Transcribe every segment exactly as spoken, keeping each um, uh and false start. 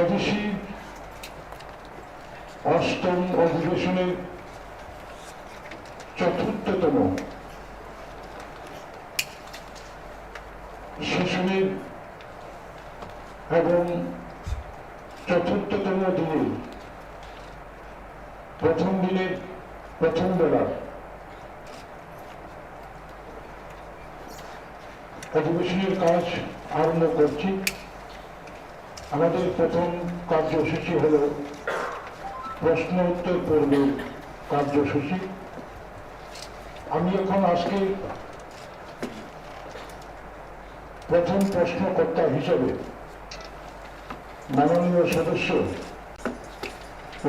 এডিসি অষ্টম অধিবেশনের চতুর্থতম সেশনের এবং চতুর্থতম দিনের প্রথম দিনের প্রথম বেলার অধিবেশনের কাজ আরম্ভ করছি। আমাদের প্রথম কার্যসূচি হলো প্রশ্ন উত্তর পর্বের কার্যসূচি। আমি এখন আজকে প্রথম প্রশ্নকর্তা হিসেবে মাননীয় সদস্য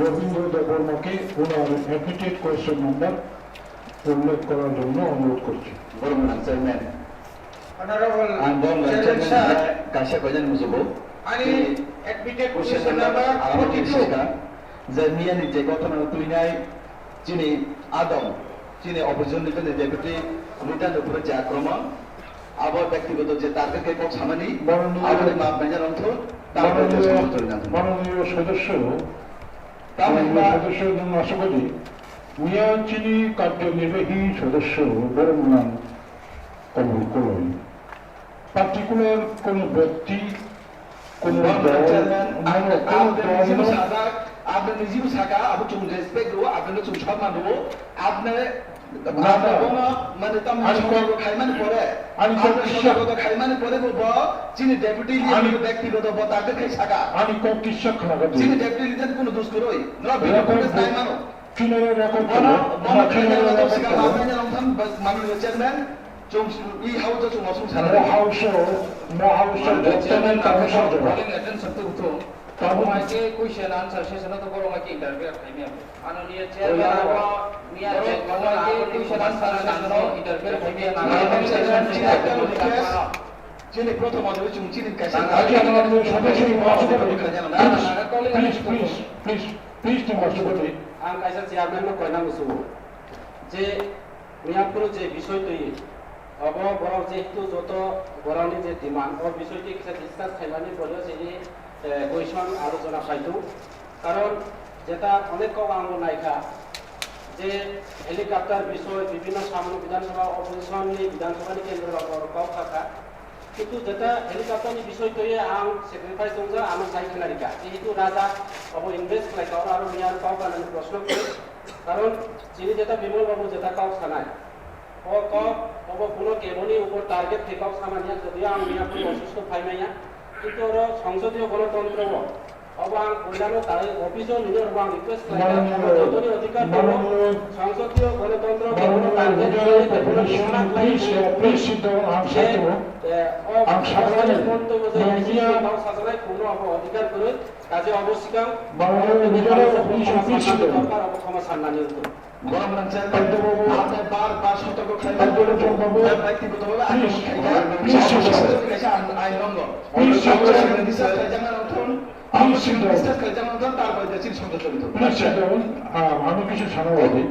রবীন্দ্র দেববর্মাকে ওনার অ্যাডমিটেড কোয়েশ্চেন নাম্বার উল্লেখ করার জন্য অনুরোধ করছি। Borok nang chairman. Honorable Ang borok nang chairman sir, kaisa koijan musugo. Ani admitted question number forty-two. Je miyani je ghotona twinai chini adong, chini opposition leader ni deputy leader ni upore je akromon, abo bektigoto je target khe kok samani, aboni map manya rong thung, target khe songwtoi nang thung. মাননীয় সদস্য, মাননীয় সদস্য, এবং আশা করি মিয়া চিনি কার্যনির্বাহী সদস্য বরং নাম কবুল করুন। পার্টিকুলার কোনো ব্যক্তি, কোনো দল, কোনো দল, আপনি নিজেও সাদা, আপনি নিজেও সাদা, আপনি চুন রেসপেক্ট দেবো, আপনি চুন সম্মান দেবো, আপনি না, না। Bono, mane, tamni ani kok, kok khaimani pore, ani kok kisa, kok khaimani pore bo, bo, chini deputy leader ani, bo bektigoto bo target khai saka. Ani kok kisa khnaga di. Chini deputy leader kono dos kwrwi. No, bini record kok bo, tai mano. Chini record bono, bono, bono chini khaimani record sika bo. Mapmani rong thang, mani chairman, chung, i hau to chung osung sana. Mo hau so, mo hau so, mani chairman, chairman, chairman, calling attention to, to. Tabuk hai khe question answer session o to borok hai khe interfere khaimya. Manoniya chairman abo miya je kono abo ni question answer session o interfere khaimya. Chini prothom o chwng chini kaisa. Acha, manoniya sodosyo ni masuko de. Please, please, please, please, ni masuko de. Ang kaisa chairman no koina musugo. Je Miyaphuru je bisoi twi, obo borok jehetu joto borokni je demand, o bisoi twi kisa discuss khaimani pore chini, eh, question alochona khaitong. Karon jeta onek kok ang bo naikha, je helicopter bisoi bibhinno samung Bidhan Sabha opposition ni Bidhan Sabha ni kendro rok borok kok kha kha. Kintu jeta helicopter ni bisoi twi ang sacrifice tongjak, ano sai khna rikha. Jehetu raja obo invest khlaikha, oro aro miya kok ganani proshno khe. Karon chini jeta Bimal babu jeta kok sanai. O kok, obo kuno keboni upor target khe kok samani ya, jodio ang miya phuru osusto phai maya. Kintu oro songsodiyo gonotontro o. Obo ang koilano tai office o nini oro ang request khlai kha, obo jotoni odhikar tongo. Songsodiyo gonotontro khe kuno target khlai, khe kuno disana khlai, please, please sit down, ang sir to. Eh, o ang sir to. Phone to bo je, media, kok sajanai kuno obo odhikar kwrwi, kaje obo sikang, media, please, please sit down. Dorkar obo khoma sannani wngkha. Borok nang chairman, apni bar bar sotorko khlai mano. Please, please, sir. Please, sir. Please, sir. Please, sir. Please, sir. Ah, ami kichu sana wadi.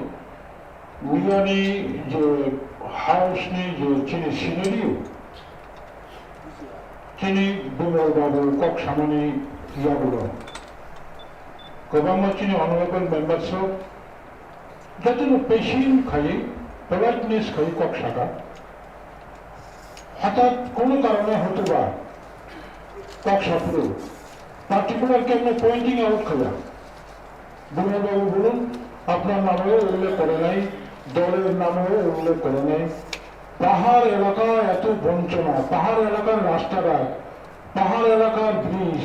Miyani je house ni je chini scenario, chini Bimal babu kok samani yagulo. Kwbangma chini honorable members rok Jotono patient khai, politeness khai kok saka. Hothat kono karone hotoba kok saphuru, particular kemno pointing out khaya. Bimal babu bolun, apnar namo ullekh kore nai, doler namo ullekh kore nai. পাহাড় এলাকা এত বঞ্চনা, পাহাড় এলাকার রাস্তাঘাট, পাহাড় এলাকার ব্রিজ,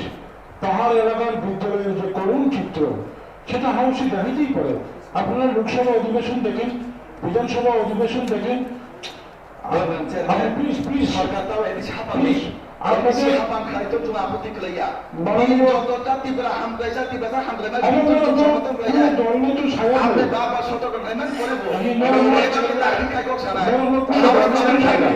পাহাড় এলাকার বিদ্যালয়ের যে করুণ চিত্র, সেটা হাউসে দেখাতেই পারে। আপনারা লোকসভা অধিবেশন দেখেন, বিধানসভা অধিবেশন দেখেন। আপনি প্লিজ, প্লিজ, সরকার তাও এটি ছাপা নেই। প্লিজ, আপনাদের এটি ছাপা খাই তো তুমি আপত্তি করলে ইয়া। মাননীয়, এই যতটা তীব্র হামলাইজা, তীব্র হামলাইজা, আমি বিদ্যুৎ বলবো, সমর্থন করে কোনো যায়। দল নেই তো সারা আপনি নেই। বারবার সতর্ক নয়, মানে করে বল। আমি মনে মনে এখানে তারিখ কাগজ ছাড়া। মনে মনে কোনো দল নেই সারা।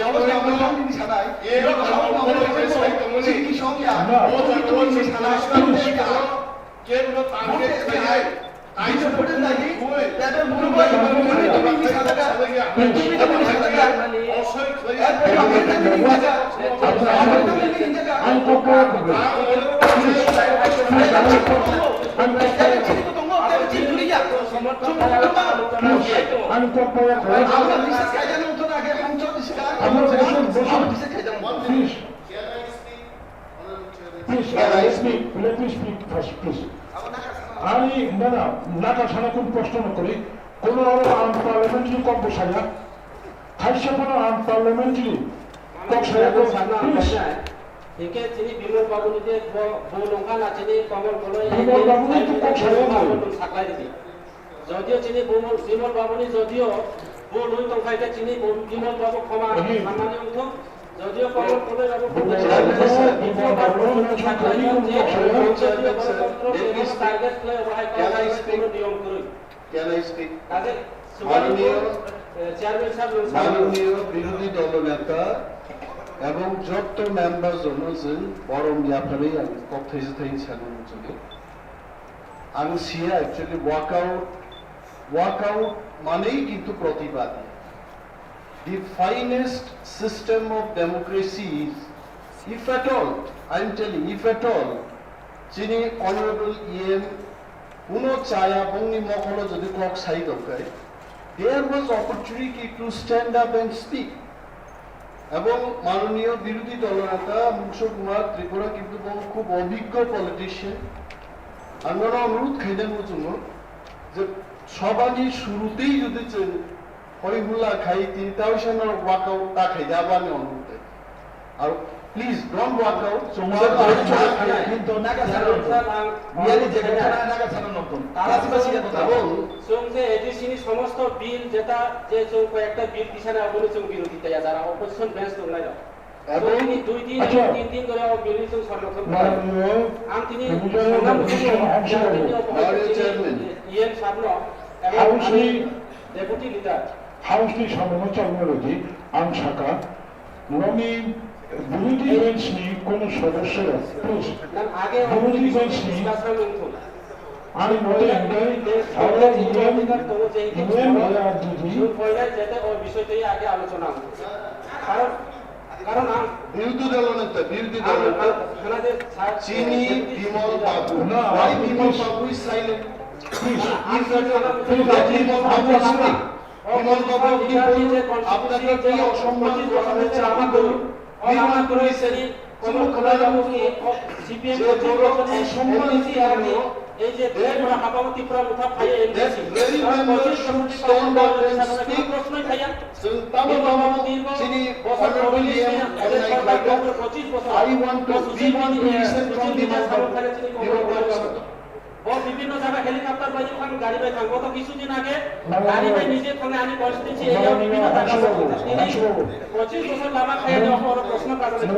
অবস্থা আমরা জানি ছাড়াই। এরকম হাওয়া মাহমুদ হয়েছে, চিঠি সঙ্গে না। ও যত বলছে ছাড়া, প্লিজ। কেন্দ্র টার্গেট করে। Please, please, uh, let me speak, let me speak first, please. Ani, na, na, naka sana kun proshno no kori. Kono aro unparliamentary kok bo saya. Kaisa phano unparliamentary kok saya ko, please. Hingke chini Bimal Babu ni je bo, bo nongkha na chini Kamal Koloi Bimal Babu ni to kok saya ko. Saklai di. Jodio chini Bimal, Bimal Babu ni jodio bo nung tongkha ke chini Bimal Babu khoma sanmani wngthok. Jodio Kamal Koloi Babu Bimal Babu ni jodio target khlai obo hai kok niyom kwrwi. Can I speak? মাননীয়, মাননীয় বিরোধী দলনেতা এবং যত member Johnson বরং ব্যাপারে আমি কথা হিসেবে থাকি সাধারণ চলে। আমি সিয়া actually walk out, walk out মানেই কিন্তু প্রতিবাদী। The finest system of democracy is, if at all, I am telling, if at all, chini honorable E M kuno chaya bongni mokolo jodi kok sai tongkai, there was opportunity to stand up and speak. এবং মাননীয় বিরোধী দলনেতা মূষক কুমার ত্রিপুরা কিন্তু বহু খুব অভিজ্ঞ পলিটিশিয়ান। আমরা অনুরোধ খাইলেন চুঙ্গো যে সভানি শুরুতেই যদি হই হুল্লা খাই, তিনটা ওই সময় ওয়াকআউট তা খাই যাবো আমি অনুরোধ। আর প্লিজ ডোন্ট ওয়াক আউট। কিন্তু নাগা সারা ইয়ালি যে কথা নাগা সারা নতুন। তারা আশেপাশে কথা এবং Chwng je A D C ni somosto bill jeta je chwng koi ekta bill tisana aboni chwng birodita ya jara opposition bench tongnai rok. Chwng tini dui din, acha, tin din dhore o bill ni chwng somorthon khlai. Ang tini sonna muchungo, ang tini opposition chairman, E M sabno, ebong ani deputy leader. House ni samungno chalna rwdi, ang saka, Noni birodhi bench ni kono sodosyo, please. Birodhi bench ni, ani mote hingke, aro E M, E M ya didi. বিরোধী দলনেতা, বিরোধী দলনেতা। চিনি বিমল বাবু। না, why বিমল বাবু is silent? Please, please, please, Bimal Babu is silent. Bimal বাবু, আপনি বলুন, আপনাকে কি অসম্মান করা হয়েছে? আপনি বলুন। বিমল বাবু is silent। চুপ করার মতো যে বড় অসম্মান এই যে ত্রিপুরা হাফামো ত্রিপুরা মুঠা খাইয়ে That very member should stand up and speak. প্রশ্নই খাইয়া। Chwng tamo tamo chini honorable E M ongnai khlaikha. I want to, we want to listen from the Bimal Babu. Bo bibhinno jaga helicopter bai thang, gari bai thang. Goto kichu din age gari bai nije thangwi ani constituency area o bibhinno jaga o tini pochis bochor lama khaiya de oro proshno kajak.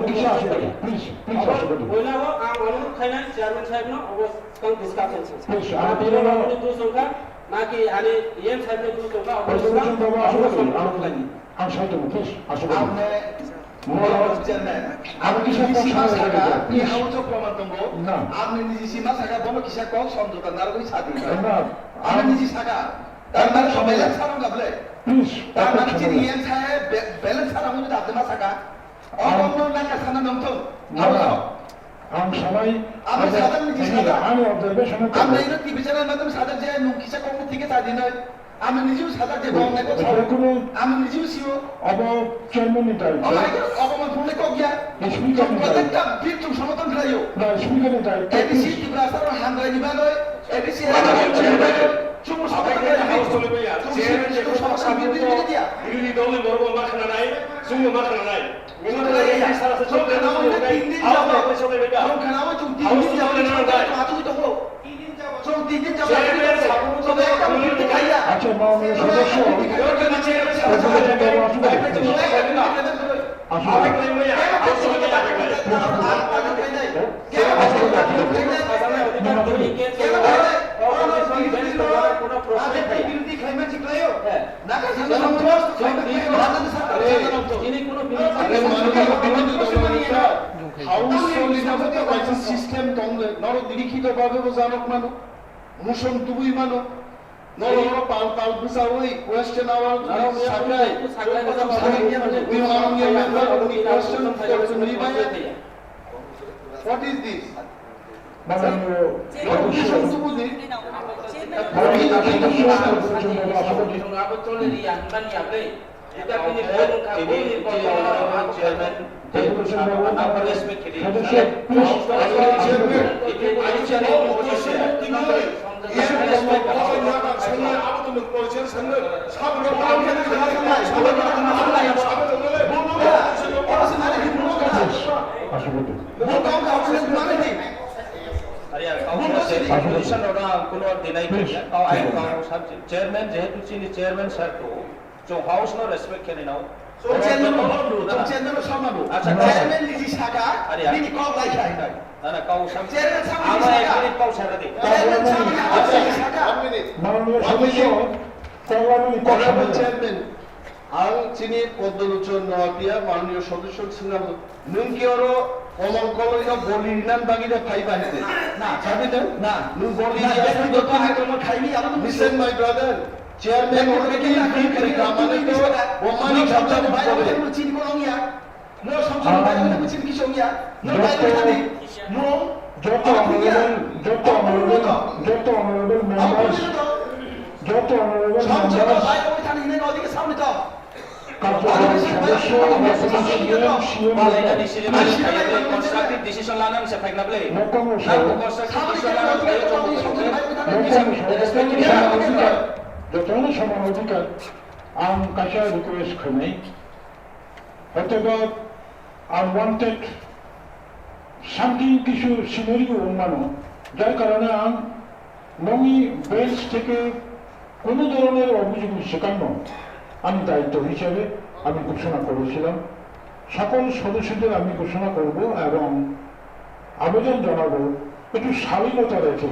Poila o ang onurod khainai chairman saheb no obo tang discussion. Please, ang Bimal Babu ni dos wngkha, naki ani E M saheb ni dos wngkha, obo discussion. Ang sai tongo, please, aswk. Apni Chairman, ang kisa niji kok sima saka, i haujo proman tongo. Apni niji sima saka, bono kisa kok somjota narwgwi sadi. Apni niji saka, tar mane beleng sarong gable. Tar mane chini E M sahe beleng sarong gable apni ma saka. Obo no naka sana nongthong. Haujo. Ang sanai, ang sajakni, ani observation ang naino T V channel madhyam sajak je nwng kisa kokno thike cha dinai. Ami nijio sajak je bong nai kok sao. Ami nijio sio. Obo chairman ni daityo. Obo hai khe obo man phone kok ya. Speaker ni daityo. Chwng protekta bit chwng somoton khlaio. Na, speaker ni daityo. A D C Tiprasa rok hambai ni bagwi, A D C chwng somoton khlaio. Chwng somoton khlaio. Birodhi dol ni borok ma khna nai, chwng ma khna nai. Acha, ma, ma, sodosyo. President babu, aswk aswk. Are, mani, mani, mani, mani, system tong le, norok likhito babe bo janok mano, motion tubui mano, norok oro pal, pal bwsawi question hour sakai, we are only a member, only question question ni bai. What is this? মাননীয় সদস্য, মাননীয় সদস্য, চেয়ারম্যান, সদস্য, please, আসুন। Ari ang kau position rok ang kuno deny khaikha. Kau ayang kau sab chairman, jehetu chini chairman sir to, chwng house no respect khe nai nao. Chwng chairman no, chwng chairman no sama do. Acha, chairman niji saka, nini kok lai khai nai. Na, na, kau sam. Chairman sama niji saka. Kau saka di. Chairman sama niji saka. মাননীয় সদস্য, কল্যাণী কক্ষ। Honorable chairman, ang chini Podolochon Noatia, মাননীয় সদস্য sinam. Nwng khe oro Komol Koloi no boli rinan bagwi de phai ba hete. Na. Sabi nwng? Na. Nwng boli riya. Listen, my brother. Chairman already been kri kamane to bomani khabda bole. Joto, joto honorable, joto honorable, joto honorable members, joto honorable members, কার্যকরী সদস্য, বর্তমান CM, CM, constructive decision lana ni se phaikna bwle. Nokong constructive decision lana bwle. Jotono soman odhikar, ang kaisa request khainai. হয়তোবা unwanted something কিছু সিনারিও অন্যান্য, যার কারণে আম-, আমি বেঞ্চ থেকে কোনো ধরনের অভিযোগ স্বীকার নয়। আমি দায়িত্ব হিসেবে আমি ঘোষণা করেছিলাম, সকল সদস্যদের আমি ঘোষণা করব এবং আবেদন জানাবো একটু শালীনতা রেখে,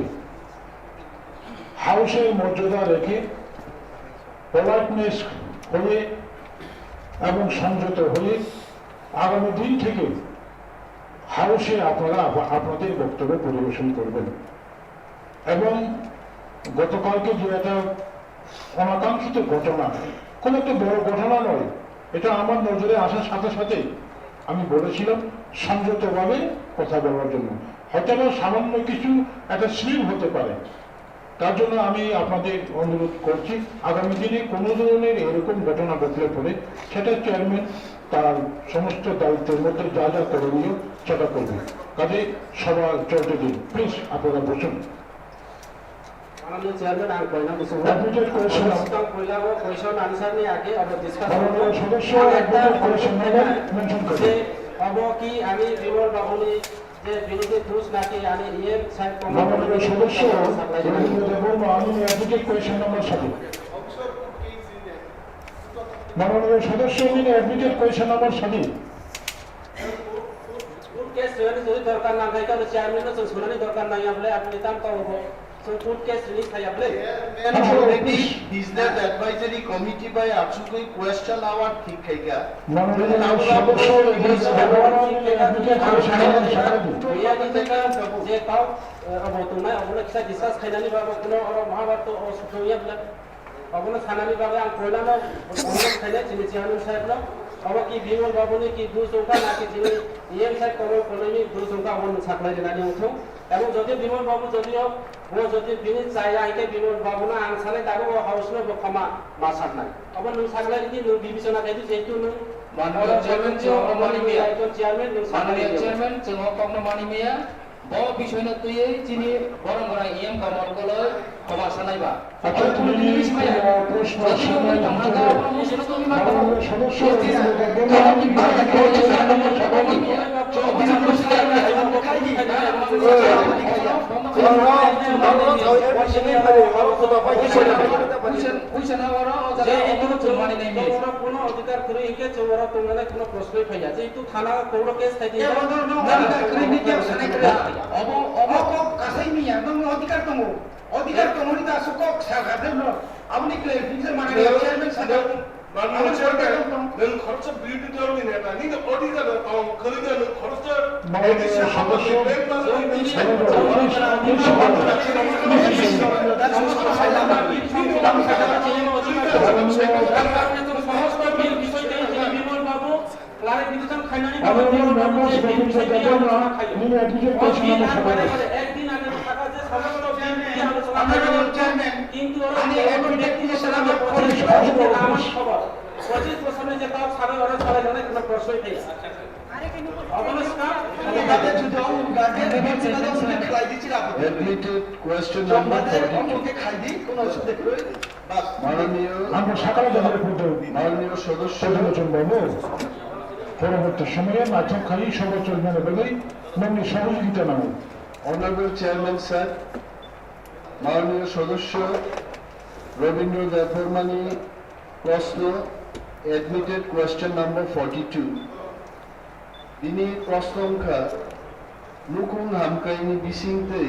হাউসের মর্যাদা রেখে, পোলাইটনেস হয়ে এবং সংযত হয়ে আগামী দিন থেকে হাউসে আপনারা আপ-, আপনাদের বক্তব্য পরিবেশন করবেন। এবং গতকালকে যে একটা অনাকাঙ্ক্ষিত ঘটনা, কোনো একটা বড় ঘটনা নয়, এটা আমার নজরে আসার সাথে সাথেই আমি বলেছিলাম সংযতভাবে কথা বলার জন্য। হয়তো বা সামান্য কিছু একটা স্লিপ হতে পারে, তার জন্য আমি আপনাদের অনুরোধ করছি, আগামী দিনে কোনো ধরনের এরকম ঘটনা ঘটলে পরে সেটা চেয়ারম্যান তার সমস্ত দায়িত্বের মধ্যে যা যা করণীয় সেটা করবে। কাজে সভা চলতে দিন, প্লিজ আপনারা বসুন। মাননীয় chairman, ang koina muchungo. Admitted question. Abo swkang puila o question answer ni age abo discuss. মাননীয় সদস্য, admitted question number mention করুন. Je abo ki ami Bimal babuni je bini je dos naki ani E M sir ko. মাননীয় সদস্য রবীন্দ্র দেববর্মা, আমি admitted question number সাথে। মাননীয় সদস্য, আমি admitted question number সাথে। Court case rwani jodi dorkar nang khe, tamo chairman no chwng sunani dorkar nang ya bole, apni tam kabo bo. Chwng court case rwni thai ya bole. Chairman already business advisory committee bai achugwi question hour thik khaikha. মাননীয় সদস্য, admitted question number সাথে। Iya di jaka je kau, eh, abo tongnai, abono kisa discuss khainani ba abo kuno oro Mahabharata o sukha ya bole. Obono sanani bagwi ang koilano onurodh khainai chini chairman sahebno, obo ki Bimal babuni ki dos wngkha naki chini E M saheb Komol Koloini dos wngkha, obo nwng saklai rinani wngthung. Ebong jodi Bimal babu jodio bo jodi bini chaya hinkhe Bimal babuno ang sanai tabuk o house no bo khoma ma saknai. Obo nwng saklai rini, nwng bibechona khai di, jehetu nwng Mananiya chairman, chwng obo mani maya. Chairman nwng saklai rini. Mananiya chairman, chwng o kokno mani maya. Bo bisoino twiwi chini borong gwnang E M Komol Koloi khoma sanai ba. আচ্ছা, তুমি, আহ, প্রশ্ন শুনলেন, মাননীয় সদস্য, Puisa na oro o jaga o kono chwng mani nai mi. Kono odhikar kwrwi hinkhe chwng oro tongnai kono proshnoi phaiya. Jehetu thana court o case khai di. Obo, obo kok kasai miya, nwng odhikar tongo. Odhikar tongmani ta aswk kok sal kha de no. Aboni clarification mani chairman saka. Mani chairman, nwng khoroksa birodhi dol ni neta, nini odhikar no tong, kwrwi no nwng khoroksa additional sodosyo, Clarification khainani Honorable members, nini advocate question number seven. Ekdin Pachis bosor ni je tau salo oro salai jana kono prosoi thai. Obono ska. Admitted question number forty-two. মাননীয়, মাননীয় সদস্য, পরবর্তী সময়ে নাটক খালি সর্বোচ্চ ইমানে বেলই নমনি সহযোগিতা নাও। Honorable Chairman sir, মাননীয় সদস্য রবীন্দ্র দেববর্মানি প্রশ্ন, admitted question number forty-two. Bini prosno wngkha, nukhung hamkaini bisingtwi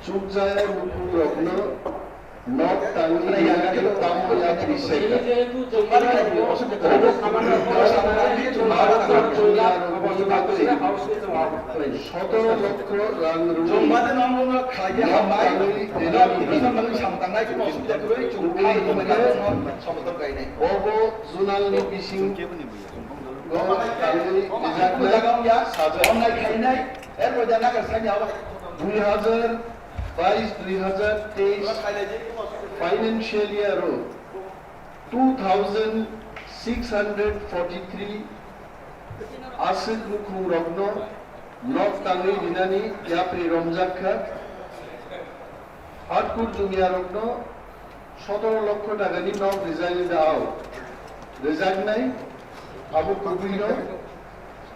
chukjaya nukhungrokno nok tangwi rwna tamo yapri se kha. Sotoro lokho rang rwwi nok tangwi rwnani bobo zonalni bising Dui hazar bais dui hazar teis financial year o two thousand six hundred forty-three aswk nukhungrokno nok tangwi rinani yapri romjak kha. Hardcore jumiyarokno sotoro lokho takani nok rijani da ao. Rijaknai abo kubuino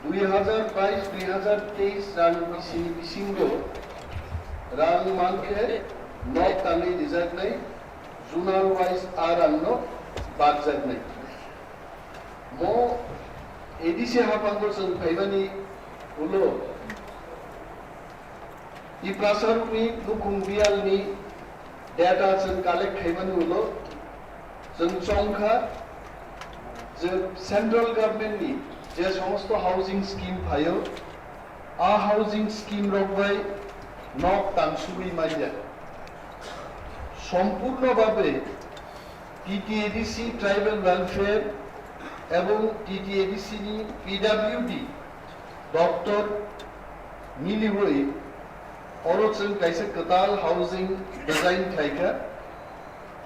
dui hazar bais dui hazar teis rang bisini bisingo rang mankhe nok tangwi rijaknai zonal wise a rangno bakjaknai. Mo A D C haphango chwng phaimani ulo Tiprasarokni nukhung biyalni data chwng collect khaimani ulo chwng chongkha je central government ni je somosto housing scheme phaio, a housing scheme rok bai nok tangsugwi manya. Sompurno babe T T A D C Tribal Welfare ebong T T A D C ni P W D doptor miliwi oro chwng kaisa kwtal housing design khlaikha,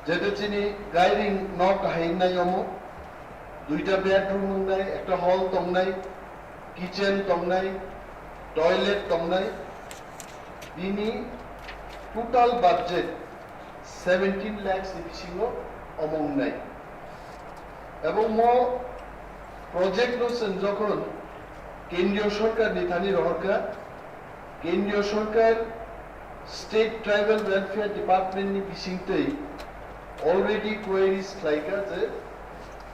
jeto chini gairing nok kahai wngnai omo, duita bedroom wngnai, ekta hall tongnai, kitchen tongnai, toilet tongnai, bini total budget seventeen lakhs ni bisingo omo wngnai. Ebong mo project no chwng jokhon kendriyo sorkar ni thani rohorkha, kendriyo sorkar state tribal welfare department ni bisingtwi already queries khlaikha je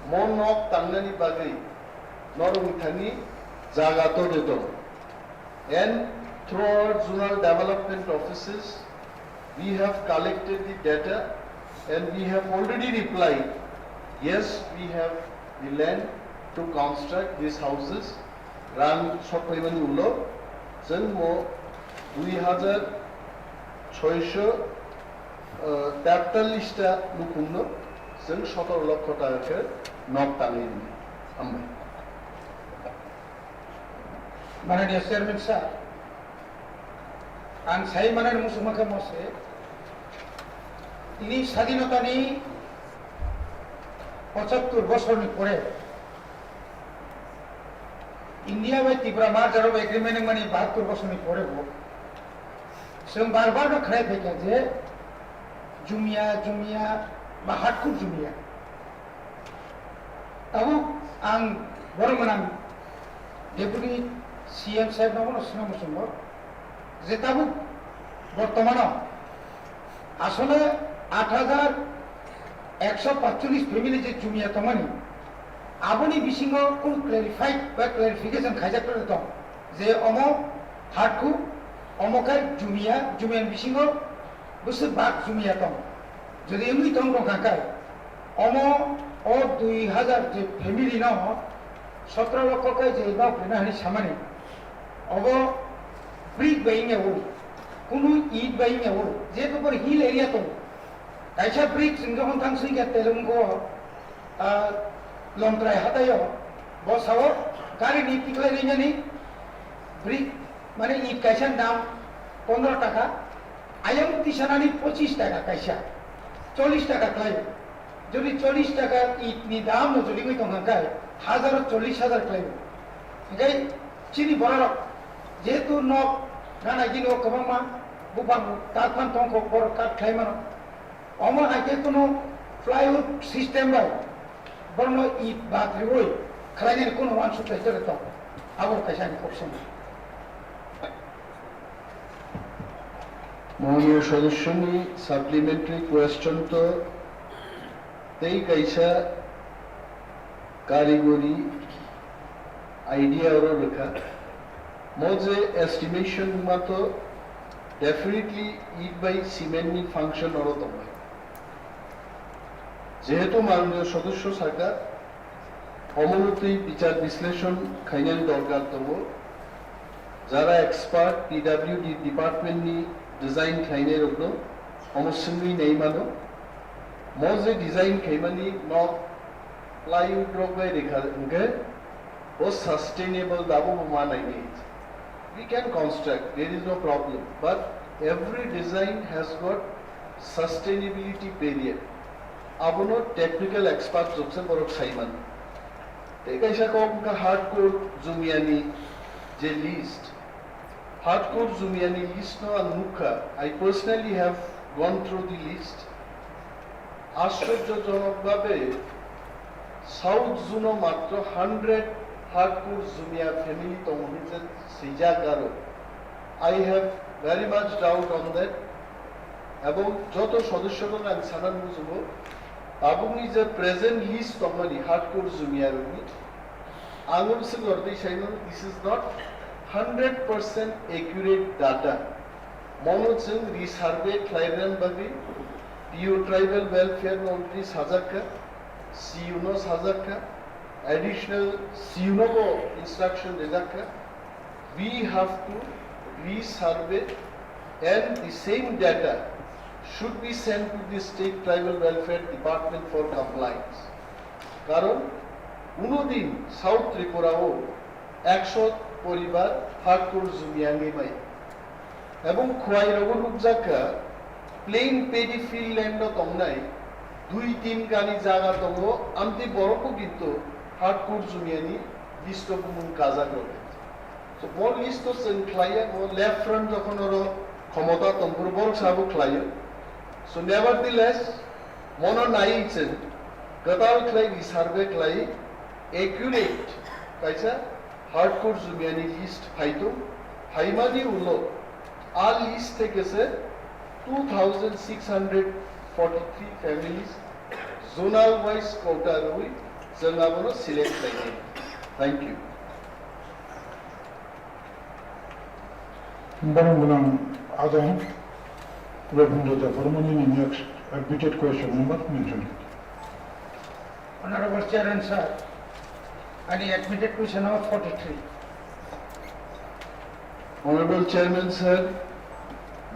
mo nok tangnani bagwi norokni thani jaga to de tong. And through our zonal development offices, we have collected the data and we have already replied, yes, we have the land to construct these houses. Rang sokpaimani ulo, chwng mo dui hazar soisho, uh, tertallish ta nukhungno chwng sotoro lokho taka khe nok tangwi rwnai. Hambai. Mananiya Chairman sir, ang sai manani muchungma khe mose, tini sadinotani pochattor bosorni pore India bai Tripura merger of agreement wngmani bahattor bosorni pore bo chwng bar bar no khnai phaikha je jumia, jumia ba hardcore jumia. Tabuk ang borok gwnang Deputy C M saheb no bono swngna muchungo je tabuk bortomano asole aat hajar ekso paitchollish family je jumia tongmani, aboni bisingo kunu clarified ba clarification khaijak tong je omo hardcore, omo khe jumia, jumia ni bisingo bwswk bak jumia tong. Jodi wngwi tong tong kha khe, omo o dui hajar je family no sotro lokho khe je nok rina hwnwi samani, obo brick bai wngya o, kunu it bai wngya o, je tobor hill area tongo. Kaisa brick chwng jokhon thang swi khe Telung o, ah, Longtrai hatai o, bo sao gari ni tiklai rinani brick, mane it kaisa dam pondro taka, ayang tisanani pochis taka kaisa, chollish taka khlai. Jodi chollish taka it ni dam no jodi wngwi tong kha khe, hazar chollish hazar khlai o. Hinkhe chini borok jehetu nok gana gini o kwbangma buphang kak phan tong kho, borok kak khlai mano. Omo hai khe kuno plywood system bai borokno it bat riwi khlainani kuno uansuk kaisa tong. Abo kaisa ani option. Mohoniyo sodossoni supplementary question to tei kaisa karigori idea oro rwkha. Mo je estimation wngma to definitely it bai cement ni function oro tongnai. Jehetu manoniyo sodosso saka, omono twi bichar bisleshon khainani dorkar tongo. Jara expert P W D department ni design khlainai rokno omo swngwi nai mano. Mo je design khaimani nok plywood rok bai rikha hwnkhe bo sustainable dabo bo ma nainai. We can construct, there is no problem, but every design has got sustainability period. Abono technical expert jokse borok saiman. Tei kaisa kok wngkha hardcore jumiyani je list. Hardcore jumiyani list no ang nukha. I personally have gone through the list. Ashchorjojonok bhabe South Zone o matro hundred hardcore jumiya family tongo hinwi swijak aro. I have very much doubt on that. Ebong joto sodossokno ang sana muchungo, tabukni je present list tongmani hardcore jumiyarokni, ang umswk ortwi saimano, this is not hundred percent accurate data. Mono chwng resurvey khlairwna bagwi P O Tribal Welfare no already sajakha, C U no sajakha, additional C U no bo instruction rijakha. We have to resurvey and the same data should be sent to the State Tribal Welfare Department for compliance. Karon kuno din South Tripura o ekshot poribar hardcore jumiya wngwi maya. Ebong khwai rogo nukjakha plain paddy field land o tongnai dui tin gani jaga tongo, amtwi borok bo kintu hardcore jumiyani list o bumung kajak rok. So, bo list o chwng khlaiya, bo left front jokhon oro khomota tongphuru borok sabo khlaio. So, nevertheless, mono naiwi chwng kwtal khlai resurvey khlai accurate kaisa hardcore jumiyani list phaito, phaimani ulo a list theke se two thousand six hundred forty-three families zonal wise quota rwi chwng abono select khlainai. Thank you. Borok gwnang adong Robindra Debbarmani ni next admitted question number mention. Honorable Chairman sir, ani admitted question number forty-three. Honorable Chairman sir,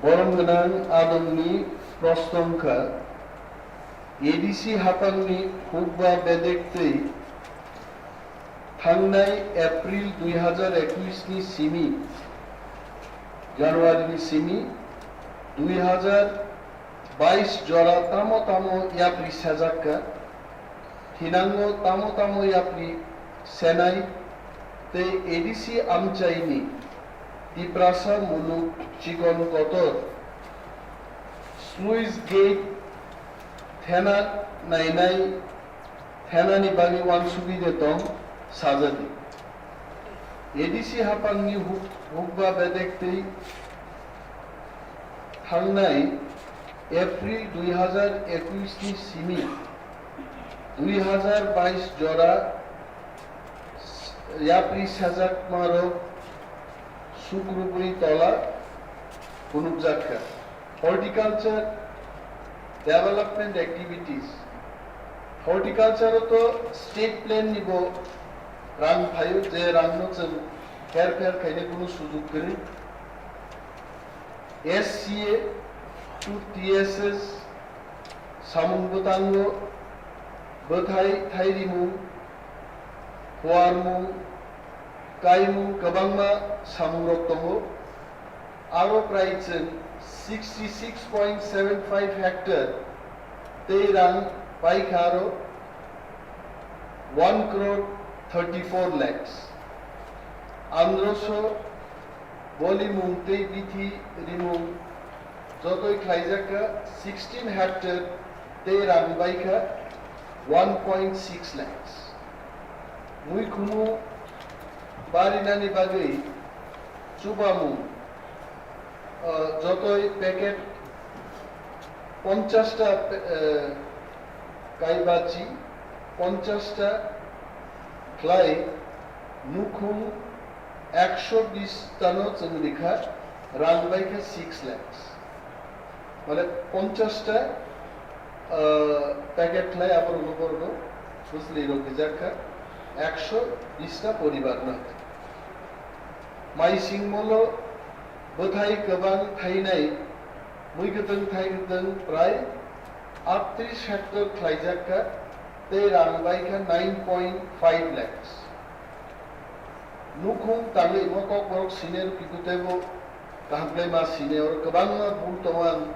borok gwnang adongni prosto wngkha, A D C hapangni hukba bedek twi thangnai April dui hazar ekush ni simi, January ni simi dui hazar bais jora tamo tamo yapri sejakka, thinango tamo tamo yapri senai tei A D C amchaini Tiprasa muluk chikon kotor sluice gate thena nainai thenani bagwi uansugwi de tong sajadi. A D C hapangni huk-, hukba bedek twi thangnai April dui hazar ekush ni simi dui hazar bais jora yapri sejakmarok sukrubwi tola phunukjakha. Horticulture development activities. Horticulture o to state plan ni bo rang phaio, je rang no chwng her pher khaina kunu sujuk kwrwi. S C A to T S S samung bwtango bwthai thairimung, phuarmung, kaimung kwbangma samungrok tongo. Aro prai chwng sixty six point seven five hectare tei rang Paikha aro one crore thirty-four lakhs. Androso bolimung tei bithi rimung jotoi khlaijak kha sixteen hectare tei rang baikha one point six lakhs. Muikhumu barinani bagwi chubamung, ah, jotoi packet ponchash ta, eh, kaibachi, ponchash ta khlai nukhung ekshobis tano chwng rikha, rang baikha six lakhs. Mane ponchash ta, ah, packet khlai aborokno borokno bwsli rok rijak kha, ekshobis ta poribar no. Maising molo bwthai kwbang thainai, mui kwthwng thai kwthwng prai aatris hectare khlaijak kha, tei rang baikha nine point five lakhs. Nukhung tangwi mo kokborok sine rw kitu teibo kaham khlai ma sine, oro kwbangma bul tongo, ang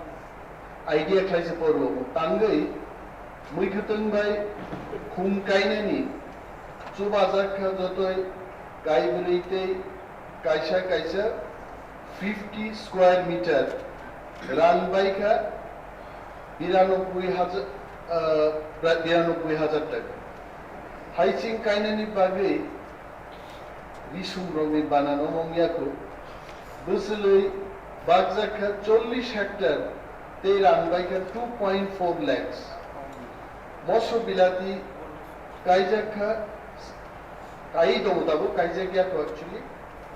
idea khlai se poro. Tangwi mui kwthwng bai khung kainani chubajak kha jotoi kaibrwi tei kaisa kaisa fifty square meter, rang baikha biranobui hajar, ah, biranobui hajar taka. Haising kainani bagwi risumrokni banan omong yakho bwswlwi bakjak kha chollish hectare tei rang baikha two point four lakhs. Moso bilati kaijak kha, kaiwi tongo tabuk, kaijak yakho actually.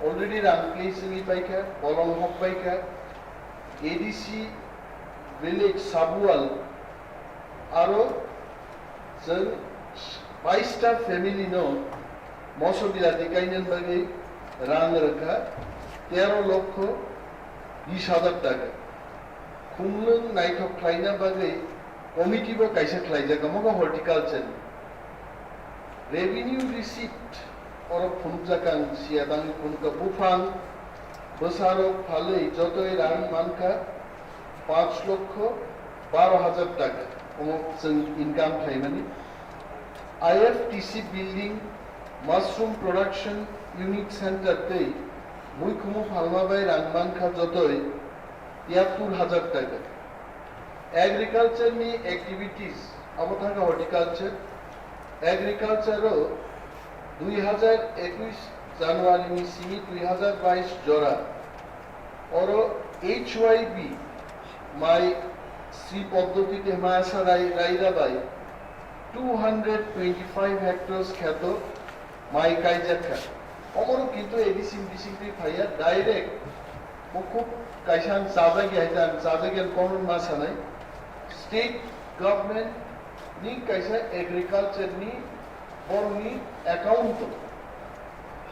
Already rang kli singwi paikha, bolong hok baikha, A D C village Sabual aro chwng bais ta family no moso bilati kainani bagwi rang rwkha tero lokho bish hajar taka. Khunglwng naithok khlaina bagwi committee bo kaisa khlaijak, omo khe horticulture ni. Revenue receipt oro phunukjak ang siya tangwi phunukha, buphang bwsarok phalwi jotoi rang mankha panch lokho baro hajar taka, omo chwng income khlaimani. I F T C building, mushroom production unit center tei muikhumu phalma bai rang mankha jotoi tiyattur hajar taka. Agriculture ni activities, abo thangkha horticulture. Agriculture o dui hajar ekush January ni simi dui hajar bais jora. Oro H Y B mai Sri Poddoti Tehmasa Rai, Raira bai two hundred twenty-five hectares kheto mai kaijak kha. Omoro kintu A D C ni bisingtwi phaiya, direct bo khub kaisa ang chajak ya, ang chajak ya kono ma sanai. State government ni kaisa agriculture ni borokni account o,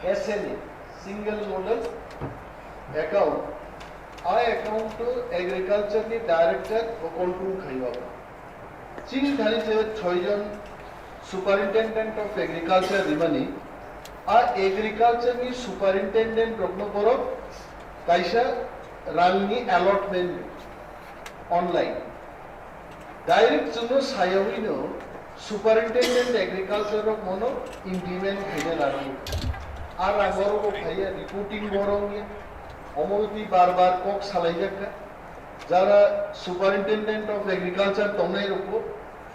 S N A, single nodal account, a account o agriculture ni director bo control khai o. Chini thani je choi jon Superintendent of Agriculture rimani, a agriculture ni superintendent rokno borok kaisa rangni allotment online. Direct chwngno sayawino Superintendent Agriculture rok mono implement khaina nango. A rang oro bo phaiya, reporting bo oro wngya. Omo twi bar bar kok salaijak kha. Jara Superintendent of Agriculture tongnai rokbo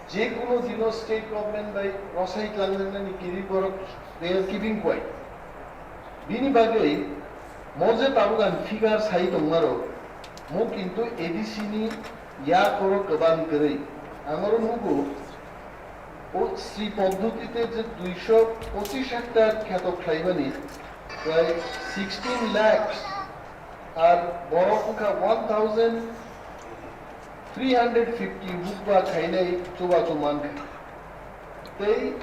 je kuno dino state government bai rosai tlangjaknani kiri borok, they are keeping quiet. Bini bagwi mo je tabuk ang figure sai tongmaro, mo kintu A D C ni yak oro kwbang kwrwi. Ang oro nugo, o Sri Poddotite je duisho pochish hectare kheto khlaimani, prai sixteen lakhs, ar borok wngkha one thousand three hundred fifty hukba khainai chubachu mankha. Tei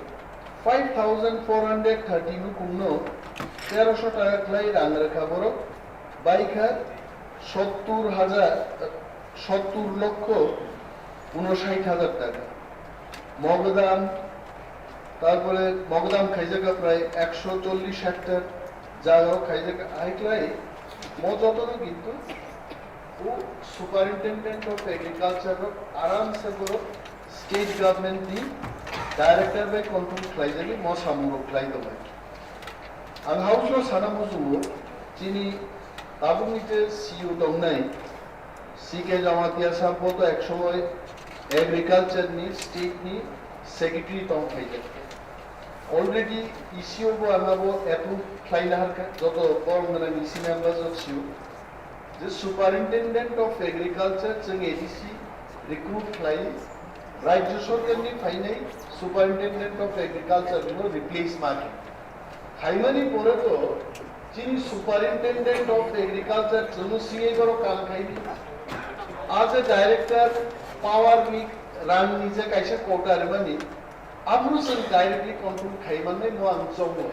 five thousand four hundred thirty nukungno terosho taka khlai rang rwkha borok, baikha sottur hajar, sottur lokho unosait hajar taka. Mogodam, tarpore mogodam khaijak prai ekso chollish hectare jagao khaijak, hai khlai mo jotono kintu o Superintendent of Agriculture rok aramse borok State government ni director bai control khlaijagwi mo samung rok khlai tongo. Ang house no sana muchungo, chini tabukni je C E O tongnai, C K Jamatia sahab bo to ek somoy agriculture ni state ni secretary tong khaijak. Already E C O bo ang abo approve khlai naharkha, joto borok gwnang E C members rok sio. Je Superintendent of Agriculture chwng A D C recruit khlai, Rajya Sarkar ni phainai Superintendent of Agriculture no replace ma khe. Khaimani pore to chini Superintendent of Agriculture chwng singei borok kam khaidi. A je director power ni rang ni je kaisa quota rimani, aphuru chwng directly control khai mannai mo ang chongmai.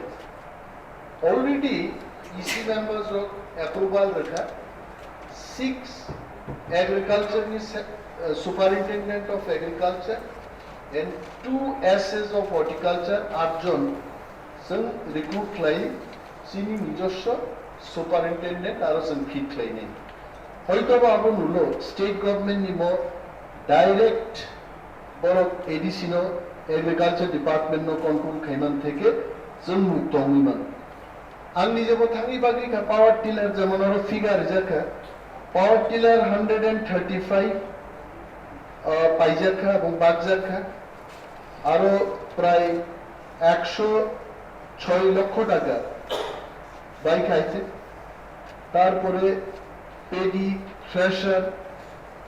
Already E C members rok approval rwkha, six agriculture ni se-, uh, superintendent of agriculture and two S As of horticulture, atjon chwng recruit khlai chini nijoswo superintendent aro chwng fit khlainai. Hoitoba abo nulo state government ni mo direct borok A D C no agriculture department no control khaiman theke chwng nuk tongwi man. Ang nijebo thangwi bagwi kha power tiller, jemon oro figure rijak kha, power tiller hundred and thirty-five, uh, paijak kha ebong bakjak kha, aro prai ekso choi lokho taka bai khaise, tarpore paddy thresher,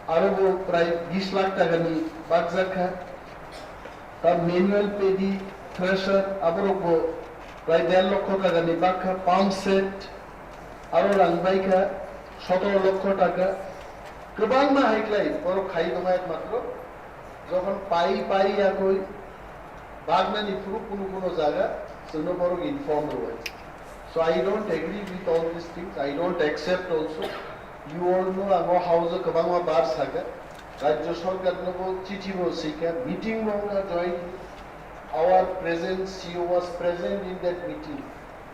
aro bo prai bis lakh taka ni bakjak kha. Ta manual paddy thresher aborok bo prai der lokho taka ni bakha, pump set aro rang bai kha sotoro lokho taka. Kwbangma hai khlai borok khai tongo, ekmatro jokhon pai pai yakoi bagnani phuru kuno kuno jaga chwngno borok inform rwai. So I don't agree with all these things. I don't accept also. You all know, ang o house o kwbangma bar saka. Rajya Sarkar no bo chithi bo sika, meeting bo wngkha jointly. Our present C E O was present in that meeting.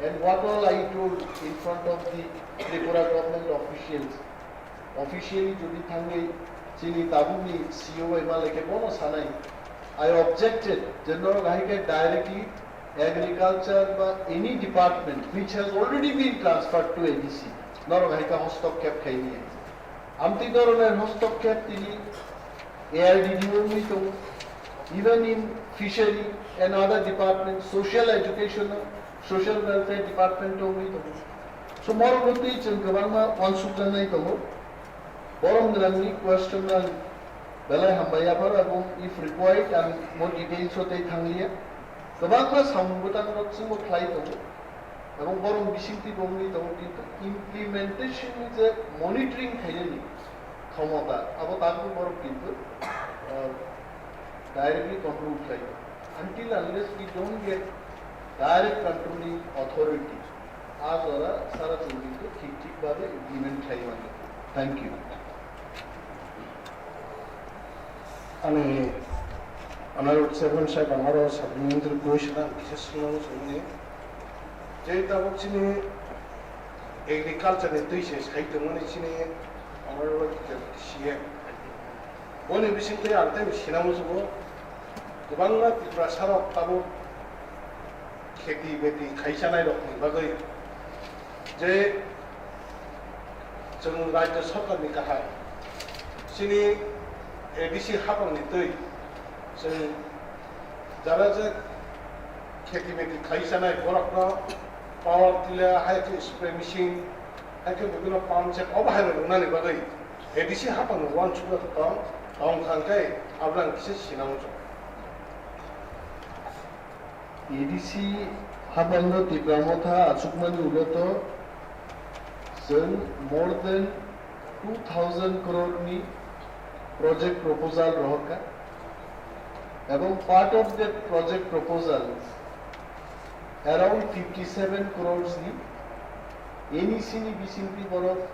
And what all I told in front of the Tripura government officials, officially jodi thangwi chini tabukni C E O bai malai khe bono sanai, I objected je norok hai khe directly agriculture ba any department which has already been transferred to A D C, norok hai khe hostokkhep khaini. Amtwi doronai hostokkhep tini A R D D O wngwi tongo, even in fishery and other departments, social education, social welfare department wngwi tongo. So, morokno twi chwng kwbangma uansukjaknai tongo. Borom gwnangni question ang belai hambai yaphar, abong if required ang more details o tei thangliya. Kwbangma samung bwtang rok chwngbo khlai tongo. Abong borom bisingtwi bo wngwi tongo, kintu implementation ni je monitoring khainani khomota, abo tabukbo borok kintu, uh, directly control khlai. Until unless we don't get direct controlling authority, a jora sara chwng kintu thik thik babe implement khlai manya. Thank you. Ani honorable chairman sahib, ang oro supplementary question ang kisa swngna muchungmani. Je tabuk chini agriculture ni twi se sai tongmani chini honorable C M. Boni bisingtwi ang tei sina muchungo kwbangma Tiprasa rok tabuk kheti beti khaisanai rokni bagwi je chwng Rajya Sarkarni kaham, chini A D C haphangni twi chwng jara je kheti beti khaisanai borokno power tiller, hai khe spray machine, hai khe bibhinno pump set obo hai rwnani bagwi A D C haphangni uansukma tong, tong kha hwnkhe abono ang kisa sina muchungo. A D C haphangno Tipra Motha achukmani ulo to chwng more than two thousand crore ni project proposal rohorkha, ebong part of that project proposal around fifty seven crores ni N E C ni bisingtwi borok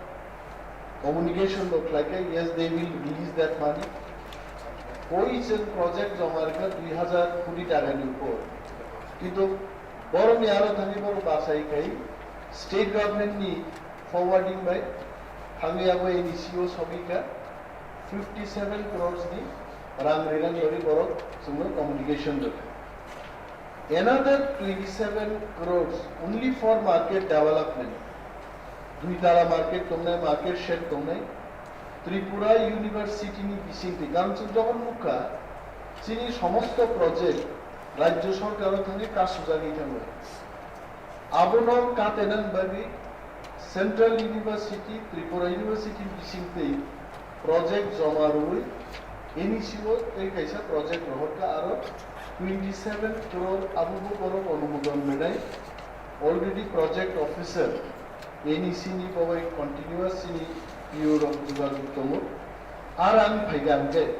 communication bo khlaikha, yes, they will release that money. Koi chwng project joma rwkha dui hazar koti taka ni upor. Kintu borokni aro thangwi borok bachai khai state government ni forwarding bai thangwi abo N E C o sogwi kha fifty seven crores ni Rang rirang bagwi borok chwngno communication rwkha. Another twenty-seven crores only for market development. Duitala market tongnai, market shed tongnai. Tripura University ni bisingtwi, karon chwng jokhon nukha, chini somosto project rajyo sorkaro thangwi kasujagwi thango. Abono katenang bagwi Central University, Tripura University bisingtwi project joma rwui N E C o tei kaisa project rohorkha aro twenty seven crore abobo borok onumodon rwnai. Already project officer N E C ni bo bai continuous chini P O rok jogajog tongo. Ar ang phaikha hwnkhe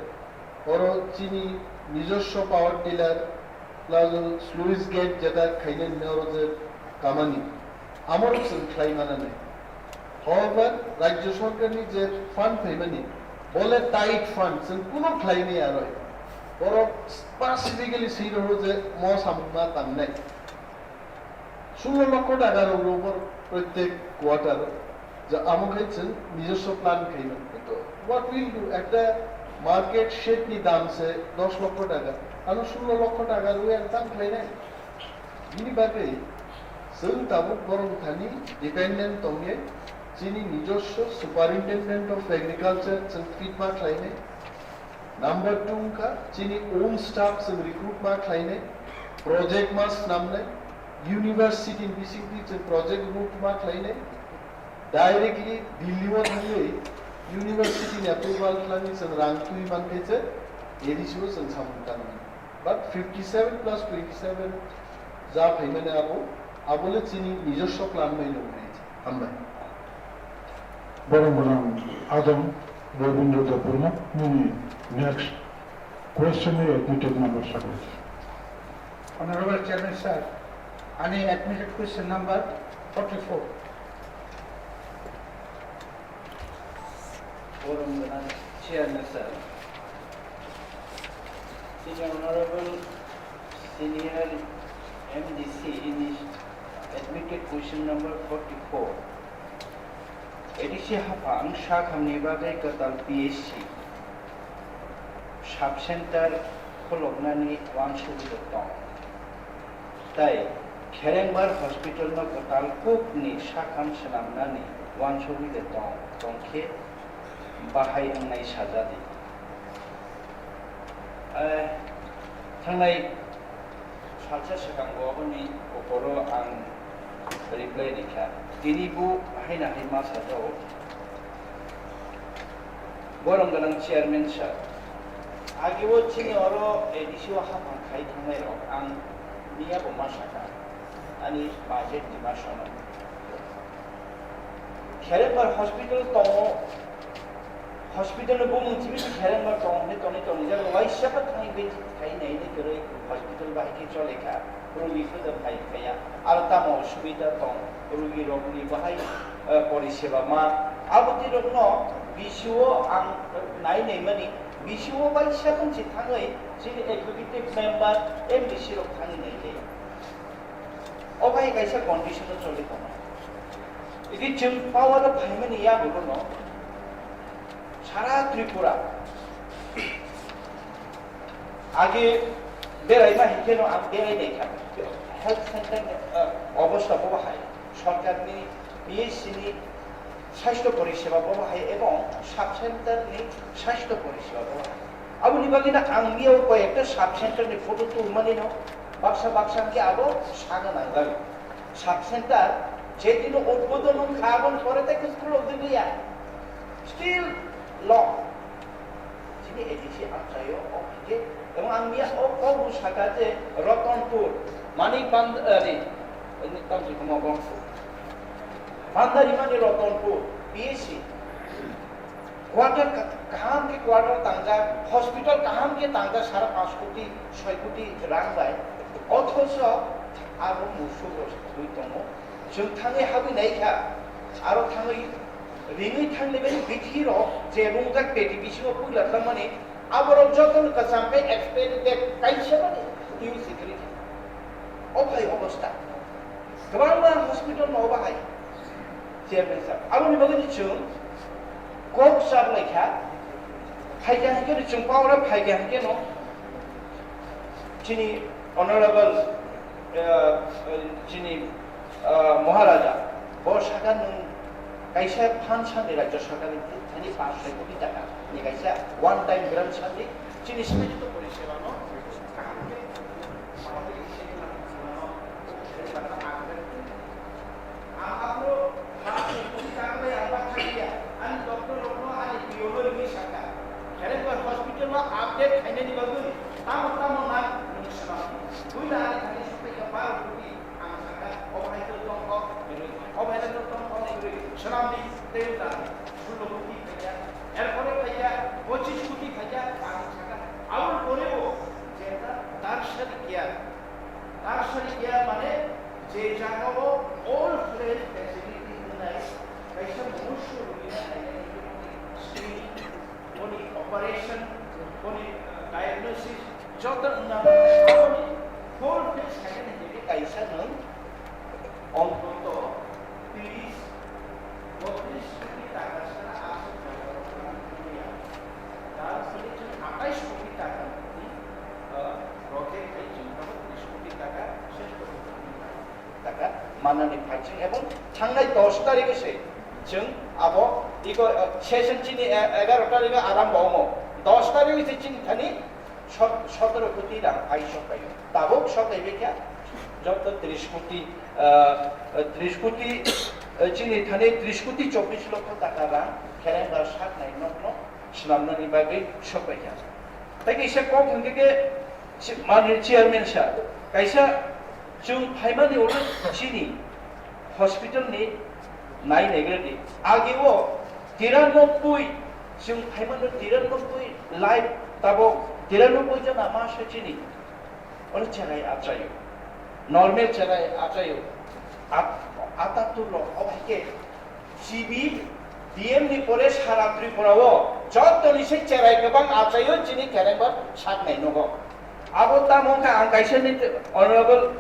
oro chini nijoswo power tiller, Plaza sluice gate jeta khainani oro je kamani, amoro chwng khlai manani. However, rajyo sorkarni je fund phaimani, bole tight fund, chwng kuno khlai maya roi. Borok specifically swi rwo je mo samung ma tangnai. Sullo lokho taka rok rwo bor prottek quarter. Ja, amo khai chwng nijoswo plan khai man. Kintu what will do? Ekta market shed ni dam se dos lokho taka. Ano sullo lokho taka rwi ang tang khlai nai. Bini bagwi chwng tabuk borok thani dependent tongye chini nijoswo Superintendent of Agriculture chwng fit ma khlai nai. Number two wngkha chini own staff chwng recruit ma khlainai, project ma snamnai, university ni bisingtwi chwng project route ma khlainai, directly Delhi o thangwi university ni approval khlani chwng rang twi mankhe se A D C o chwng samung tangmani. But fifty seven plus twenty seven ja phaimani abo, abole chini nijoswo plan mai nung hai. Hambai. Borok borok adong Rabindra Debbarma, nini next question ni admitted number sakha. Honorable Chairman sir, ani admitted question number forty-four. Forum gwnang Chairman sir, senior honorable senior M D C ini admitted question number forty-four. A D C haphang sakhamni bagwi kwtal P H C sub center khuloknani uansugwi tong, tai Kherengbar hospital no kwtal kuk ni sakham swnamnani uansugwi tong, tongkhe bahai wngnai sajadi. Eh, thangnai salsa swkango aboni kokoro ang reply rikha. Tini bo haina hai ma sajao. Borok gwnang chairman sir. Age o chini oro A D C o haphang khai thangnai rok ang miya bo ma sakha. Ani budget ni ma sono. Kherengbar hospital tongo, hospital ni bumung simi se Kherengbar tongo hwnwi tonwi tonwi jago, waisa khe thangwi bini khai nai nai kwrwi hospital bahai khe chole kha, rogi phedar khai kha ya, aro tamo osubida tong, rogi rokni bahai, eh, poriseba ma, abo twi rokno B C O ang nai nai mani, B C O waisa bumung se thangwi chini executive member, M D C rok thangwi nai khe ya. O bai kaisa condition o choli tongo. Idi chwng power o phaimani yagulo no sara Tripura age beraima hinkhe no ang berai nai kha. Health center ni, uh, obostha bo hai sorkar ni P H C ni Sasthya poriseba bo hai ebong sub center ni sasthya poriseba bo hai. Aboni bagwi no ang miyao koi ekta sub center ni photo tubumani no baksa baksa hwnkhe abo sana nangjak. Sub center je dino udbodon wngkha aboni pore tei khulok di liya. Still long. Chini A D C amchaio o hwnkhe, ebong ang miya o kok bo saka je Ratanpur, Manik Band-, eh, ni, ni tamsi komo bong. Bandarimani Ratanpur, P H C. Quarter ka-, kaham khe quarter tangjak, hospital kaham khe tangjak sara panch koti, soi koti rang bai. Othocho abo musuk rok thwi tongo. Chwng thangwi habwi naikha, aro thangwi ringwi thangni bai bithi rok je rungjak peti bisingo puila thangmani, aborok jotono kwcham khe expiry date kaisa mani use kwrwi kha. O phai obostha. Kwbangma hospital no bahai chairman sir. Aboni bagwi chwng kok chap lai kha, Phaikha hwnkhe no, chwng power o phaikha hwnkhe no, chini honorable, uh, chini, uh, Maharaja, bo saka nwng kaisa fund sandi, Rajya Sarkar ni thani panch koti taka ni kaisa one time grant sandi, chini simi joto poriseba no kaham khe Ang aphuru, ang tongmani karon bai ang bakha khe ya, ani doctor rokno ani P O no rwgwi sakha. Kherengbar hospital no update khainani bagwi tamo tamo nang nwng swnam di. Buila ani thani sokphaikha baro koti, ang sakha, o bhai to tongkho, o bhai to tongkho, swnam di, tei wngkha sullo koti khaikha, erpore khaikha, pochis koti khaikha, ang sakha, aboni pore bo jeta tertiary care, tertiary care mane je jagao all health facility wngnai, kaisa mungsu rwgwina nainani screening, boni operation, boni diagnosis, joto wngna aboni full face khainani hwnwi kaisa nwng ontoto tris, botris koti taka sana aswk jagao rwgwina. Tar sini chwng atais koti taka ni, ah, project hai chwng tamo tris koti taka, ses koti taka manani phaising, ebong thangnai dos tarikhe se chwng abo iko, ah, session chini e-, egaroh tarikhe arambo omo, dos tarikhe se chini thani sot-, sotoro koti rang aisok paio. Tabuk sokai bekha joto tris koti, ah, tris koti, ah, chini thani tris koti chobbish lokho taka rang kherengbar saknai nokno swnamnani bagwi sokpaikha. Tei kaisa kok hwnkhe khe si-, manwi chairman sir, kaisa chwng phaimani ulo chini hospital ni nai naigradi. Ageo tiranoboi, chwng phaimano tiranoboi life tabok tiranoboi jona ma se chini. Oro cherai achaio. Normal cherai achaio. At-, atattur rok obai khe G B, D M ni pore sara Tripura o joto ni se cherai kwbang achaio chini kherengbar saknai nogo. Abo tamo wngkha ang kaisa ni honorable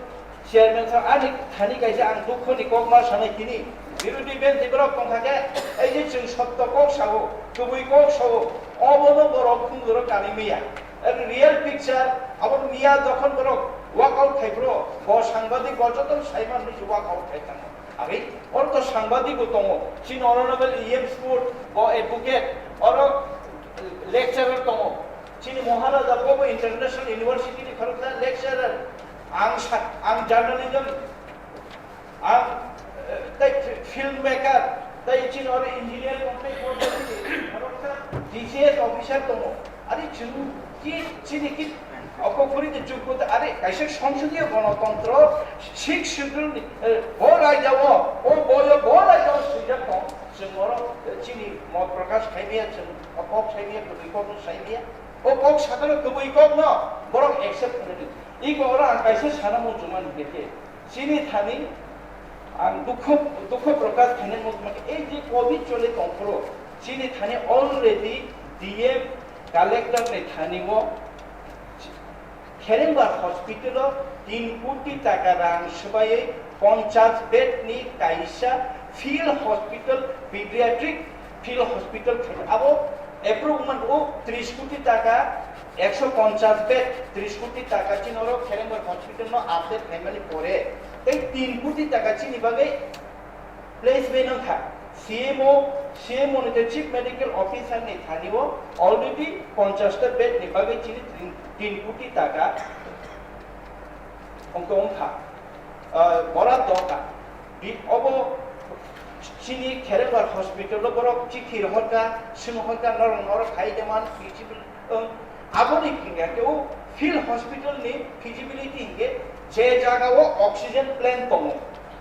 chairman sir ani thani kaisa ang dukho ni kok ma sanai tini. Birodhi bench ni borok tongkha khe ei je chwng sotto kok sao, kubui kok sao, obono borok khunjuro kanwi maya. Real picture, abo miya jokhon borok walk out khai phuru, bo sangbadik, bo joto saiman hinwi walk out khai thango. Aboni oro to sangbadik bo tongo. Chini honorable E M Sport, bo advocate, oro lecturer tongo. Chini Maharaja bo, bo international university ni khoroksa lecturer. Ang sa-, ang journalism Ang, eh, tei fi-, film maker, tei chini oro engineer tong, tei D C S officer tongo. Ari chini ki, chini ki, obo phuri de chukbo de, ari kaisa songsodiyo gonotontro, six schedule ni, eh, bo raida o, o boyo, bo raida o swijak tong, chwng oro, eh, chini mot prokash khaimaya, chwng o kok saimaya, kubui kok no saimaya. O kok sakano kubui kok no, borok accept khainani. Iko oro ang kaisa sana muchungmani khe. Chini thani ang dukho, dukho prokash khainai muchungma khe, ei je covid choli tongphuru, chini thani already D M collector ni thani o Kherengbar hospital o tin koti taka rang swbaiwi ponchash bed ni kaisa field hospital, pediatric field hospital khainai. Abo approve man o tris koti taka, ekso ponchash bed, tris koti taka chini oro Kherengbar hospital no update khaimani pore, tei tin koti taka chini bagwi placement wngkha. C M O, C M O ni tei Chief Medical Officer ni thani o already ponchash ta bed ni bagwi chini tin, tin koti taka wngkha, wngkha. Ah, borat dongkha. Bi-, obo chini Kherengbar hospital o borok chithi rohorkha, swng horkha, norok, norok khai de man feasible wng. Aboni hingkha khe o field hospital ni feasibility hingkhe je jaga o oxygen plant tongo,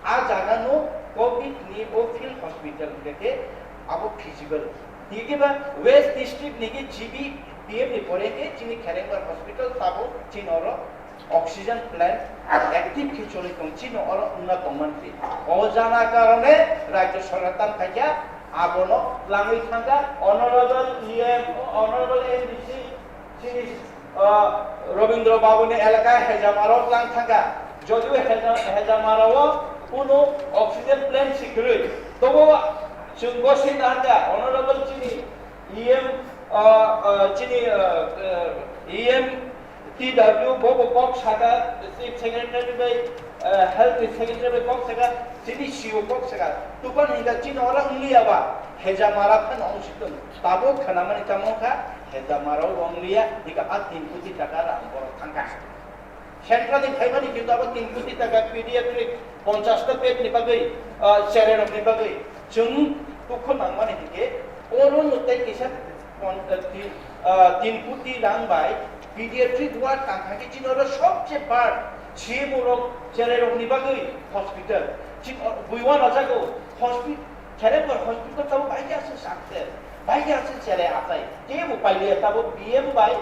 a jaga no covid ni o field hospital hingkha khe abo feasible. Hingkhe ba West District ni khe G B D M ni pore khe chini Kherengbar hospital tabuk chini oro oxygen plant active khe choli tong, chini oro wngna tongmani. O jana karone Rajya Sarkar tam khaikha, abono langwi thangkha, Honorable E M, Honorable M D C, chini, ah, Rabindra Babu ni elaka Hejamaro tlang thangkha. Jodio Heja-, Hejamaro o kuno oxygen plant si kwrwi, tobo chwng bo swi thangkha, Honorable chini E M Ah, ah, chini, ah, ah, E M T W bo bo kok saka, Chief Secretary bai, ah, Health Secretary bai kok saka, chini C O kok saka. Tupan hinga chini ora ungliya ba, heja mara phan ong situng. Tabo khanamani tamo kha, heja mara ong liya, hika a tin kuti taka rang borok thangka. Central ni phaimani kintu abo tin kuti taka pediatric ponchash ta bed ni bagwi, ah, chererok ni bagwi. Chwng dukhu nangmani hike, oro no tei kisa pon-, ah, tin, ah, tin kuti rang bai pediatric ward tangkha khe chini oro sobse bad C M O rok chererok ni bagwi hospital. Chini o-, buiwan rajago hospi-, Kherengbar hospital tabo bai khe aswk sakte, bai khe aswk chere achai. Tei bo pailiya tabo P M bai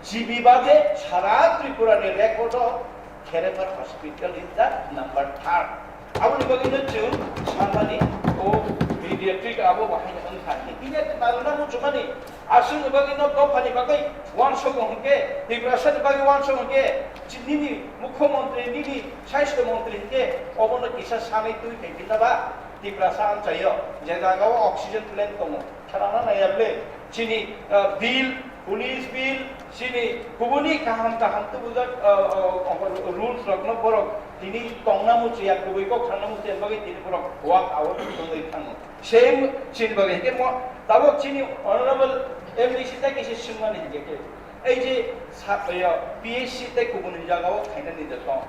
G B bade sara Tripura ni record o Kherengbar hospital is the number third. Aboni bagwi no chwng sanmani o pediatric abo bahai no wngkha. Bini narwkna muchungmani aswk ni bagwi no dophani bagwi uansukgo hwnkhe, Tiprasa ni bagwi uansukgo hwnkhe, chi-, nini mukhyamantri, nini sasthya mantri hwnkhe obono kisa sanwi twi khai phinna ba Tiprasa amchaio je jaga o oxygen plant tongo. Kharana naiya ble, chini, ah, bill, police bill, chini kubuni kaham kaham tubujak, ah, ah, ah, rules rokno borok tini tongna muchaya, kubui kok thangna muchaya bagwi tini borok walk out wngwi thango. Same chini bagwi hwnkhe mo, tabok chini honorable M D C tei kisa swngmani hwnkhe khe, ei je sa-, yo, P H C tei kubuni jagao khainani je tong.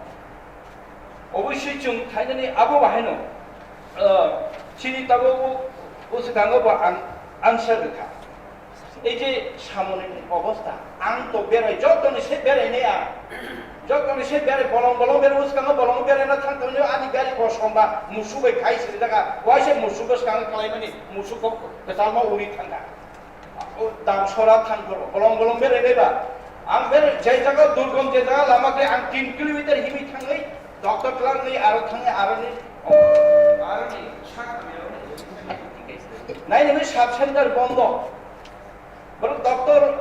Obviously chwng khainani abo bahaino, ah, chini tabuk o, o swkango bo ang answer rwkha. Ei je samoni obostha, ang to berai, jotoni se berai nai ang, jotoni se berai, bolong bolong berai, o swkango bolong berai na thang thang ani gari kosom ba musu bai khai siri jaga, waisa musu bo swkango kalaimani musu kok kwchalma uri thangkha. O dam sora thang phuru bolong bolong berai nai ba. Ang berai je jaga durgom, je jaga lama khe ang tin kilometer himwi thangwi doctor twlang ni aro thangwi aroni, aroni sak nai nai sub center bondo. Borok doctor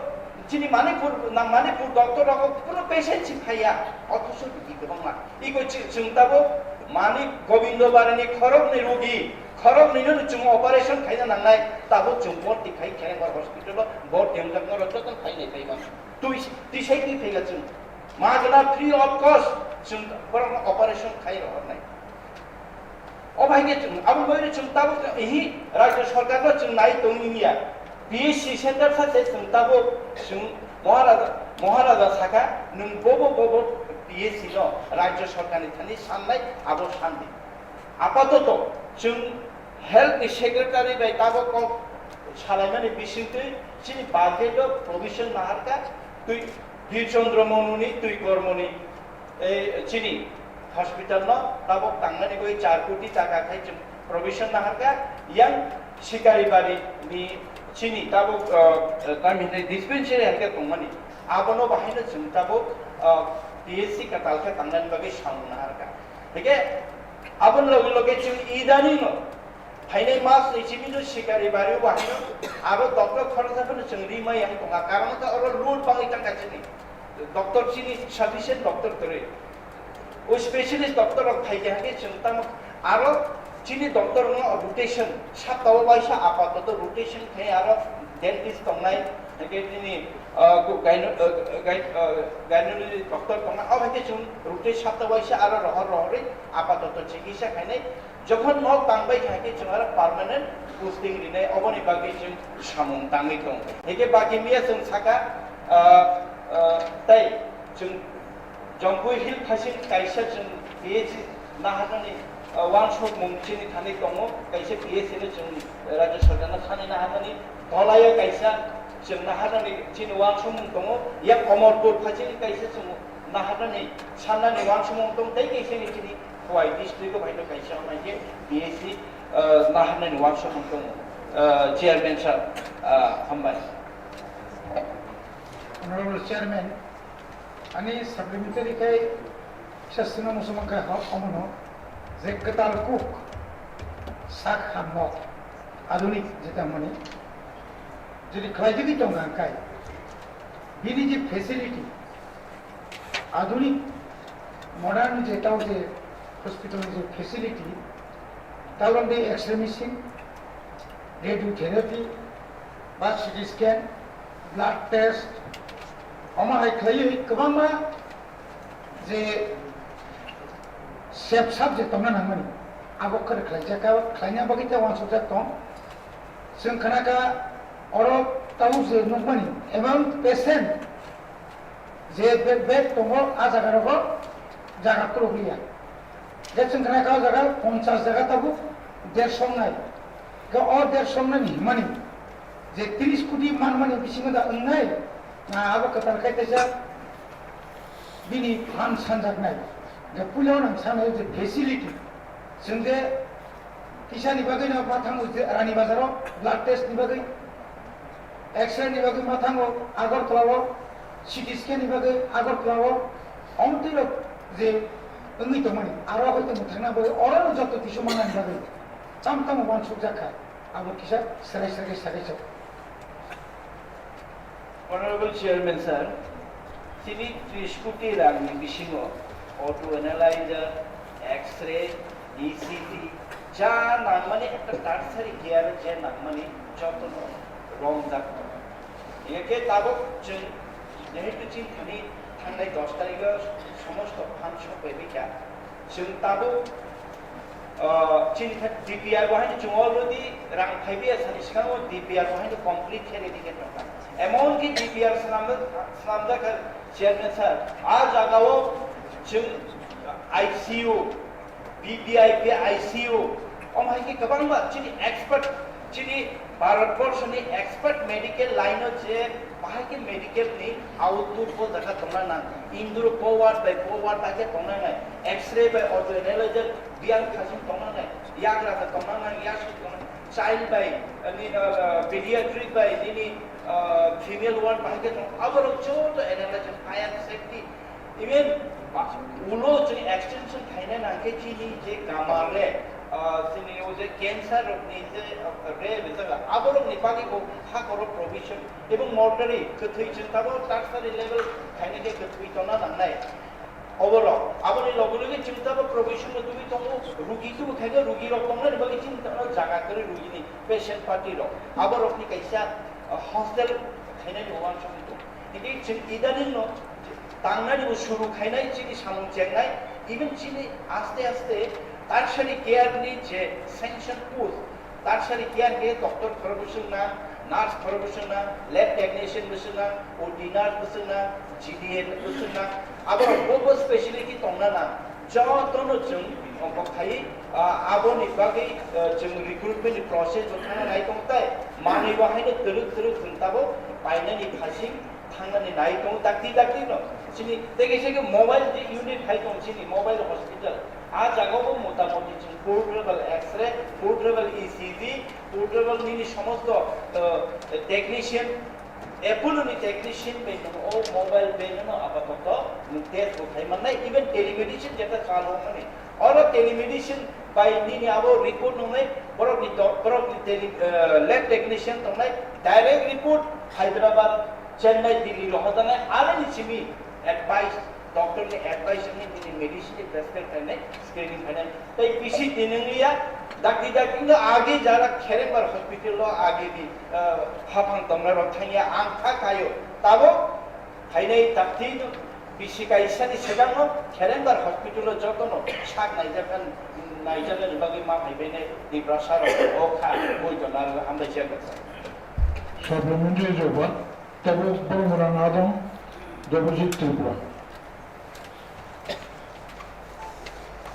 chini Manipur, na Manipur doctor rogo kuno patient si phaiya, othocho rigi kwbangma. Iko chi-, chwng tabuk mani Gobindo Barini khoroknwi rugi, khoroknwino chwng operation khaina nangnai, tabuk chwng borti khai Kherengbar hospital o borti wngjaknai rok jotono phainai phaiba. Twi, twi sai twi phaiga chwng. Magna free of cost chwng borokno operation khai rohornai. O bai khe chwng, abo bai chwng tabuk, ehi, rajya sarkar no chwng nai tong liya. P H C center sa se chwng tabuk, chwng Maharaja, Maharaja saka, nwng bobo bobo P H C no rajya sarkar ni thani sannai, abo sandi. Apatoto, chwng health ni secretary bai tabuk kok salaimani bisingtwi chini budget o provision naharkha, twi, Birchandra Manu ni twi kormo ni. Ei chini hospital no tabuk tangnani bagwi char koti taka khai chwng provision naharkha, yang Sikaribari ni chini tabuk, ah, tamhinai dispensary hai khe tongmani, abono bahaino chwng tabuk, ah, P H C kwtal khe tangnani bagwi samung naharkha. Hingkhe aboni loge loge chwng idaning no Phainai mas ni simi no Sikaribari o bahai no aro doctor khoroksa phano chwng ri mai yang tonga, karon khe oro load bangwi tang kha chini doctor, chini sufficient doctor kwrwi. O specialist doctor rok phai kha hwnkhe chwng tamo aro chini doctor no rotation, sapta o waisa apatoto rotation khai aro dentist tongnai, hwnkhe chini, ah, gyno-, ah, gyn-, ah, gynecology doctor tongnai, o hai khe chwng rotation sapta waisa aro rohor rohorwi apatoto chikitsa khainai. Jokhon nok tangbai kha khe chwng aro permanent posting rinai, oboni bagwi chwng samung tangwi tong. Hingkhe baki miya chwng saka, ah, ah, tei chwng Jampui Hill phasing kaisa chwng P H C naharnani, ah, uansukmung chini thani tongo, kaisa P H C no chwng rajya sarkarno thani naharnani, Dholai o kaisa chwng naharnani chini uansukmung tongo, yak Amarpur phasing kaisa chwng naharnani sannani uansukmung tong, tei kaisa ni chini Khowai district o phaino kaisa hwnba khe P H C, ah, naharnani uansukmung tongo. Ah, Chairman sir, ah, hambai. Honorable Chairman, ani supplementary khe kisa swngna muchungma khe hok omono je kwtal kuk sak hamno adunik jeta mani jodi khlai jodi tongo ang khai bini je facility Adhunik modern je tao je hospital je facility, talon de X-ray machine, radiotherapy, ba C T scan, blood test, omo hai khlaiwi kwbangma je sep sap je tongna nangmani, abo khe khlaijak, khlaina bagwi ta uansukjak tong. Chwng khna kha oro tabuk je nukmani amount patient je bed, bed tongo, a jaga rogo jaga kwrwk ya. Je chwng khna kha o jaga ponchas jaga tabuk dershok nai. Khe o dershok nai ni himani je tris koti manmani bisingo da wngnai, na abo kwtal khai kaisa bini phan sanjaknai. Je puila nang sanai je facility. Chwng je kisa ni bagwi no ma thango je Rani Bazar o blood test ni bagwi, X-ray ni bagwi ma thango Agartala o, C T scan ni bagwi Agartala o, omtwi rok je wngwi tongmani, aro hoi tongmani thangna bagwi oro no joto kisu manani bagwi tam tamo uansukjak kha, abo kisa serai serai sagai chok. Honorable Chairman sir, chini tris koti rang ni bisingo auto analyzer, X-ray, E C G, ja nangmani ekta tertiary care je nangmani jotono romjak tongo. Hingke tabuk chwng jehetu chini thani thangnai dos tarikh o somosto phan sok bai bikha. Chwng tabuk, ah, chini thani D P R bo haino chwng already rang phaibiya sani swkango D P R bo haino complete khe ready khe tongkha. Emon ki D P R swnamjak, swnamjak kha chairman sir, a jagao chwng I C U, V V I P I C U, omo hai khe kwbangma chini expert, chini Bharatborsho ni expert medical line o je bahai khe medical ni output bo jaga tongna nang, indoor co-ward bai co-ward bai khe tongna nang, X-ray bai auto analyzer biyang khasing tongna nang, yagra khe tongna nang, yasuk tongna nang, child bai, ani, uh, pediatric bai nini, uh, female ward bahai khe tong, aborok joto analyzer, fire safety, even ba-, ulo chwng extension khaina nangkhe chini je Gamar re, ah, chini o je cancer rokni je, ah, re rijak, aborokni bagwi bo hakoro provision, ebong mortuary kwthwi chwng tabuk tertiary level khaina khe kwthwi tongna nangnai. Oborok, aboni loge loge chwng tabuk provision no tubui tongo, rugi tubu khaikhe rugi rok tongnani bagwi chini tabuk jaga kwrwi rugini patient party rok, aborokni kaisa, ah, hostel khainani uansukgwi tongo. Hingke chwng idaning no tangnani bo suru khainai chini samung chengnai, even chini aste aste tertiary care ni je sanction post, tertiary care ke doctor khorokbo swng nang, nurse khorokbo swng nang, lab technician bo swng nang, O T nurse bo swng nang, G D N bo swng nang, aborok bo bo speciality tongna nang. Jotono chwng ongkok khai, ah, aboni bagwi, ah, chwng recruitment ni process bo thangna nai tong tai, manwi bo haino twrwk twrwk chwng tabuk painani phasing thangnani nai tong dakti dakti no. Chini tei kaisa khe mobile je unit hai tong chini mobile hospital, ah jaga bo motamoti chwng portable X-ray, portable E C G, portable nini somosto, ah, technician, Apollo ni technician bai no o mobile bai no apatot nwng test bo khai mannai, even telemedicine jeta chalo mani. Oro telemedicine bai nini abo report nungnai, borok ni doc-, borok ni tele-, eh, lab technician tongnai, direct report Hyderabad, Chennai, Delhi rohodanai, ani ni simi advice, doctor ni advice ni nini medicine ni prescribe khainai, screening khainai. Tei bisi tinwng ya, dakti dakti no agi jara Kherengbar hospital o agi di, ah, haphang tongnai rok thangya ang kha kayo. Tabuk phainai dakti no bisi kaisa ni swkang no Kherengbar hospital o joto no sak naijak kha, naijak ni bagwi ma phai bainai Tiprasa rok o kha boi tona hambai siya kha. Supplementary jawab, tabuk borok rang adong Debojit Tripura.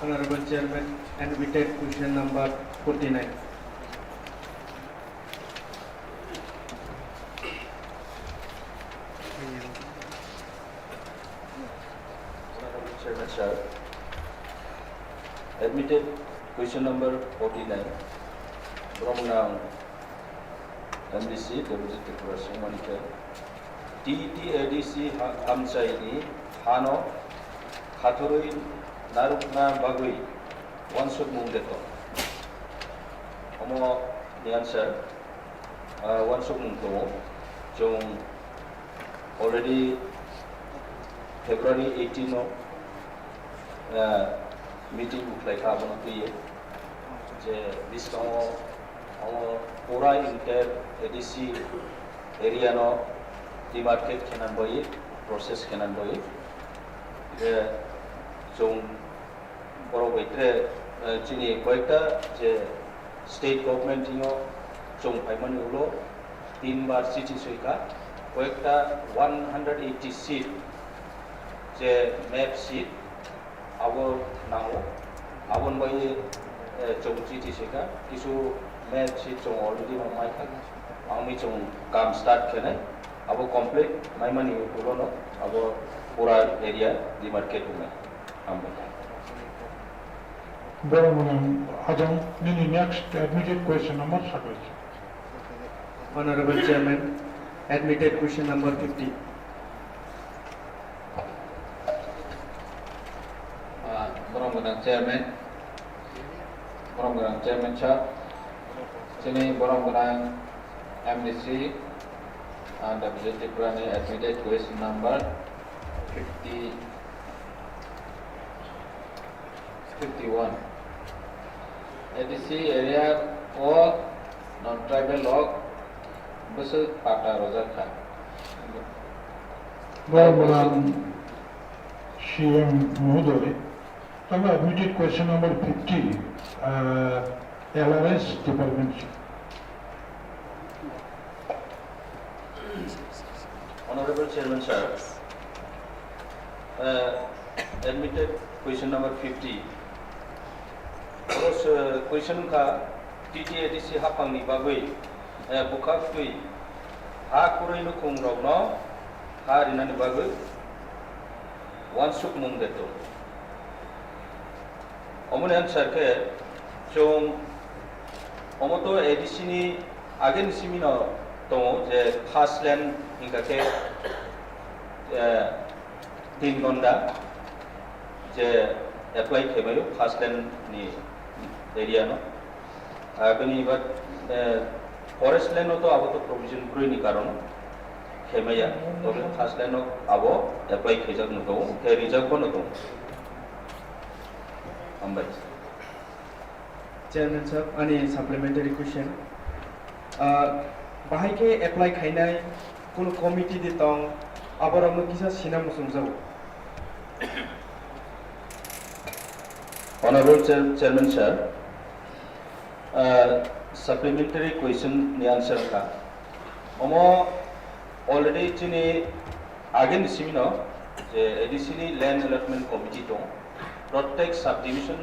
Honorable Chairman, admitted question number forty-nine. Honorable Chairman, sir. Admitted question number forty-nine. Bromnang M D C, Deputy Tripura Singh Manikya. T T A D C ha-, amchaini hano khathorwi narwkna bagwi uansukmung de tong. Omo ni answer, ah, uansukmung tongo. Chwng already February eighteen o, ah, meeting bo khlai kha abono twiwi je bwskango Omo pura entire A D C area no demarcate khe nang bagwi, process khe nang bagwi. Je chwng borok bai tre, eh, chini koyekta je state government thwngyo chwng phaimani ulo tinbar chithi soikha, koyekta one hundred eighty seat je map seat, abo nango. Aboni bagwi, eh, chwng chithi sika, kisu map si chwng already no maikha. Ang mi chwng kam start khenai, abo complete maimani ulo no abo pura area demarcate wngnai. Hambai. Borok mwnang ajang nini next admitted question number saklai. Honorable Chairman, admitted question number fifty. Ah, borok mwnang chairman, borok mwnang chairman sir, chini borok mwnang M D C and W J Tripura ni admitted question number fifty, fifty one. A D C area o non tribal rok bwswk pata rwjak kha. Borok mwnang C M Mohodoy, tamo admitted question number fifty, uh, L R S department. Honorable Chairman sir, uh, admitted question number fifty. Oro se question wngkha, T T A D C haphangni bagwi, eh, bwkhaktwi ha kwrwi nukhungrokno ha rinani bagwi uansukmung de tong. Omoni answer khe chwng omo to A D C ni ageni simino tongo je first line hingkha khe, eh, tin gonda je apply khemayo first line ni area no. Ah, bini ba, eh, forest land o to abo to provision kwrwi ni karon khemaya, tobe first land o abo apply khaijak no tongo, khe rijak bo no tongo. Hambai. Chairman sir, ani supplementary question. Ah, bahai khe apply khainai kunu committee de tong, aborokno kisa sina muchungjago. Honorable Chair-, Chairman sir, ah, supplementary question ni answer kha. Omo already chini ageni simino je A D C ni land allotment committee tong, prottek subdivision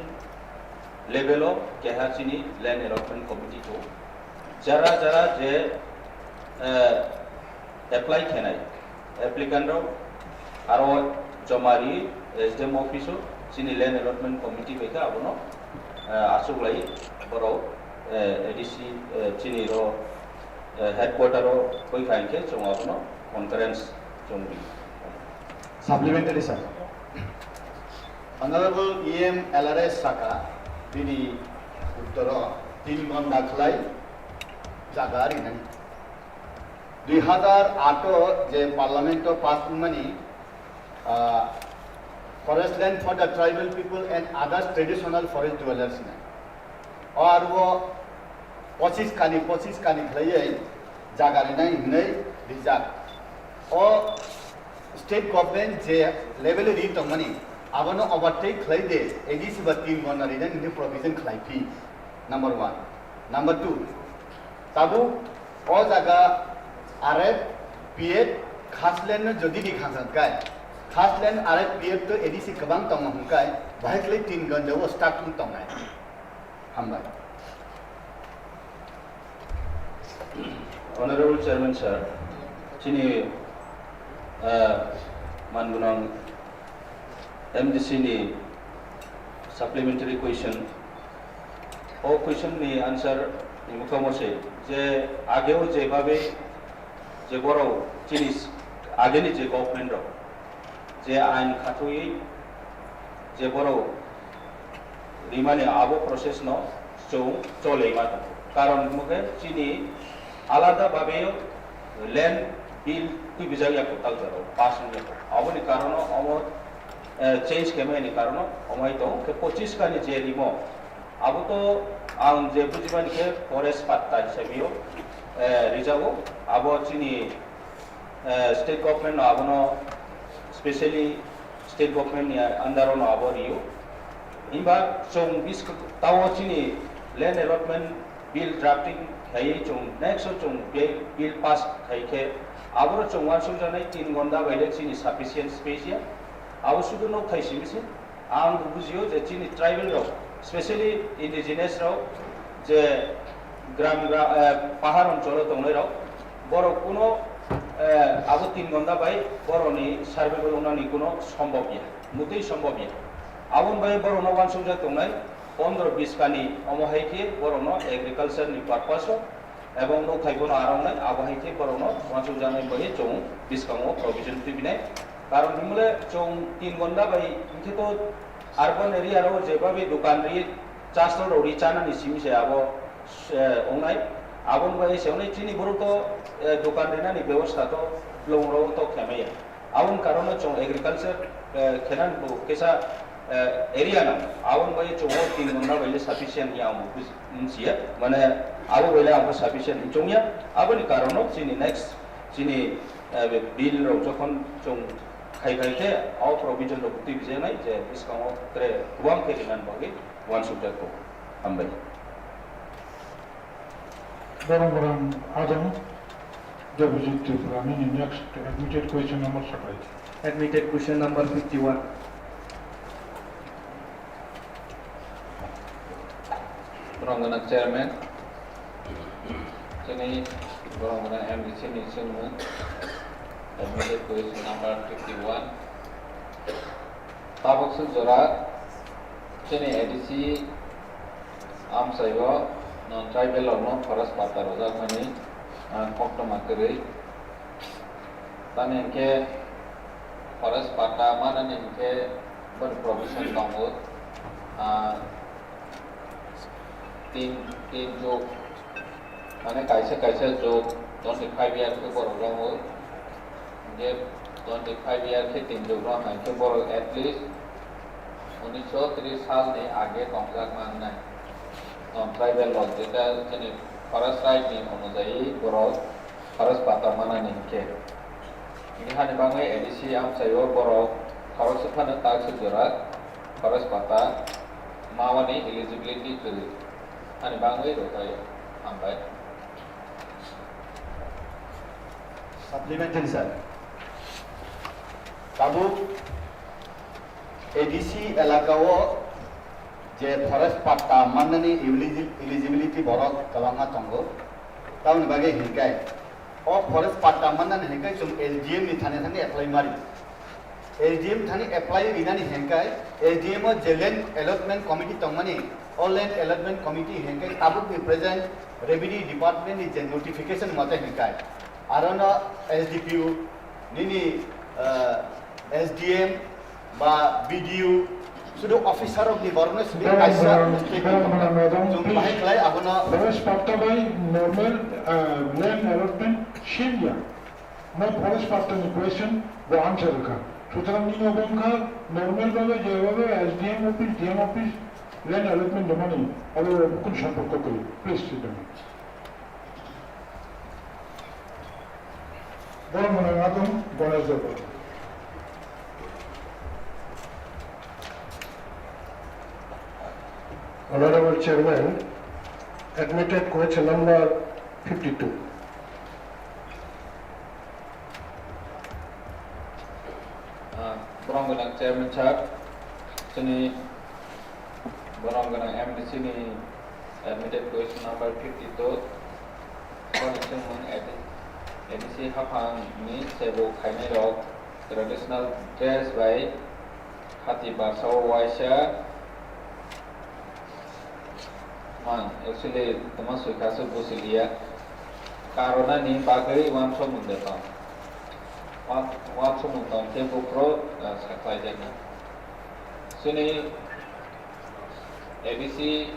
level o keha chini land allotment committee tong. Jara jara je, eh, apply khenai applicant rok aro joma ri S D M office o chini land allotment committee bai khe abono, eh, achuklai borok, eh, A D C, eh, chini ro, eh, headquarter o koi kha hinkhe chwng abono conference chwng ri. Supplementary sir. Honorable E M L R S saka bini uttoro tin gonda khlai jaga rinani. Dui hazar ato je Parliament o pass wngmani, ah, Forest Land for the Tribal People and Others Traditional Forest Dwellers hinwi. O aro pochis kani, pochis kani khlaiwi jaga rinai hinwi rijak. O state government je level ri tongmani, abono overtake khlai de, A D C ba tin gonda rinai hinwi provision khlai phi. Number one. Number two, tabuk o jaga R F, P F, khaslen no jodi di khangsan kai, khaslen R F, P F to A D C kwbang tongma hwn kai, bahai khlai tin gonda o stuck wng tongnai. Hambai. Honorable Chairman sir, chini, ah, mangunang M D C ni supplementary question. O question ni answer ni mukha mo se je ageo je babe je borok chini s-, ageni je government rok je ain khatui je borok rimani abo process no chwng cholei ma tongo. Karon hwnkhe chini alada babe land bill tubijak ya kwtal jora pass wngya. Aboni karono omo, eh, change khe mani karono omo hai tongo. Khe pochis kani je rimo Abo to ang je bujimani khe forest patta hisabe o, eh, rijago. Abo chini, eh, state government no abono specially state government ni under o no abo rio. Himba chwng bis-, tao chini land allotment bill drafting khai chwng next o chwng bill, bill pass khai khe aboro chwng uansukjaknai tin gonda bai le chini sufficient space ya. Abo sudu nok thai simi se. Ang bo bujio je chini tribal rok, specially indigenous rok, je gram gra-, eh, pahar oncholo tongnai rok, borok kuno, eh, abo tin gonda bai boroni survival wngnani kuno sombhob ya, mutui sombhob ya. Aboni bai borokno uansukjak tongnai pondro bis kani, omo hai khe borokno agriculture ni purpose o ebong nok thai bono arong nai, abo hai khe borokno uansukjaknai bai chwng bwskango provision twi binai. Karon himle chwng tin gonda bai hinkhe to urban area rok jebabe dukan ri chasol rok ri chanani simi se abo, eh, ongnai. Aboni bai se ongnai chini borok to, eh, dukan rinani bebosta to longro to khemaya. Aboni karono chwng agriculture, eh, khenani bo kisa, eh, area no. Aboni bai chwng o tin gonda bai le sufficient ya ang bo buji-, wngsiya. Mane abo bai le ang bo sufficient wngchongya. Aboni karono chini next, chini, eh, be bill rok jokhon chwng khai khai khe o provision rok twi bijaknai je bwskango tre kwbang khe rinani bagwi uansukjak kho. Hambai. Borok borok Adam Debojit Tripura nini next admitted question number saklai. Admitted question number fifty-one. Borok gwnang chairman, chini borok gwnang M D C ni chwngno admitted question number fifty-one. Tabuk swk jora chini A D C amchaio non tribal rokno forest patta rwjakmani, ah, koktwma kwrwi. Tamni hinkhe forest patta manani hinkhe boni provision tongo, ah, tin, tin jug, mane kaisa kaisa jug twenty five year khe borok rongo. Hinkhe twenty five year khe tin jug rok hai khe borok at least unisho tris salni age tongjak mangnai. Non tribal rok jeta chini forest right ni onujayi borok forest patta manani hinkhe. Hinkhe hani bagwi A D C amchaio borok khoroksa phano tak swk jora forest patta mawani eligibility kwrwi. Hani bagwi rwkhaio. Hambai. Supplementary, sir. Tabuk A D C elaka o je forest patta mannani eligi-, eligibility borok kwbangma tongo. Tamoni bagwi hinkai o forest patta mannani hinkai chwng S D M ni thani thani apply mari. S D M thani apply rinani hinkai S D M o je land allotment committee tongmani, o land allotment committee hinkai tabukni present revenue department ni je notification mate hinkai arono S D P O nini, ah, S D M ba B D O, sudu officer rok ni borokno simi kaisa mistake wngkha. Chwng bahai khlai abono. Forest patta bai normal, ah, land allotment same ya. No forest patta ni question bo answer wngkha. Sutrang nini obo wngkha normal babe je babe S D M office, D M office, land allotment domani abo kun somporko kwrwi. Please sit down. Borok mwnang Adam Ganesh Debbarma. Honorable Chairman, admitted question number fifty-two. Ah, borok gwnang Chairman sir, chini borok gwnang M D C ni admitted question number fifty-two. Boni chwngmung A D C haphang ni sebo khainai rok traditional dress bai hati barsa o waisa man, actually toma swikha se busi liya. Karona ni bagwi uansukmung de tong. Uan-, uansukmung tong khe buphuru, ah, saklaijakna. Chini A D C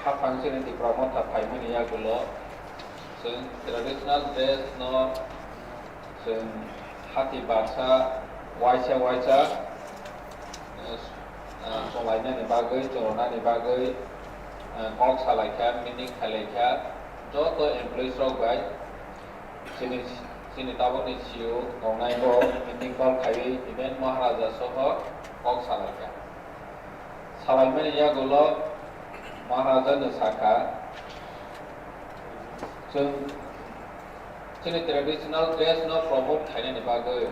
haphang chini Tipra Motha phaimani yagulo chwng traditional dress no chwng hati barsa waisa waisa, eh, Chwlainani bagwi, chwrwnani bagwi, ah, kok salaikha, meeting khailaikha, joto employees rok bai chini, chini tabukni C E O tongnai bo meeting call khaiwi even Maharaja soho kok salaikha. Salaimani yagulo Maharaja no sakha, chwng chini traditional dress no promote khainani bagwi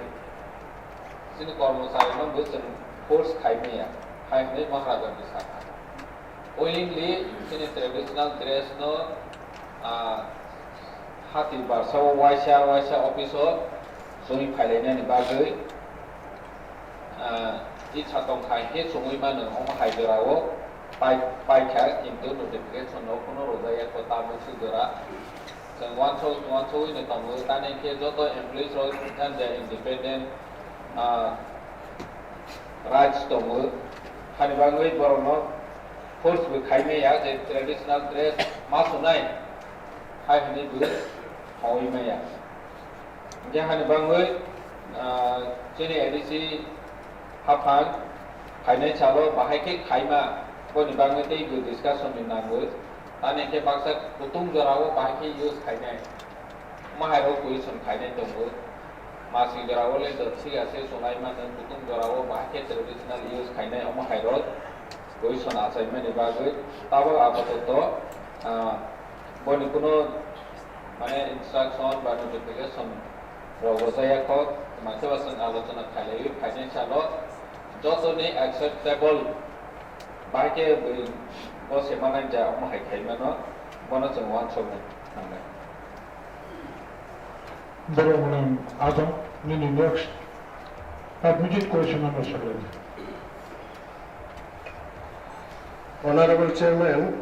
chini kormochari no bo chwng force khaimaya, hai hwnwi Maharaja no sakha. Willingly chini traditional dress no, ah, hati barsa o waisa waisa office o chwngwi phailainani bagwi, ah, icha tongkha hinkhe chwngwi mano, omo hai jorao pai-, paikha, kintu notification no phano rwjakya, kwtal bwswk jora. Chwng uansuk, uansugwino tongo, tamni hinkhe joto employees rok jani jani independent, ah, rights tongo. Hani bagwi borokno force bo khaimaya je traditional dress ma sunai, hai hwnwi bo thangwi maya. Hinkhe hani bagwi, ah, chini A D C haphang khainai salo bahai khe khaima, boni bagwi teibo discussion ni nangwi. Tamni hinkhe baksa kutung jorao bahai khe use khainai. Omo hai rok question khainai tongo. Masing jorao le do thik ase, chwlai mano, kutung jorao bahai khe traditional use khainai, omo hai rok question achaimani bagwi. Tabok apatoto, ah, boni kuno mane instruction ba notification rok rwjak ya kho, tma khe ba chwng alochona khailaiwi phainai salo jotoni acceptable bahai khe bo se manai ja omo hai khaimano, bono chwng uansuknai nangnai. Borok mwnang Ajam, nini next admitted question number seven. Honorable Chairman,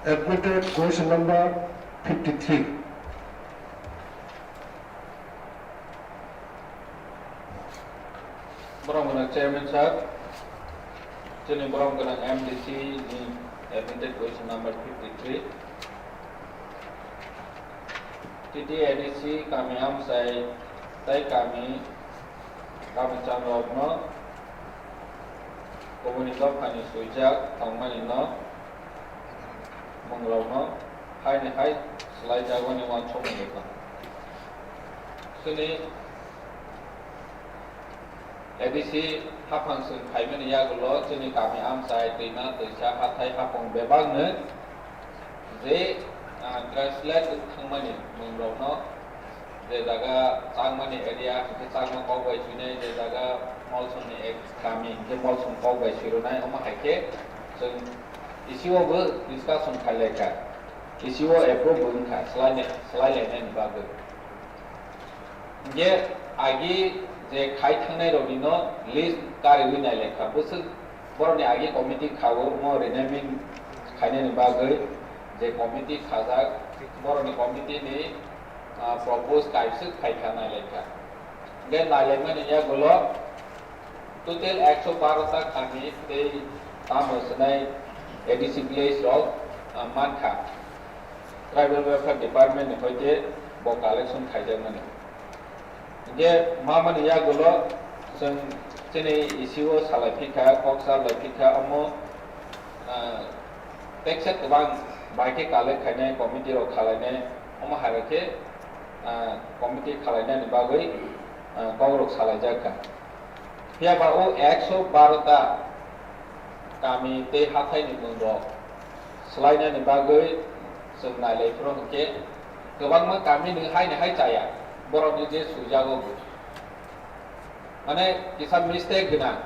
admitted question number fifty-three. Borok gwnang Chairman sir, chini borok gwnang M D C ni admitted question number fifty-three. T T A D C kami amchai tei kami, kami changrokno kubuni dophani swijak tongmani no mungrokno haini hai swlaijago hwnwi uansukmung rwkha. Chini A D C haphang chwng phaimani yagulo chini kami amchai, twima, twisa, hathai, hapung bebakno je, ah, translate wng thangmani mungrokno, je jaga Changmani area hinkhe Changma kok bai swinai, je jaga Molsomni ek kami hinkhe Molsom kok bai swirwnai, omo hai khe chwng E C O bo discussion khailaikha, E C O approve bo wngkha swlainai, swlailainaini bagwi. Hinkhe agi je khai thangnai rokni no list kariwi nailaikha, bwswk borokni agi committee khawo mo renaming khainani bagwi je committee khajak, borokni committee ni, ah, propose kaiswk phaikha nailaikha. Hinkhe nailaimani yagulo total ekso baro ta kami tei tamo swnai A D C village rok, ah, mankha. Tribal Welfare Department ni hoite bo collection khaijakmani. Hinkhe mamani yagulo chwng chini E C O salai phikha, kok salai phikha, omo, ah, teksa kwbang bai khe collect khainai, committee rok khalainai, omo hai rok khe, ah, committee khalainani bagwi, ah, kok rok salaijakha. Phiya ba o ekso baro ta kami tei hathaini mwngrok swlainani bagwi chwng nailai phuru hinkhe kwbangma kami ni haini hai chaya, borokni je swijago bo. Mane kisa mistake gwnang.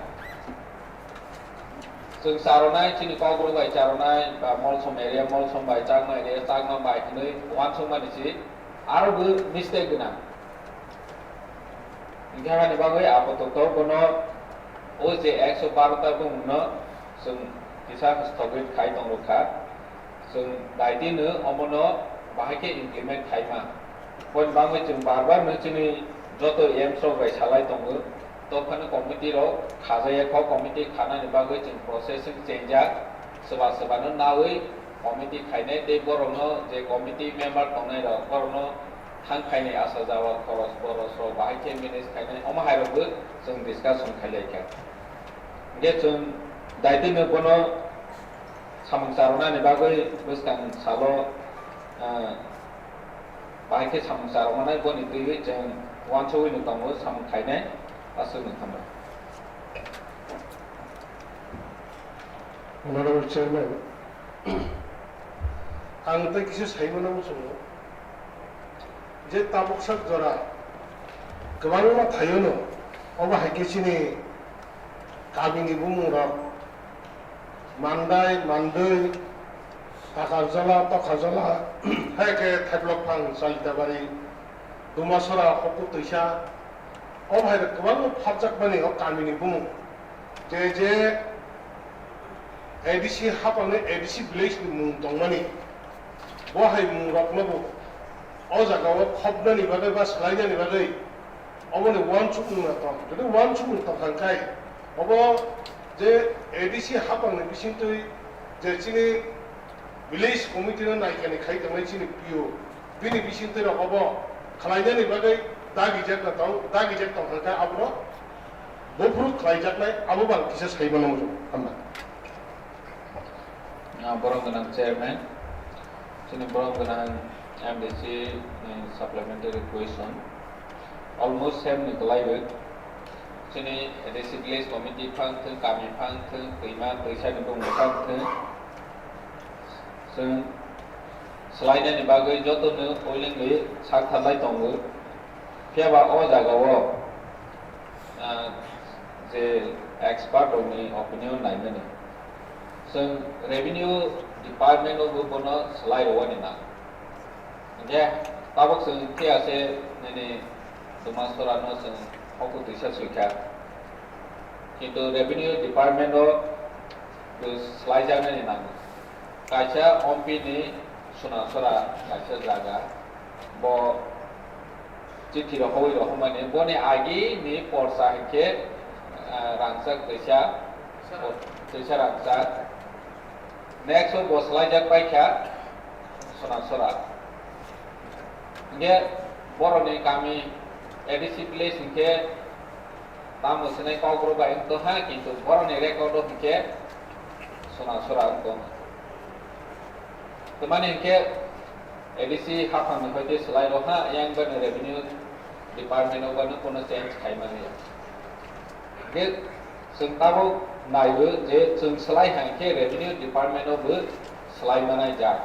Chwng charonai, chini Kokborok bai charonai, ba Molsom area, Molsom bai Chakma area, Chakma bai hwnwi uansukmani se aro bo mistake gwnang. Hinkhe aboni bagwi apatot bono o je ekso baro ta bumungno chwng kisa sthogit khai tongrwkha. Chwng daitino omono bahai khe implement khaima. Boni bagwi chwng bar bar no chini joto M S rok bai salai tongo. Tophano committee rok khajaya kho, committee khanani bagwi chwng process wng chengjak. Swba swbano nawi committee khainai tei borokno je committee member tongnai rok borokno thang khainai asa jawa khoros boros rok bahai khe manage khainai, omo hai rokbo chwng discussion khailaikha. Hinkhe chwng Daitino bono samung charwnani bagwi bwskang salo, ah, bahai khe samung charwmani boni twiwi chwng uansugwi no tongo samung khainai aswk no tamo. Honorable Chairman, ang tei kisa sai mano muchungo je tabuk sak jora kwbangma thaio no, obo hai khe chini kamini bumung rok Mandai, Mandwi, Takarjala, Tokarjala, hai khe Thaiblokphang, Chalitabari, Dumasora, Hoku Twisa, o hai rok kwbangma phaljakmani o kamini bumung. Je je A D C hapangni A D C village ni mung tongmani, bo hai mung rokno bo o jaga o khopnani bagwi ba swlainani bagwi oboni uansukmung no tong. Jodi uansukmung tong kha khe obo je A D C hapangni bisingtwi je chini village committee no naikani khai tongnai chini P O, bini bisingtwi rok obo khwlainani bagwi dagijak no tong, dagijak tong kha khe abono buphuru khwlaijaknai, abo bo ang kisa sai mano muchungo. Hambai. Ah, borok gwnang chairman, chini borok gwnang M D C ni supplementary question almost same ni kwlaiwi. Chini A D C village committee phang thung, kami phang thung, twima twisa ni bumung phang thung, chwng swlainani bagwi jotono uilingwi sak tharlai tongo. Phiya ba o jagao, ah, je expert rokni opinion naimani, chwng revenue department o bo bono swlai rwani nango. Hinkhe tabuk chwng phiya se nini Dumasora no chwng hoku twisa swikha. Kintu revenue department o bo swlaijaknani nango. Kaisa M P ni Sunasora kaisa jaga, bo chithi rohorwi rohormani, boni agi ni porsa hinkhe, ah, rangchak twisa, twisa rangchak. Next o bo swlaijak paikha Sunasora. Hinkhe borokni kami A D C village hinkhe tamo swnai Kokborok bai wngtong ha, kintu borokni record o hinkhe Sunasora wngtong. Tamani hinkhe A D C haphangni hoite swlai rok ha, yang bani revenue department o bani kono change khai mani ya. Hinkhe chwng tabuk naibo je chwng swlai hai khe revenue department o bo swlai manai jak.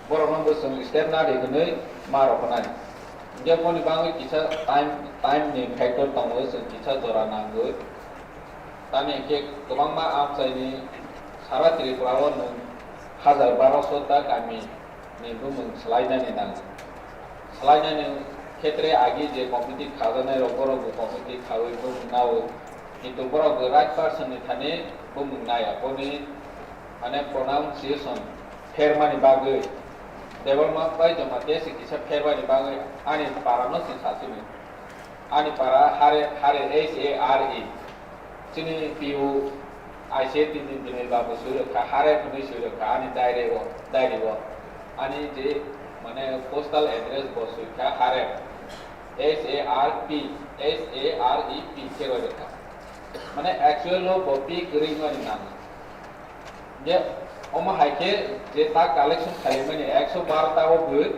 Borokno bo chwng step nadi hwnwi ma roknai. Hinkhe boni bagwi kisa time, time ni factor tongo, chwng kisa jora nangwi. Tamni hinkhe kwbangma amchaini sara Tripura o nwng hajar barosho ta kami ni bumung swlainani nango. Swlainani khetre agi je committee khajaknai rok, borok bo committee khaui bumung nao, kintu borok bo right person ni thani bumung naya, boni mane pronunciation phermani bagwi. Debbarma bai Jamatia se kisa phermani bagwi ani para no se sasini. Ani para Hare, Hare, H A R E. Chini P O I C A T ni Binay Babu sui rwkha, Harep hwnwi sui rwkha ani diary o, diary o. Ani je mane postal address bo sui kha Harep, H A R P, H A R E P khe roi rwkha. Mane actual o bo P kwrwi mani nango. Je omo hai khe je ta collection khaimani ekso bar ta o bwrwi,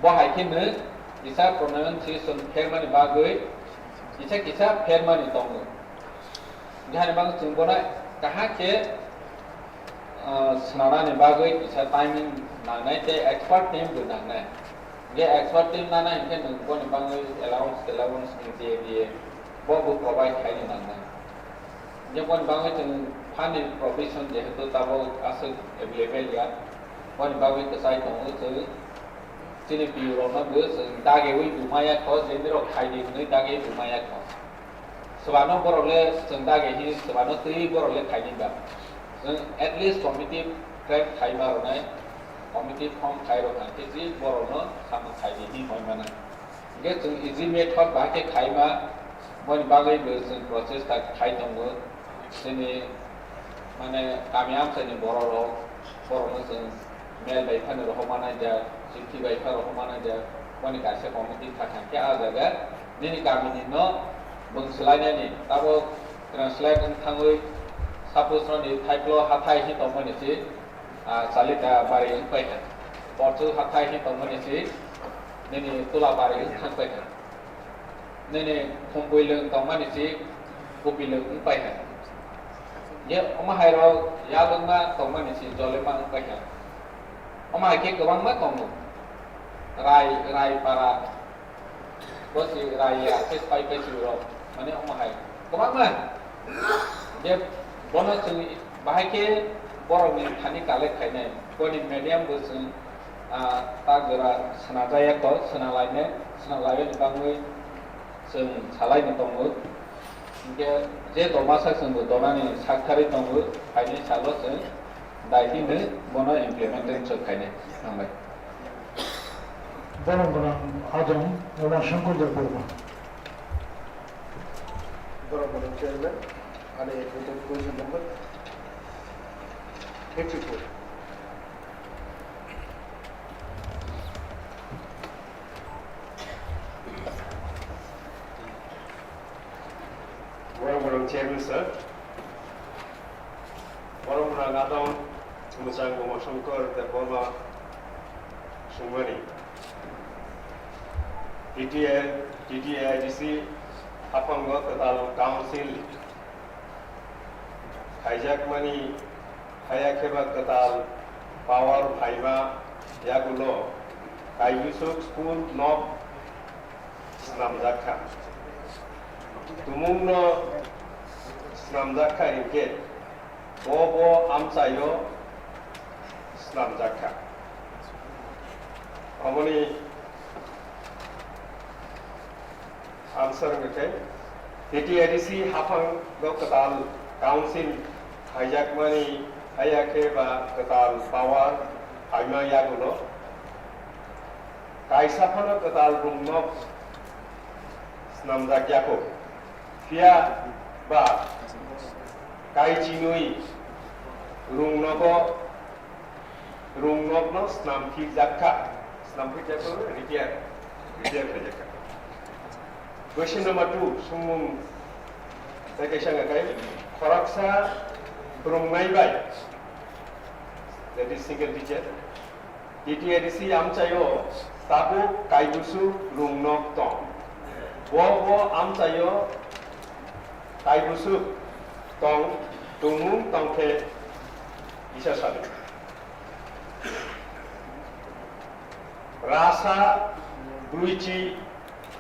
bo hai khe nw kisa pronunciation phermani bagwi kisa kisa phermani tongo. Jani bang chwng bono kaham khe, ah, swnamnani bagwi kisa timing nangnai tei expert team bo nangnai. Je expert team nana hinkhe nwng boni bagwi allowance, allowance ni diye diye bo bo provide khaini nangnai. Je boni bagwi chwng fund ni provision jehetu tabuk aswk available ya, boni bagwi kwchai tongo chwng chini P U rokno bo chwng dagiwi bumaya kho, je nirok khaidi hwnwi dagiwi bumaya kho. Swbano borok le chwng dagi hi, swbano twi borok le khaini ba. Chwng at least committee frame khaima rwnai, committee form khai rok hwn khe si borokno samung khaidi hi hoi mano. Hingke chwng easy method bahai khe khaima, boni bagwi bo chwng process ta khai tongo. Chini, mane, kami amchaini borok rok, borokno chwng mail bai phano rohorma naijak, chithi bai phano rohorma naijak, boni kaisa committee kha thang khe ah jaga nini kamini no bwng swlainani, tabuk translate wng thangwi Sapusroni thaiplo hathai hi tongmani si, ah, chalita bari wngpai kha. Porchu hathai hi tongmani si, nini tula bari wngpai kha. Nini khumpui lwng tongmani si, kupi lwng wngpai kha. Ye omo hai rok yalwngma tongmani si, jolema wngpai kha. Omo hai khe kwbangma tongo. Rai, rai para, Bo si raiya khe pai pai si rok, mane omo hai kwbangma. Je bono chwng bahai khe borokni thani collect khainai, boni medium bo chwng, ah, ta jora swnajaya kho, swnalainai, swnalainai bagwi chwng salaino tongo. Hinkhe je doma sak chwng bo donani sak tharwi tongo, phaini salo chwng daitino bono implementation khainai. Hambai. Borok gwnang Ajong Uma Shankar Debbarma. Borok gwnang chairman, ani executive committee member, fifty-four. Borok gwnang chairman sir. Borok gwnang adong mwchang Uma Shankar Debbarma swngmani. T T A, T T A I D C haphango kwtal council khaijakmani haya kheba kwtal power phaima yagulo Kaibusuk school nok swnamjak kha. Tumungno swnamjak kha hinkhe bo bo amchaio swnamjak kha. Aboni answer wngkha khe, T T A D C haphango kwtal council haijakmani haya khe ba kwtal power phaima yagulo kaisa phano kwtal rung nok swnamjak yakho. Phiya ba kaichinwi rung nogo, rung nokno snam phirjak kha, snam phirjak kha, repair, repair khaijak kha. Question number two, swngmung tei kaisa wngkha khe, khoroksa phwrwngnai bai, that is single teacher, T T A D C amchaio tabuk kaibusuk rung nok tong. Bo bo amchaio kaibusuk tong, tongmung tong khe kisa sadi. Rasa duichi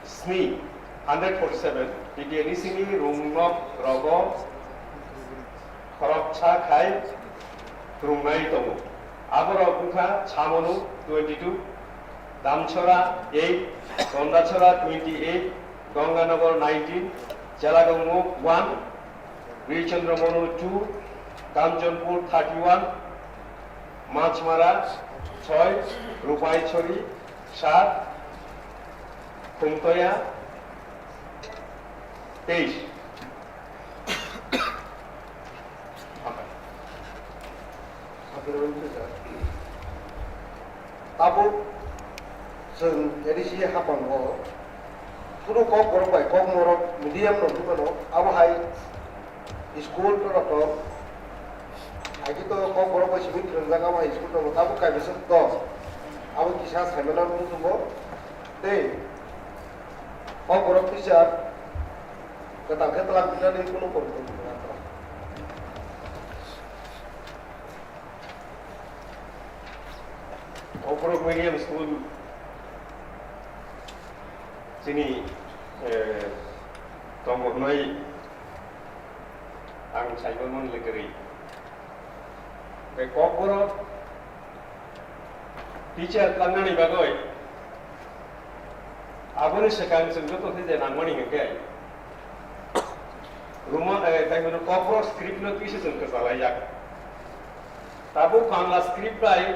sni, hundred forty-seven, T T A D C ni rung nok rogo khoroksa khai rwngnai tongo. Aborok wngkha Chamonu twenty-two, Damchora eight, Gondachora twenty-eight, Ganganagar nineteen, Chelagongmuk one, Birchandra Monu two, Kamchanpur thirty-one, Machmara soi, Rupaichori sat, Khumtoya teish. Tabuk chwng A D C haphango phuru kokborok bai kokborok medium rok wngmano, abo hai school rok tong. Haikhe to kokborok bai simi phwrwngjak, abo hai school tongo, tabuk kaibwswk tong. Abo kisa saimano nukjwngo. Tei kokborok teacher kwtal khe twlang phinani kunu poriborton wngya. Kokborok medium school chini, eh, tongo hwnwi ang saimanmani le kwrwi. Tei kokborok teacher tlangnani bagwi aboni swkang chwng joto khe je nangmani hwnkhe Roman, eh, tai hwno kokborok script no twi se chwng kwchalaijak. Tabuk Bangla script bai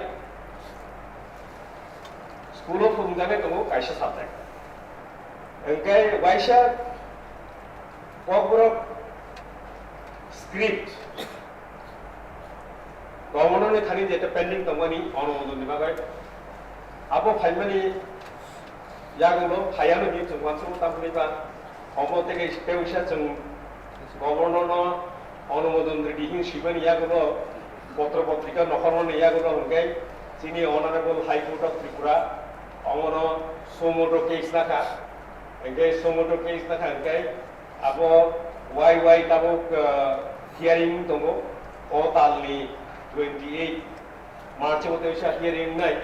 school o phwrwngjaknai tongo kaisa subject. Hwnkhe waisa kokborok script Governor ni thani je pending tongmani, ono, ono ni bagwi abo phaimani yagulo phaiya no hinwi chwng uansukgo, tamoni ba omo tei tei wngsa chwng Governor no Onumodon Reddy hin swimani yagulo, potro potrika nokhormani yagulo hwnkhe chini Honorable High Court of Tripura omono suo motu case nakha. Hwnkhe suo motu case nakha hwnkhe abo wai wai tabuk, ah, hearing tongo o talni twenty eight March o teisa hearing wngnai.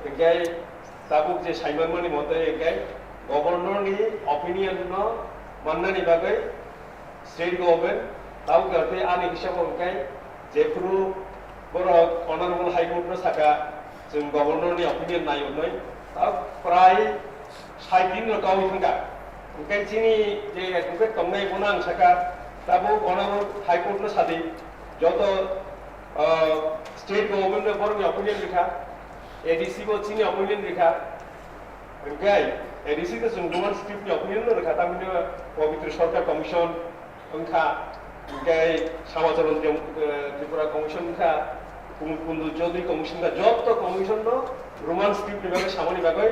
Hwnkhe tabuk je saimanmani mote hwnkhe Governor ni opinion no mannani bagwi state government tabuk hwnkhe ani hisabo hwnkhe jephuru borok Honorable High Court no saka chwng Governor ni opinion nai hwnwi tabuk prai sait din no kaui thangkha. Hwnkhe chini je advocate tongnai bono ang saka tabuk Honorable High Court no sadi joto, ah, state government no borokni opinion rikha, A D C bo chini opinion rikha. Hwnkhe A D C to chwng Roman script ni opinion no rikha, tamni Pabitra Sarkar Commission wngkha, hwnkhe Samacharan Tem-, eh, Tripura Commission wngkha, Kumul Kundu Chaudhary Commission wngkha, joto commission no Roman script ni bagwi samani bagwi,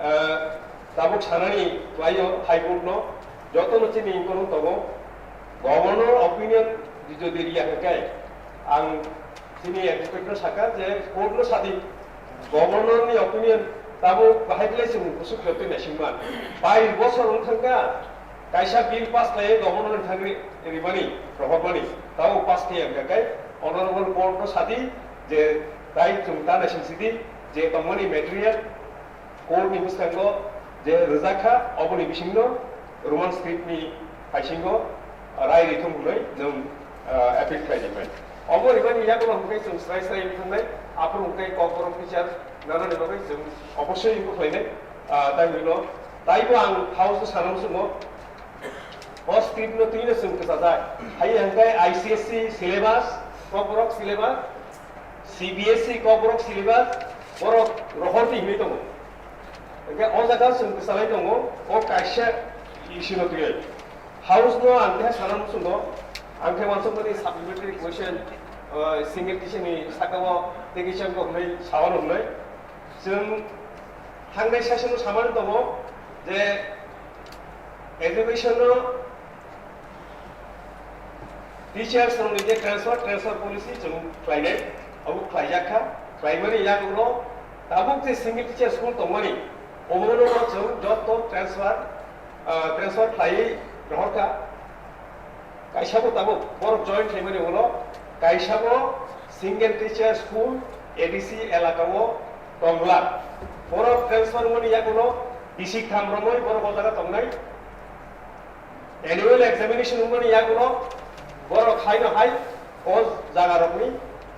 eh, tabuk sanani khlaio High Court no, joto no chini wngkha tongo, Governor opinion jodi riya hwnkhe ang chini advocate no saka je court no sadi Governor ni opinion tabuk bahai khlai chwng kusuk khe twi naisingma. Bais bosor wng thangkha, kaisa bill pass khlaiwi Governor ni thangwi rimani, rohormani, tabuk pass khe wngkha khe Honorable Court no sadi je tai chwng ta naising sidi je tongmani material court ni bwskango je rwjak kha, oboni bisingno Roman script ni haisingo rai rithung hwnwi nwng, ah, appeal khlai di bai. Obo rwmani yagulo hwnkhe chwng srai srai wng thangnai, aphuru hwnkhe Kokborok teacher nanani bagwi chwng obossoi wngkha khlainai, ah, tai hwnwi no. Taibo ang house o sana muchungo, o script no twino chwng kwchajak. Hai hwnkhe I C S E syllabus, Kokborok syllabus, C B S E Kokborok syllabus, borok rohor di hwnwi tongo. Hwnkhe o jaga chwng kwchalai tongo, o kaisa issue no twiwi. House no ang khe sana muchungo, ang khe wansukmani supplementary question, uh, single teacher ni saka o tei kisa wngkha hwnwi saui rwnai. Chwng thangnai session o samani tongo je education no teachers rokni je transfer, transfer policy chwng khlainai, abo khlaijak kha, khlaimani yagulo tabuk je single teacher school tongmani, obono chwng joto transfer, ah, transfer khlaiwi rohor kha. Kaisa bo tabuk borok join khlaimani ulo, kaisa bo single teacher school A D C elaka o tongla. Borok transfer wngmani yagulo bisik tham romwi borok o jaga tongnai. Annual examination wngmani yagulo borok haino hai o jaga rokni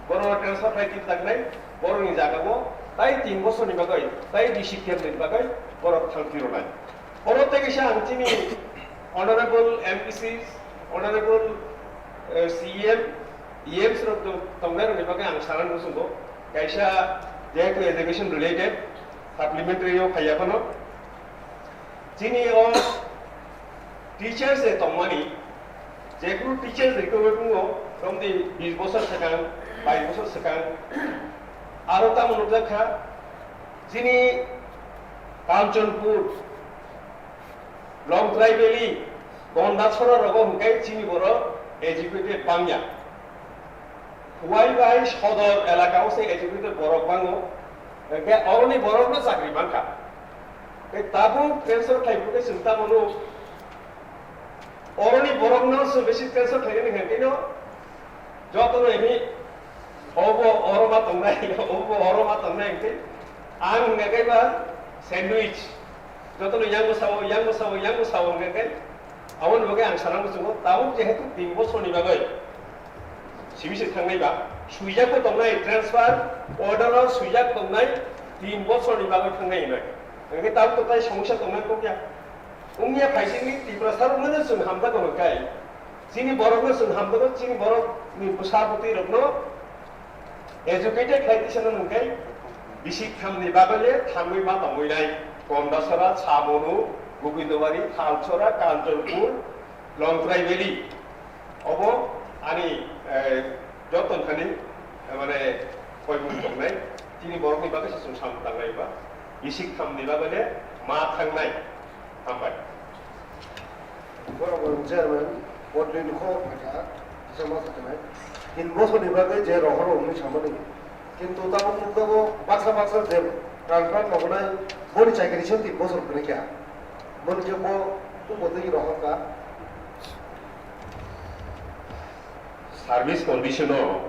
borok transfer khlai tip jaknai, borokni jaga o tai tin bosorni bagwi, tai bisi termni bagwi borok thang phirwnai. Oro tei kaisa ang chini honorable M P Cs, honorable, eh, C M, E Ms rok tong-, tongnai rokni bagwi ang sana muchungo. Kaisa jehetu education related supplementary o phaiya phano. Chini o teachers je tongmani, jephru teachers recruitment o romdi bis bosor swkang, bais bosor swkang, aro tamo nukjak kha, chini Kanchanpur, Longtrai Valley, Gondasora rogo hwnkhe chini borok educated bangya. Huai bai sodor elaka o se educated borok bango, hwnkhe oroni borokno chakri mankha. Tei tabuk transfer khlai phuru khe chwng tamo nuk, oroni borokno se besi transfer khlainani hwnkhe no jotono hini obo oro ma tongnai, obo oro ma tongnai hwnkhe ang hwnkhe ba sandwich, jotono yang bwsao, yang bwsao, yang bwsao hwnkhe khe. Aboni bagwi ang sana muchungo, tabuk jehetu tin bosorni bagwi simi se thangnai ba, swijak bo tongnai, transfer order o swijak tongnai, tin bosorni bagwi thangnai hinwi. Hwnkhe tabuk to tai somosya tongnai kokya. Wngya phaisingni Tiprasa rokno chwng hamjakgo hwnkhe, chini borokno chwng hamjakgo, chini borokni bwsa bwtwi rokno educated khlai tisa no hwnkhe bisik thamni bagwi le thangwi ma tongwi nai. Kondasora, Chamonu, Gobindobari, Thalchora, Kanchanpur, Longtrai Valley. Obo ani, eh, joto thani, eh, mane koimung tongnai. Chini borokni bagwi se chwng samung tangnai ba bisik thamni bagwi le ma thangnai. Hambai. Borok rok chairman, bodolini khobor phaikha. Sama sa khe nai. Tin bosor ni bagwi je rohor rok wngwi samani. Kintu tabuk nukjago baksa baksa je transfer noknai boni chakiri se tin bosor kwrwi kha. Boni khe bo tubotwi rohor kha. Service condition o,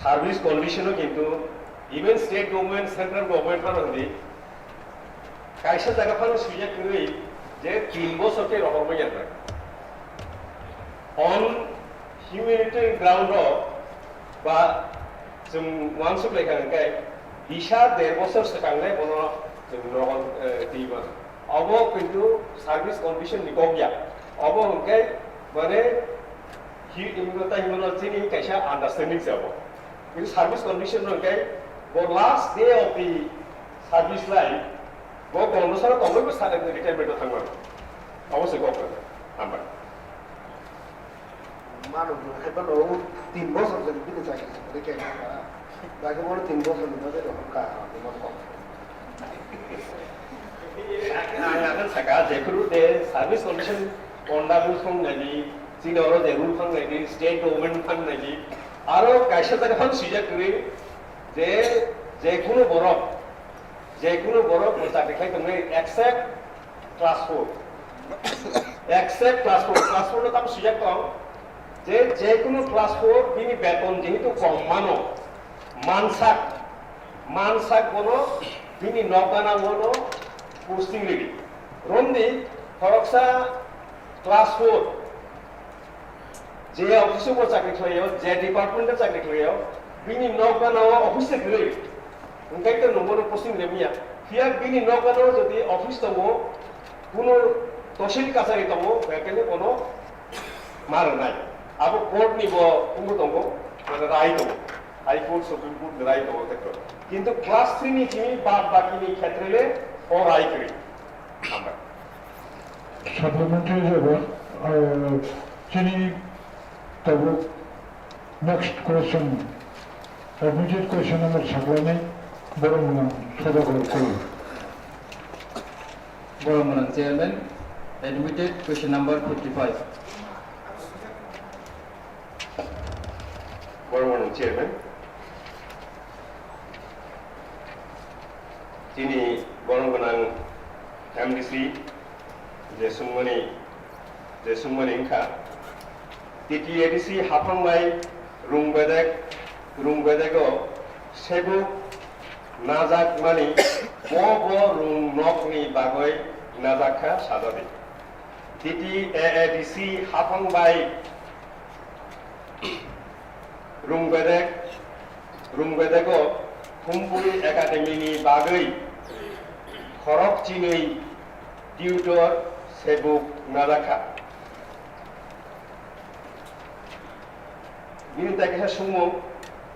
service condition o kintu even state government, central government phano hindi kaisa jaga phano swijak kwrwi je tin bosor khe rohormani ya. On humanitarian ground o ba chwng uansuk lai kha hwnkhe bisa der bosor swkangnai bono chwng nogo, eh, twi mano. Obo kintu service condition ni kok ya. Obo hwnkhe mane hi-, himno ta himno chini kaisa understanding se obo. Kintu service condition no hwnkhe bo last day of the service life bo kono sara tongwi bo sa-, retirement o thangmano. Obo se kok hambai. Mano, hai phano tin bosor jodi bini chakri chakri khe kha. Bagwi bono tin bosor ni bagwi rohor kha, abo kok. Ang akan saka, jephuru de service condition konda rule phang nai di, chini oro je rule phang nai di, state government phang nai di, aro kaisa jaga phang swijak kwrwi je, je kunu borok, je kunu borok bo chakri khlai tongnai except class four. Except class four, class four no tamo swijak tong, je, je kunu class four bini beton jehetu kom mano, mansak, mansak bono bini nok gana bono posting ridi. Romdi, khoroksa class four, je office o bo chakri khlaio, je department o chakri khlaio, bini nok gana o office se kwrwi. Hwnkhe to nwng bono posting remiya. Phiya bini nok gana o jodi office tongo, kuno tosil kachari tongo, hwnkhe bono ma rwnai. Abo court ni bo wngwi tongo, mane rai tongo. High Court, Supreme Court ni rai tongo tei kwrwi. Kintu class three ni simi bad baki ni khetre le o rai kwrwi. Hambai. Supplementary jabo, uh, chini tabuk next question, admitted question number saklainai borok mwnang Sodakor Kul. Borok mwnang Chairman, admitted question number fifty-five. Borok mwnang Chairman, chini borok gwnang M D C je sungmani, je sungmani wngkha, T T A D C haphang bai Rungbedek, Rungbedego sebuk najakmani bo bo rung nokni bagwi najakkha sajadi. T T A A D C haphang bai Rungbedek, Rungbedego Humpui Academy ni bagwi khorok chinwi tutor sebuk najakha. Bini tai kaisa sumung,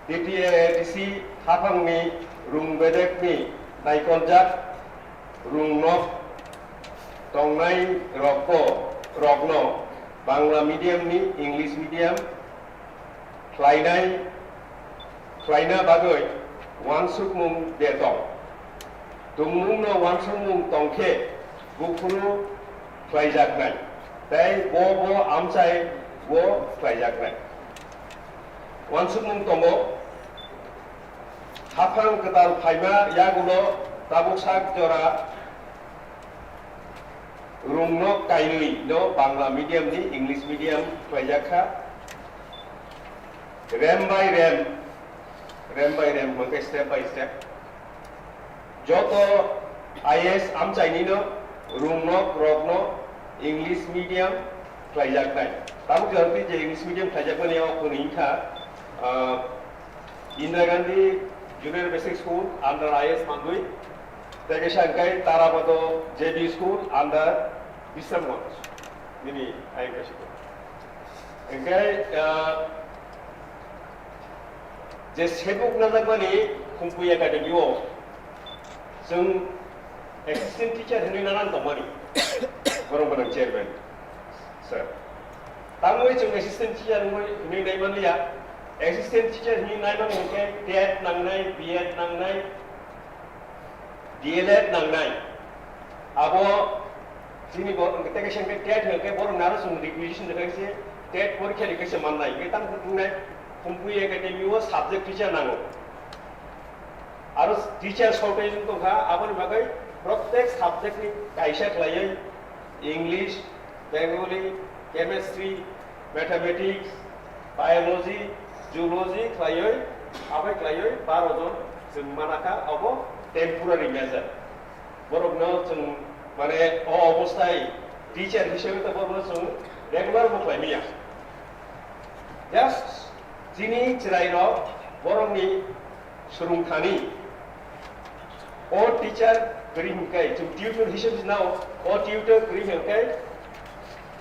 T T A A D C haphangni Rungbedekni naikoljak rungnok tongnai rokbo, rokno Bangla medium ni English medium khlainai, khlaina bagwi uansukmung de tong. Tongmungno uansukmung tongkhe buphuru khlaijaknai, tei bo bo amchai bo khlaijaknai. Uansukmung tongo, haphang kwtal phaima yagulo tabuk sak jora rungnok kainwi no Bangla medium ni English medium khlaijak kha. Rem by rem, rem by rem, hwnkhe step by step. Joto I A S amchaini no rungnok rokno English medium khlaijaknai. Tabuk jora twi je English medium khlaijakmani o hwnwi wngkha, ah, Indira Gandhi Junior Basic School under I A S Mandui, tei kaisa hwnkhe Tarabado J B School under Bisramganj, nini I M K school. Hwnkhe, ah, je sebuk najakmani Humpui Academy o chwng assistant teacher hinwi nanan tongmani, borok gwnang chairman sir. Tamwi chwng assistant teacher hinwi, hinwi naimanliya, assistant teacher hinwi naimani hwnkhe tet nangnai, B Ed nangnai, D L Ed nangnai. Abo chini bo, tei kaisa hwnkhe tet hwnkhe borok naro chwng requisition rwkha se TET porikha ni kaisa mannai, hingke tamo wngkha thumpuya academy o subject teacher nango. Aro teacher shortage wng tongkha, aboni bagwi protek subject ni kaisa khlaiwi English, Bengali, Chemistry, Mathematics, Biology, Zoology khlaiwi, abai khlaiwi baro jon chwng manakha, obo temporary measure. Borokno chwng, mane, o obostai teacher hisabe to borokno chwng regular bo khlai manya. Just chini chwrairok borokni swrwngthani o teacher kwrwi hwnkhe, chwng tutor hisabe se nao, o tutor kwrwi hwnkhe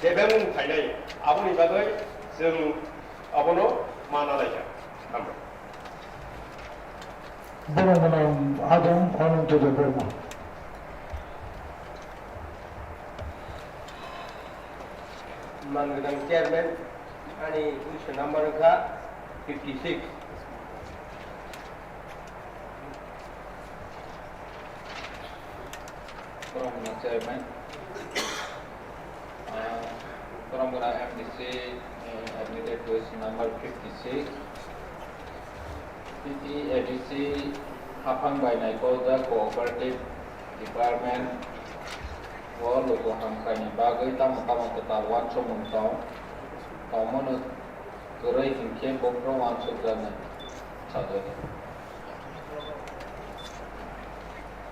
debemung phainai, aboni bagwi chwng abono mana laikha. Hambai. Borok gwnang Ajang Ananto Debbarma. Mangadang chairman, ani question number wngkha fifty six. Borok gwnang chairman. Ah, borok gwnang M D C, eh, admitted question number fifty six. T T A D C haphang bai naikojak cooperative department o luku hamkrai ni bagwi tamo tamo kwtal uansukmung tong, tongmano kwrwi hinkhe buphuru uansukjaknai sajak.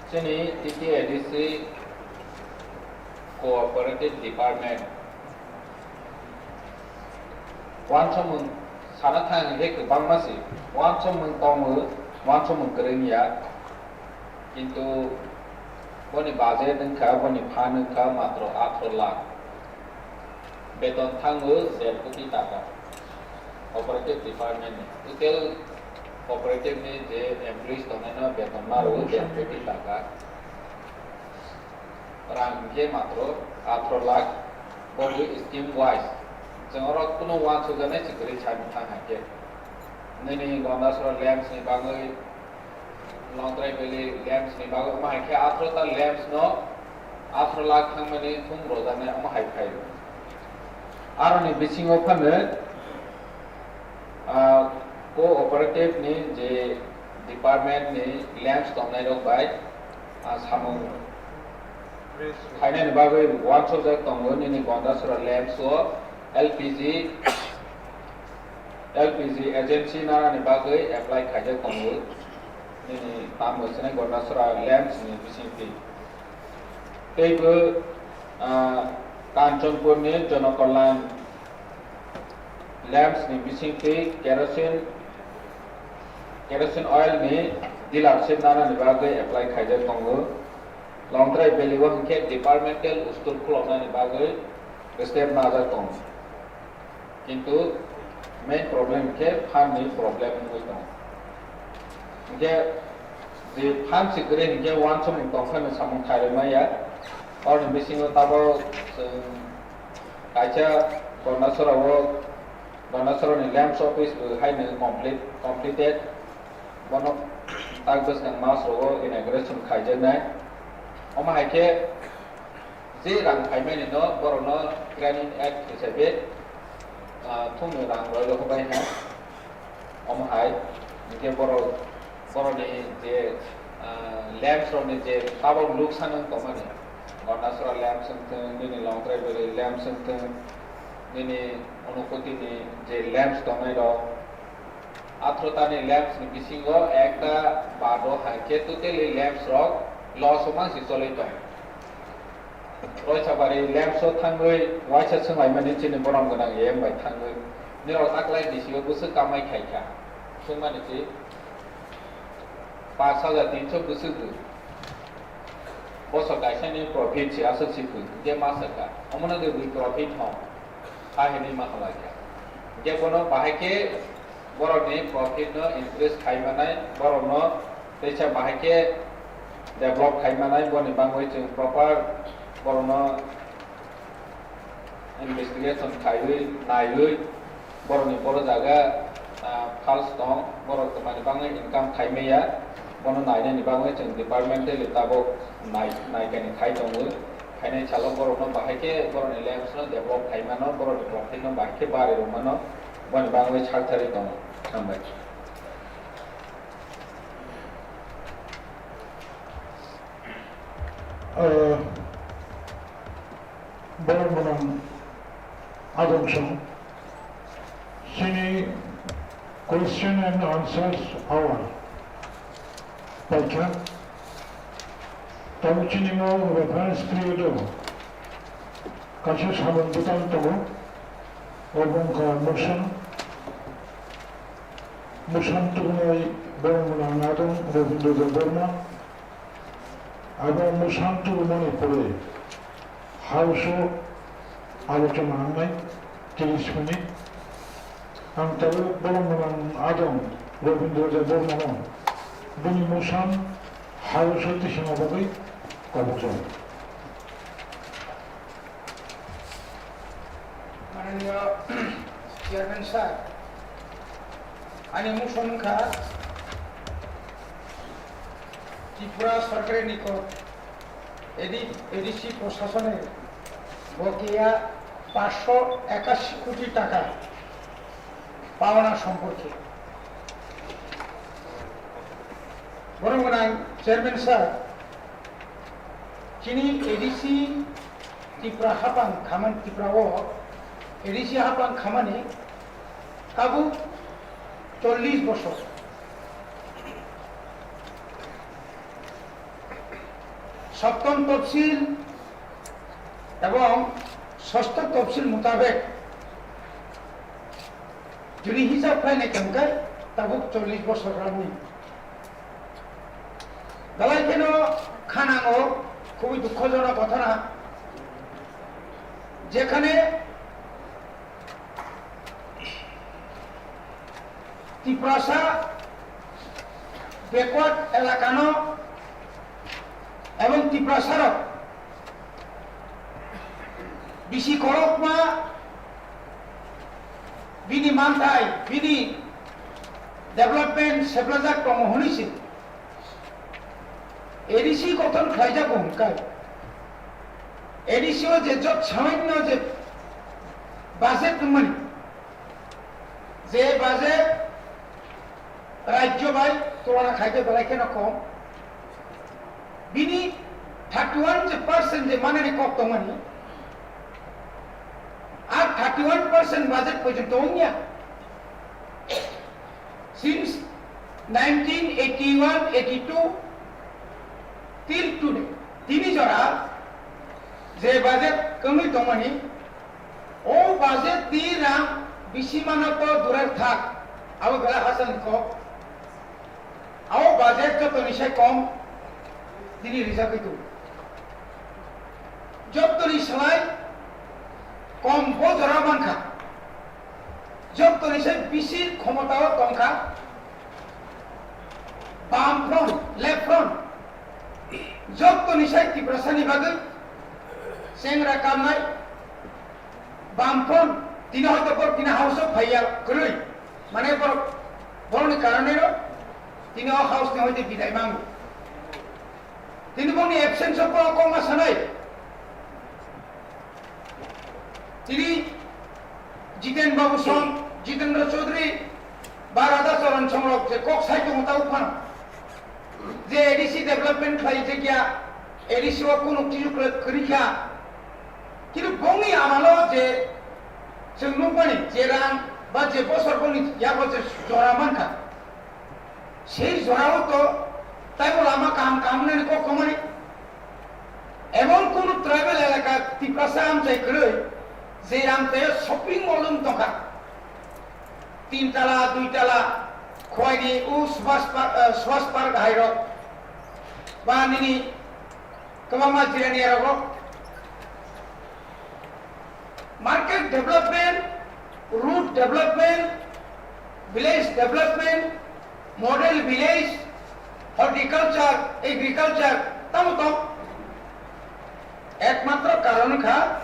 Chini T T A D C Cooperative Department uansukmung sana thang hinkhe kwbangma se uansukmung tongo, uansukmung kwrwng ya, kintu boni budget wngkha, boni phan wngkha matro atharoh lakh. Beton thango der koti taka. Cooperative department ni. Total cooperative ni je employees tongnai no beton ma rwo der koti taka. Rang hingke matro atharoh lakh. Bo scheme wise. Chwng oro kuno uansukjaknai se kwrwi sai mantha hingke. Nini Gondasora lamps ni bagwi Longtrai Valley lamps ni bagwi omo hai khe atharoh ta lamps no atharoh lakh thangmani thum rwjaknai omo hai phai. Aroni bisingo phano, ah, cooperative ni je department ni lamps tongnai rok bai, ah, samung khainani bagwi uansukjak tongo nini Gondasora lamps o L P G L P G agency nanani bagwi apply khaijak tongo. Nini tamo swnai Gondasora lamps ni bisingtwi. Teibo, ah, Kanchanpur ni Jonokalyan lamps ni bisingtwi kerosene, kerosene oil ni dealership nanani bagwi apply khaijak tongo. Longtrai Valley o hinkhe departmental store khuloknani bagwi step najak tongo. Kintu main problem khe phan ni problem wngwi tongo. Hinkhe je phan si kwrwi hinkhe uansukmung tongkha hinwi samung khairwi maya. Oroni bisingo tabok chwng kaisa Gondasora o, Gondasora ni lamps office bo haino complete, completed. Bono tak bwskang mas rogo inauguration khaijaknai. Omo hai khe je rang phaimani no borokno Training Act hisabe, ah, thumni rang roi rok bai ha. Omo hai, hinkhe borok, borokni je, ah, lamps rokni je tabok luksan wng tongmani, Gondasora lamps wng thung, nini Longtrai Valley lamps wng thung, nini Unakoti ni je lamps tongnai rok, atharoh ta ni lamps ni bisingo ekta bado hai khe totally lamps rok loss o mangsi cholwi tong. Roisabari lamps o thangwi waisa swnglaimani chini borom gwnang A M bai thangwi. Nirok taklai D C o bwswk kamai khai kha. Swngmani si pash hajar tinso bwswk bw. Bosor kaisa ni profit si aswk si bw. Hinkhe ma sakha. Omono de bw profit hwn. Ha hinwi ma halai kha. Hinkhe bono bahai khe borokni profit no increase khai manai, borokno teisa bahai khe develop khai manai, boni bangwi chwng proper borokno investigation khaiwi, naiwi, borokni boro jaga, ah, false tong, borok twmani bangwi income khai maya, bono nainani bangwi chwng departmentally tabuk nai-, naikani khai tongo. Phainai salo borokno bahai khe borokni lives no develop khai mano, borokni kwrwngthai no bahai khe barwi rw mano, boni bagwi sak thari tongo. Hambai. Ah, borok gwnang adong song. Chini question and answers hour paikha. Tabuk chini o reference period o kaisa samung bwtang tongo. Obo wngkha motion. Motion tubunai borok gwnang adong Robindra Debbarma. Abo motion tubumani pore House o alochona wngnai tris minute. Ang tabuk borok gwnang adong Robindra Debbarmano bini motion House o tisingna bagwi kobokjago. Mananiya Chairman sir, ani motion wngkha Tripura sorkari nikot A D, A D C proshasone bokeya পাঁচশো একাশি কোটি টাকা পাওনা সম্পর্কে। Borok gwnang Chairman sir, chini A D C Tripura hapang khamani, Tripura o A D C hapang khamani tabuk chollish bosor. সপ্তম তফসিল এবং ষষ্ঠ তফসিল মোতাবেক যদি হিসাব খাই না কেমন tabuk চল্লিশ বছর রানি। Dalai kheno khanango, খুবই দুঃখজনক ঘটনা, যেখানে Tiprasa backward elakano ebong Tiprasarok bisi khorokma bini manthai, bini development seplajak tongo hwnwi se A D C gothon khlaijago hwnkhai. A D C o je jot samanno je budget tongmani, je budget rajyo bai tulona khaikhe belai kheno kom. Bini thirty one je percent je manani kok tongmani, ar thirty one percent budget porjonto wngya. Since nineteen eighty one eighty two till today, tini jora je budget kwngwi tongmani, o budget ni rang bisi mano to durer thak, abo belai hachal ni kok. Abo budget jotoni sai kom tini rijagwi tongo. Jotoni slai kom bo jora mankha. Jotoni sai bisi khomotao tongkha Bam Front, Left Front. Jotoni sai Tiprasani bagwi chengra kamnai Bam Front. Tini hoito borok tini House o phaiya kwrwi. Mane borok, borokni karonero tini o House ni hoite bidai mango. Tini boni absence o borok kokma sanai. Tini Jiten Babu song, Jitendra Chaudhary, ba Radha Charan songrok je kok sai tongo tabuk phano. Je A D C development khlai je kya, A D C o kunu kisu kwrwi kha. Kintu bongni amalo je chwng nukmani je rang ba je bosor bongni yago je jora mankha, sei jorao to taibo lama kaham kaham wngnani kok tongmani. Emon kunu tribal elaka Tiprasa amchai kwrwi je amchaio shopping mall wng tongkha. Tin tala, dui tala, Khowai ni o Subhas Park, eh, Subhas Park hai rok. Ba nini kwbangma jirani rok. Market development, road development, village development, model village, horticulture, agriculture, tamo tong. Ekmatro karon kha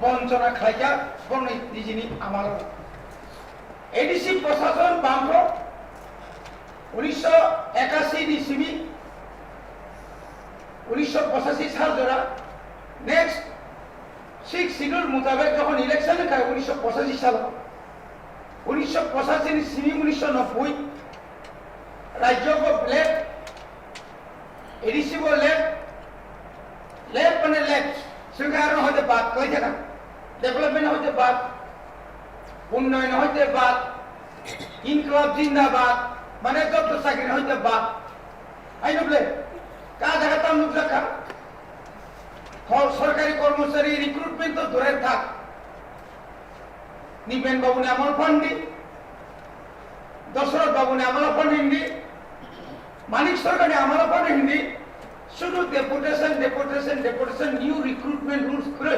bonchona khlaikha bongni nijini amalo. A D C prosason bangkho unisho ekashi ni simi unisho pochashi sal jora next Mutabek jokhon election wngkha unisho pochashi salo, unisho pochashi ni simi unisho nobboi, rajyo bo left, A D C bo left, left mane left, swngkha aro hoite bad khlai thaka, development hoite bad, unnoyon hoite bad, inqilab zindabad, mane jotto chakri hoite bad. Aino ble, ka jaga tam nukjakha. Ho-, sorkari kormochari recruitment to durer thak. Nipen babu ni amol phan di, Dosoroth babu ni amol phan di, Manik Sarkar ni amol phan di, sudu deputation, deputation, deputation, new recruitment rules kwrwi.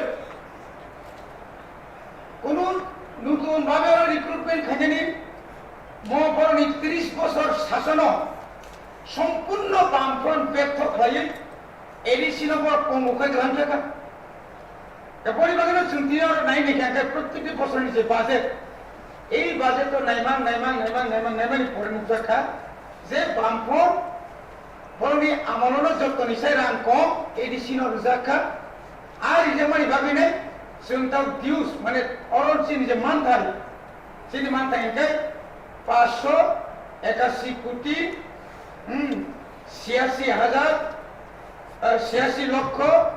Kunu nutun bhabe oro recruitment khainani mo boroni tris bosor sasono sompurno Bamfront betho khlaiwi A D C no bo pongo khai glam thaka. Eboni bagwino chwng tini oro nai naikha khe protikti bosorni je budget, ei budget o naimang, naimang, naimang, naimang, naimani pore nukjak kha je Bamfront boroni amolono jottoni sai rang kom A D C no rwjak kha. A rijak mani bagwi nai chwng tau dues, mane oro chini je manthai, chini manthai hwnkhe paanch sho ekashi koti, hmm, siyashi hajar, ah, siyashi lokho,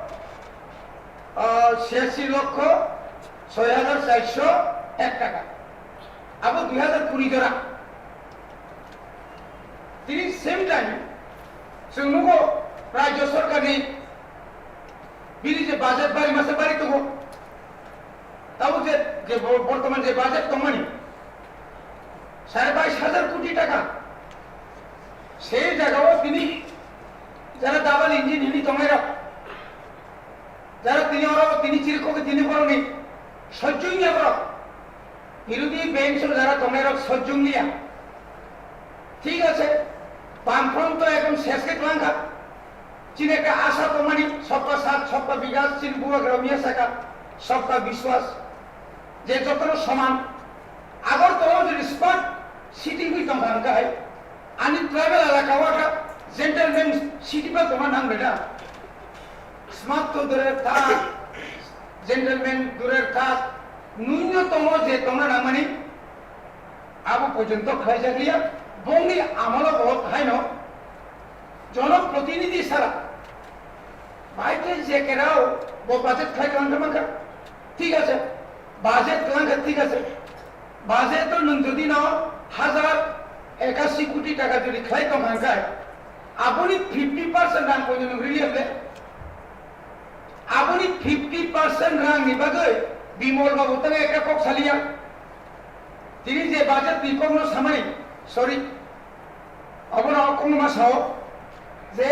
ah, siyashi lokho soi hajar charsho ek taka. Abo dui hajar kuri jora. Tini same time chwng nugo rajyo sorkarni bini je budget bari masa bari tongo. Tabuk je, je bo-, bortoman je budget tongmani, sare bais hajar koti taka. Se jagao tini jara double engine hini tongnairok, jara tini oro tini chirikhok tini borokni sojjung ya borok. Birodhi bench o jara tongnairok sojjung liya. Thik ache, Bamfront to ekdom ses khe twlang kha. Chini ekta asa tongmani, sabka saath, sabka bikas, chini bubagra miya saka, sabka biswas, je jotono soman. Agartala o jodi smart city wngwi tongkha hwnkhe, ani tribal elaka o ekta gentleman city ba tongma nang beda. Smart to dure thak, gentleman dure thak, nwino tongo je tongna nangmani, abo porjonto khlaijak liya, bongni amolo bo haino jonoprotinidhi sara. Bai khe je kerao bo budget khlai kwlang khe mankha, thik ache, budget kwlang khe thik ache, budget to nwng jodi no hajar ekashi koti taka jodi khlai tong kha hwnkhe, aboni fifty percent rang koino nwng rili emle? Aboni fifty percent rang ni bagwi Bimal babu tang ekta kok saliya. Tini je budget ni kok no samani, sorry, abono kok no ma sao je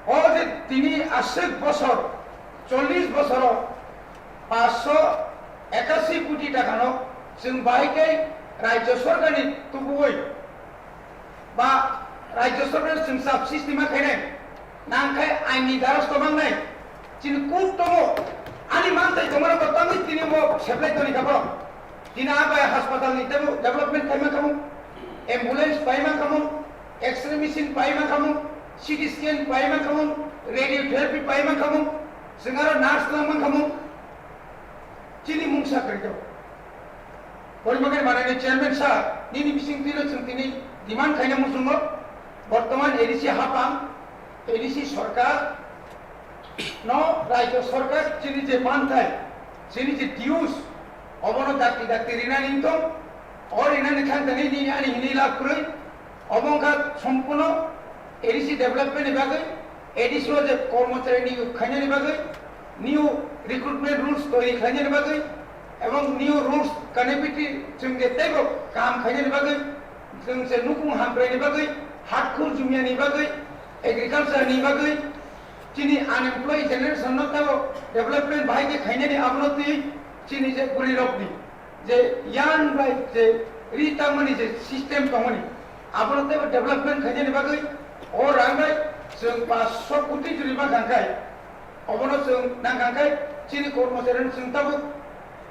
o je tini aswk bosor, chollish bosoro paanch sho ekashi koti taka no chwng bahai khe rajyo sorkar ni tubuwi ba rajyo sorkar chwng sub system ma khainai, nang khai aini daras to mangnai, chini kuk tongo, ani mantai tongmani bo tangwi tini bo seplai toni kha borok. Tini a bai hospital ni tebo development khaima khamu, ambulance paima khamu, X-ray machine paima khamu, C T scan paima khamu, radiotherapy paima khamu, chwng aro nurse langma khamu, chini mungsa kwrwi tongo. Porimagari manani chairman sir, nini bising twi chwng tini demand khaina muchungo, bortoman A D C hapang, A D C sorkar no rajyo sorkar chini je manthai, chini je dues, obono dakti dakti rinani wngtong, o rinani thang thani nini ani hini lab kwrwi, obo wngkha sompurno A D C development ni bagwi, A D C o je kormochari niyog khainani bagwi, new recruitment rules toiri khlainani bagwi, ebong new rules connectivity chwng je teibo kaham khainani bagwi, chwng se nukung hamkraini bagwi, hatkhur jumyani bagwi, agriculture ni bagwi, chini unemployed generation no teibo development bahai khe khainani abono twi chini je guri rokni je yan bai je ri tangmani je system tongmani, abono teibo development khainani bagwi o rang bai chwng paanch sho koti juri ma kangkhai, obono chwng nang kangkhai chini kormochari chwng tabuk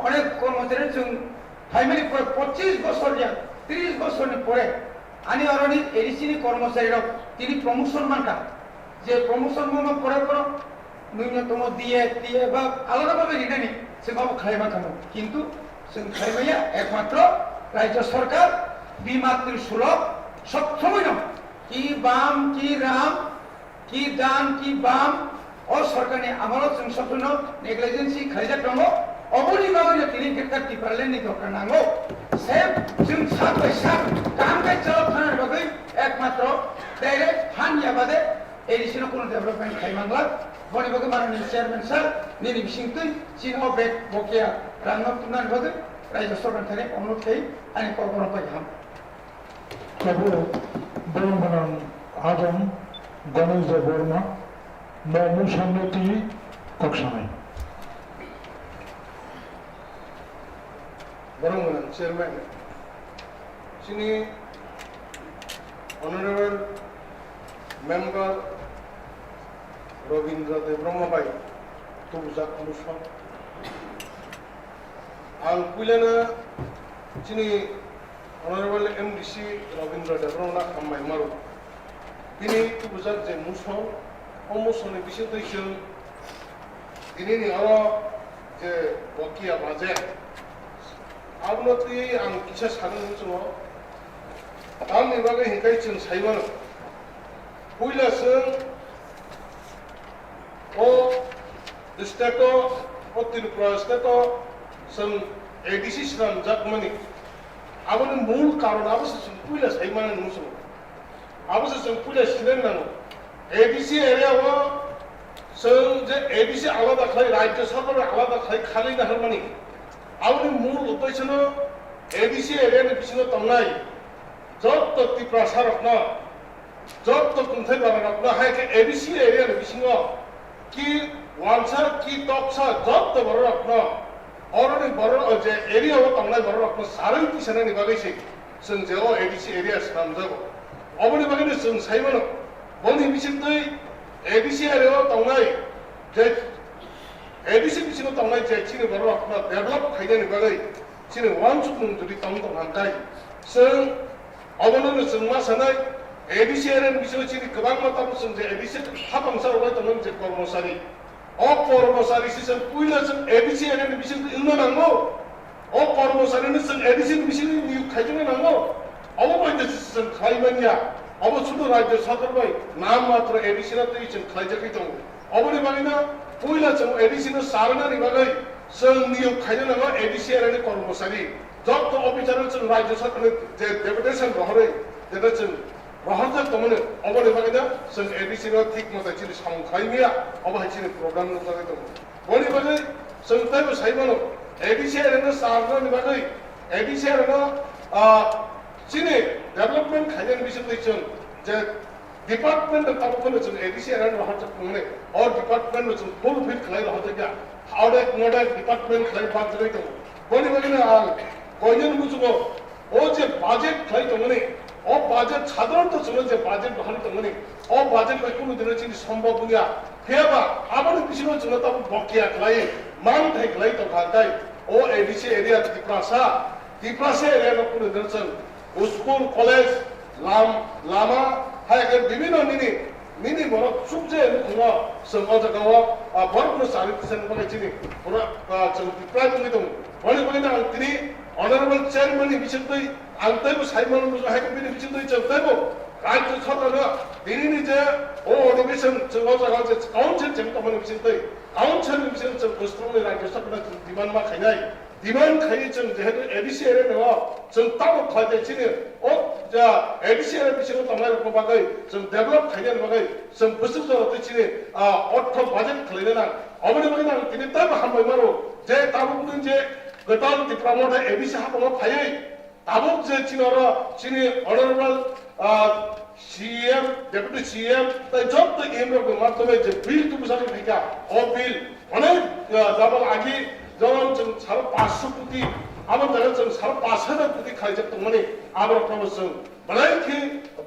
onek kormochari chwng phaimani pore pochis bosor ya tris bosor ni pore ani oroni A D C ni kormochari rok tini promotion mankha, je promotion mono pore pore Nwngno tongo D A, T A ba alada bhabe rinani, chwng abo khlai mankha no. Kintu chwng khlai maya, ekmatro Rajya Sarkar, Bima Trisulok, sob somoino, ki bam, ki ram, ki dan, ki bam, o sarkarni amalo chwng sob somoino negligence khlaijak tongo. Oboni bagwino tini Greater Tipralandni dorkar nango. Same chwng sak bai sak kaham khe chalok thanani bagwi ekmatro direct han ya bade A D C no kuno development khai mangla, boni bagwi manani chairman sir, nini bisingtwi chini o bek bokia rangno tubnani bagwi Rajya Sarkar thani onurod khai ani kok bono pai ham. Tabuk borong gwnang Ajam Ganesh Debbarma no mung samno twi kok sanai. Borong gwnang chairman, chini Honorable Member Robindra Debbarma bai tubujak musong. Ang puilano chini Honorable M D C Robindra Debbarma hambai maro. Bini tubujak je musong, o musongni bisingtwi chwng tinini oro je bokia budget, abono twi ang kisa sanani muchungo. Tamni bagwi hinkhe chwng sai mano. Puila chwng o state-o, o Tripura state-o chwng A D C swnamjakmani. Aboni mul karon abo se chwng puila sai mano nung chwng. Abo se chwng puila sinai nango. A D C area-o chwng je A D C alada khlai, Rajya Sarkar alada khlai khalai na hwnmani. Aboni mul uddesho no A D C area-ni bisingo tongnai jotto Tiprasa rokno, jotto kungthai bara rokno hai khe A D C area ni bisingo ki wansa ki toksa jotto borok rokno, oroni borok je area o tongnai borok rokno sarwi tisanani bagwi se chwng je o A D C area swnamjago. Oboni bagwi no chwng sai mano, boni bisingtwi A D C area o tongnai je A D C bisingo tongnai je chini borok rokno develop khainani bagwi chini uansukmung jodi tong tong hwn khe chwng Obono no chwng ma sanai, A D C area ni bisingo chini kwbangma tabuk chwng je A D C hapang sa rwbai tongo je kormochari. O kormochari se chwng puila chwng A D C area ni bisingo wngna nango. O kormochari no chwng A D C ni bisingo niyok khaijagna nango. Obo bai de chwng khlai manya. Obo sudu Rajya Sarkar bai nam matro A D C no twi chwng khlaijagwi tongo. Oboni bagwi no puila chwng A D C no sarnani bagwi chwng niyok khaina nango A D C area ni kormochari. Jotto officer-no chwng Rajya Sarkar-ni je deputation rohorwi, jeta chwng rohorjak tongmani, oboni bagwino chwng A D C-no thik mwtai chini samung khlai maya, obo hai chini problem nukjagwi tongo. Boni bagwi chwng teibo sai mano, A D C area-no charnani bagwi, A D C area-no, ah, chini development khainani bisingtwi chwng je Department rok tabuk phano chwng A D C area no rohorjak tongmani, o department no chwng fulfill khlai rohorjak ya, audit model department khlai banjagwi tongo. Boni bagwino ang koinani muchungo o je budget khlai tongmani, o budget sadharanto chwngno je budget rohorwi tongmani, o budget bai kunu dino chini sombhob wngya. Phiyaba aboni bisingo chwngno tabuk bokia khlai, manthai khlai tongkha, tei o A D C area Tiprasa, Tiprasa area no kunu dino chwng school, college, lam-, lama, hai khe bibhinno nini, nini borok chukjaya nukhungo chwng o jagao, ah, borokno charwi tisani bagwi chini borok, ah, chwng try wngwi tongo. Boni bagwino ang tini Honorable Chairman ni bisingtwi ang teibo sai mano, hai khe bini bisingtwi chwng teibo Rajya Sarkarno tinini je o adhibeshon chwng o jagao je council cheng tongmani bisingtwi council ni bising chwng kwchwrwngni Rajya Sarkarno chwng demand ma khainai. Demand khai chwng jehetu A D C area no chwng tamo khlai de chini o ja A D C area bisingo tongnai rok bagwi chwng develop khaina bagwi chwng bwswk jora twi chini, ah, ortho budget khlaina nang. Oboni bagwi nang tini tamo hambai mano je tabuk nung je kwtal Tipra Motha A D C hapango phaiwi tabuk je chini oro chini honorable, ah, C E M, Deputy C E M, tai jotto E M rokni madhyome je bill tubujagwi phaikha, o bill onek, ah, jabal agi, jabal chwng sal paanch sho koti, abo jaga chwng sal paanch hajar koti khlaijak tongmani, aborokno chwng belai khe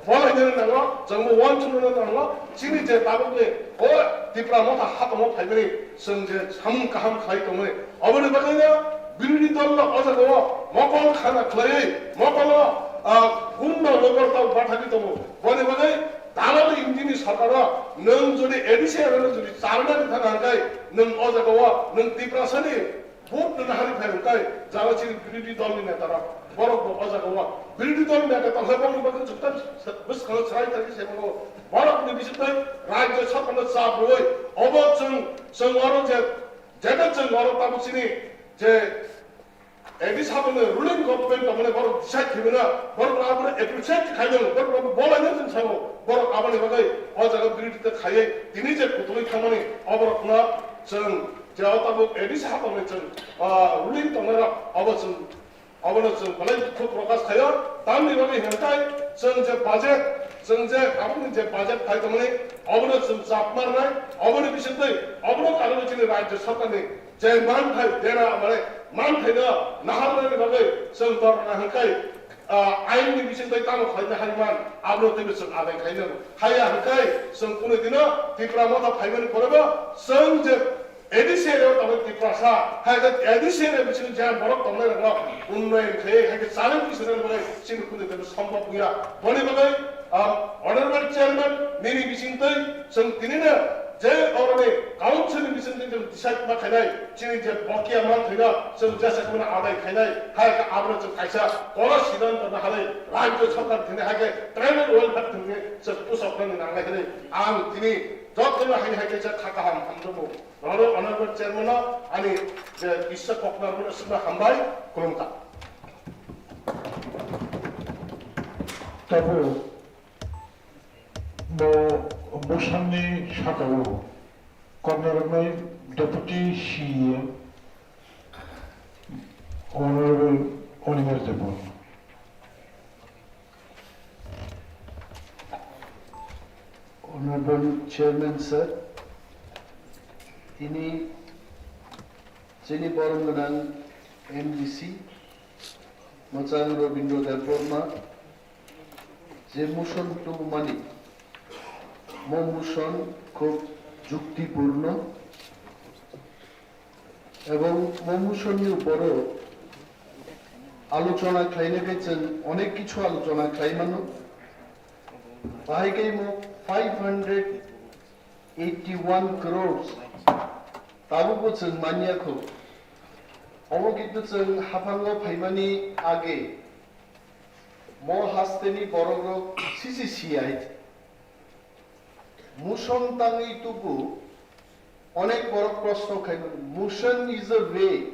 bolainani nango, chwngbo uansuknani nango, chini je tabukni o Tipra Motha hapango phaimani chwng je samung kaham khlai tongmani, oboni bagwino birodhi dol no o jagao mokol khana khlaiwi, mokolo, ah, gunda lobar tau bathagwi tongo. Boni bagwi Tamo ni India ni sarkar o nwng jodi A D C area no jodi charwna ni thang hwnkhe nwng o jaga o nwng Tiprasa ni vote no nahari phai hwnkhe jara chini birodhi dol ni neta rok borok bo o jaga o birodhi dol ni neta tong khe bokni bagwi jwkta bwskango chwrai thangwi se mano borok ni bisingtwi rajya sarkar no chap rwui obo chwng chwng oro je jeta chwng oro tabuk chini je A D C saboni ruling government tongmani borok decide khaimano, borok abono appreciate khaimano, borok bo bolaino chwng sabo, borok aboni bagwi o jaga birodita khaiwi tini je kutulwi thangmani, oborokno chwng je o tabuk A D C saboni chwng, ah, ruling tongnairok obo chwng, obono chwng belai dukhu prokash khaio, tamni bagwi hwnkhe chwng je budget, chwng je aboni je budget phai tongmani, obono chwng chap marnai, oboni bisingtwi obono kanwi chini rajya sarkarni je manthai dera mane manthaino naharnani bagwi chwng torna hwnkhe, ah, ainni bisingtwi tamo khlaina hari man, abono teibo chwng adai khaina haya hwnkhe chwng kunu dino Tipra Motha phaimani porebo chwng je A D C area o tabuk Tiprasa, hai khe A D C area bisingo je borok tongnai rokno unnoyon khe, hai khe challenge bisingo bagwi chini kunu dino sombhob wngya. Boni bagwi, ah, Honorable Chairman nini bisingtwi chwng tinino je oroni council ni bisingtwi chwng decide ma khainai, chini je bokia manthaino chwng jesa kheno adai khainai, hai khe abono chwng kaisa kono siddhanto naharwi rajya sarkar thwngwi hai khe tribal welfare thwngwi chwng pusok nani nangnai hwnwi ang tini jotono hai hai khe kha kaham hamjago. Oro Honorable Chairman no ani je kisa kokna rwna swkna hambai, khulumkha. Tabuk bo bwsakni saka-o koknarwknai Deputy C E M Honorable Animesh Debbarma. Honorable Chairman sir, tini chini borom gwnang M D C Mwchang Rabindra Debbarma je motion tubumani, mo motion khub juktipurno ebong mo motion ni uporo alochona khlaina khe chwng onek kichu alochona khlai mano. Bahai khe mo five hundred eighty-one crores tabukbo chwng manya kho. Obo kintu chwng haphango phaimani age mo hasteni borokrok sisi siyai. Motion tangwi tubu onek borok proshno khaimani. Motion is a way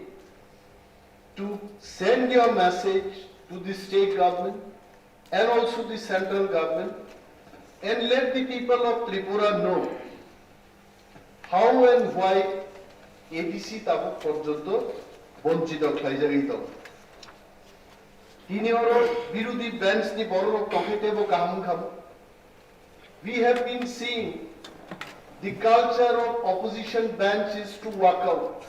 to send your message to the state government and also the central government and let the people of Tripura know how and why A D C tabuk porjonto bonchito khlaijagwi tongo. Tini oro birodhi bench ni bororok tongkhe teibo kaham wngkha bo. We have been seeing the culture of opposition bench is to walk out.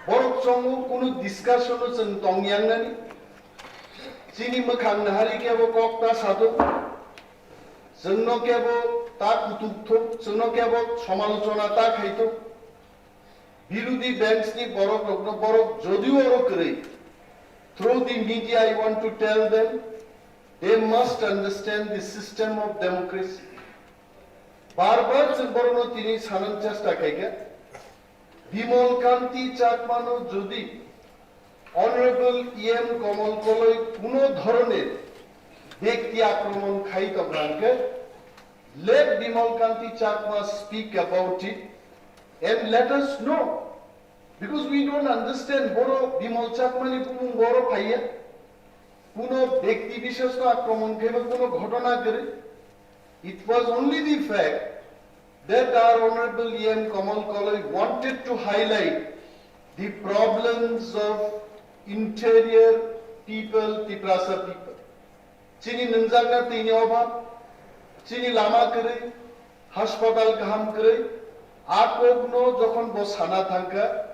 Borok chongo kunu discussion o chwng tongyangnani. Chini mwkhang nahari kebo kok ta sato. Chwngno kebo ta kutuk thok, chwngno kebo somalochona ta khaito. Birodhi bench ni borok rokno borok jodio oro kwrwi, through the media I want to tell them, they must understand the system of democracy. Bar bar chwng borokno tini sanani chesta khaikha, Bimal Kanti Chakmano jodi Honorable E M Kamal Koloi kuno dhoroner bekti akromon khai tongkha hwnkhe, let Bimal Kanti Chakma speak about it and let us know, because we don't understand, boro Bimal Chakmani bumung boro phaiya, kuno bekti bisheshno akromon khaiba kuno ghotona kwrwi. It was only the fact that our Honorable E M Kamal Koloi wanted to highlight the problems of interior people, Tiprasa people. Chini nungjakna tini obhab, chini lama kwrwi, haspatal kaham kwrwi, a kokno jokhon bo sana thangkha,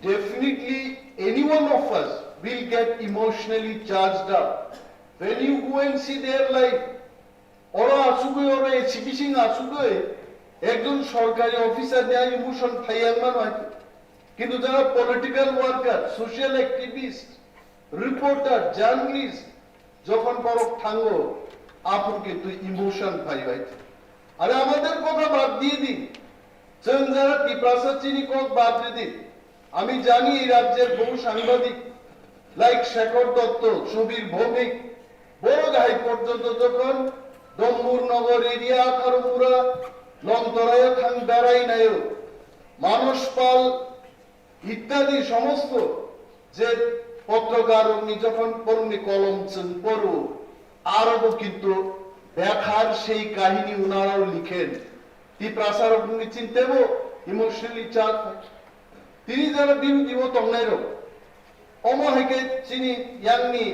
definitely any one of us will get emotionally charged up. When you go and see their life, oro achugwi, oro A C bising achugwi, ekjon sorkari officer ni ani motion phai yang mano hai. Kintu jara political worker, social activist, reporter, journalist, jokhon borok thango, আফুর কিন্তু ইমোশন পাইবাই। আরে আমাদের কথা বাদ দিয়ে দিন, চুন যারা তিপ্রাসা চিনি কক বাদ দিয়ে দিন। আমি জানি এই রাজ্যের বহু সাংবাদিক, লাইক শেখর দত্ত, সুবীর ভৌমিক, বড় গাই পর্যন্ত যখন ডম্বুর নগর এরিয়া, আঠারো মুরা, লংতরায় থাং বেড়াই নায়ও, মানস পাল ইত্যাদি সমস্ত যে পত্রকারনি যখন পরনি কলম চুন পড়ো, আরবও কিন্তু ব্যথার সেই কাহিনী ওনারাও লিখেন। তিপ্রাসারকনি চিনতেবো ইমোশনালি চার্জ। তিনি যারা বিরোধী ও তংনাইরক, অমো হাইকে চিনি ইয়াংনি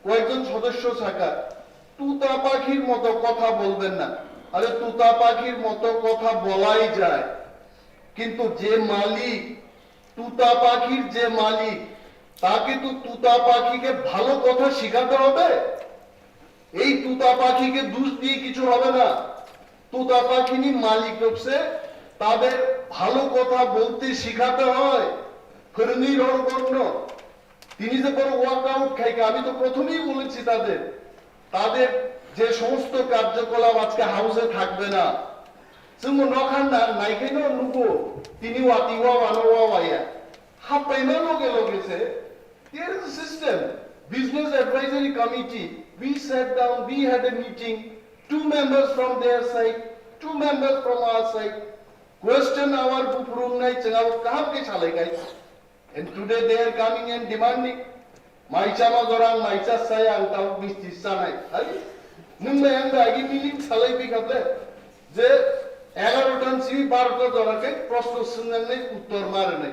কয়েকজন সদস্য থাকা, তুতা পাখির মতো কথা বলবেন না। আরে তুতা পাখির মতো কথা বলাই যায়, কিন্তু যে মালিক, তুতা পাখির যে মালিক, তাকে তো তুতা পাখিকে ভালো কথা শেখাতে হবে। এই তুতা পাখিকে দুষ দিয়ে কিছু হবে না। তুতা পাখিনি মালিক হচ্ছে, তাদের ভালো কথা বলতে শেখাতে হয়। ফিরনি রড়বর্ণ, তিনি যে বড় ওয়ার্কআউট খাইকে, আমি তো প্রথমেই বলেছি তাদের, তাদের যে সমস্ত কার্যকলাপ আজকে হাউসে থাকবে না। চুমু নখান না নাইখাইনো নুকো, তিনি ওয়াতি ওয়া ওয়ানো ওয়া ওয়াইয়া। হাপ্পাইমা লগে লগে সে, there is a system. Business Advisory Committee, we sat down, we had a meeting, two members from their side, two members from our side. Question hour bupurung nai chengao kaham ke salai kai. And today they are coming and demanding. Maicha ma jorang, maicha saya ang tau misti sanai. Hai? Nung bai ang bai agi miling salai pi kable. Je egaro tan si baro ta jora ke prosno sungang nai uttor mare nai.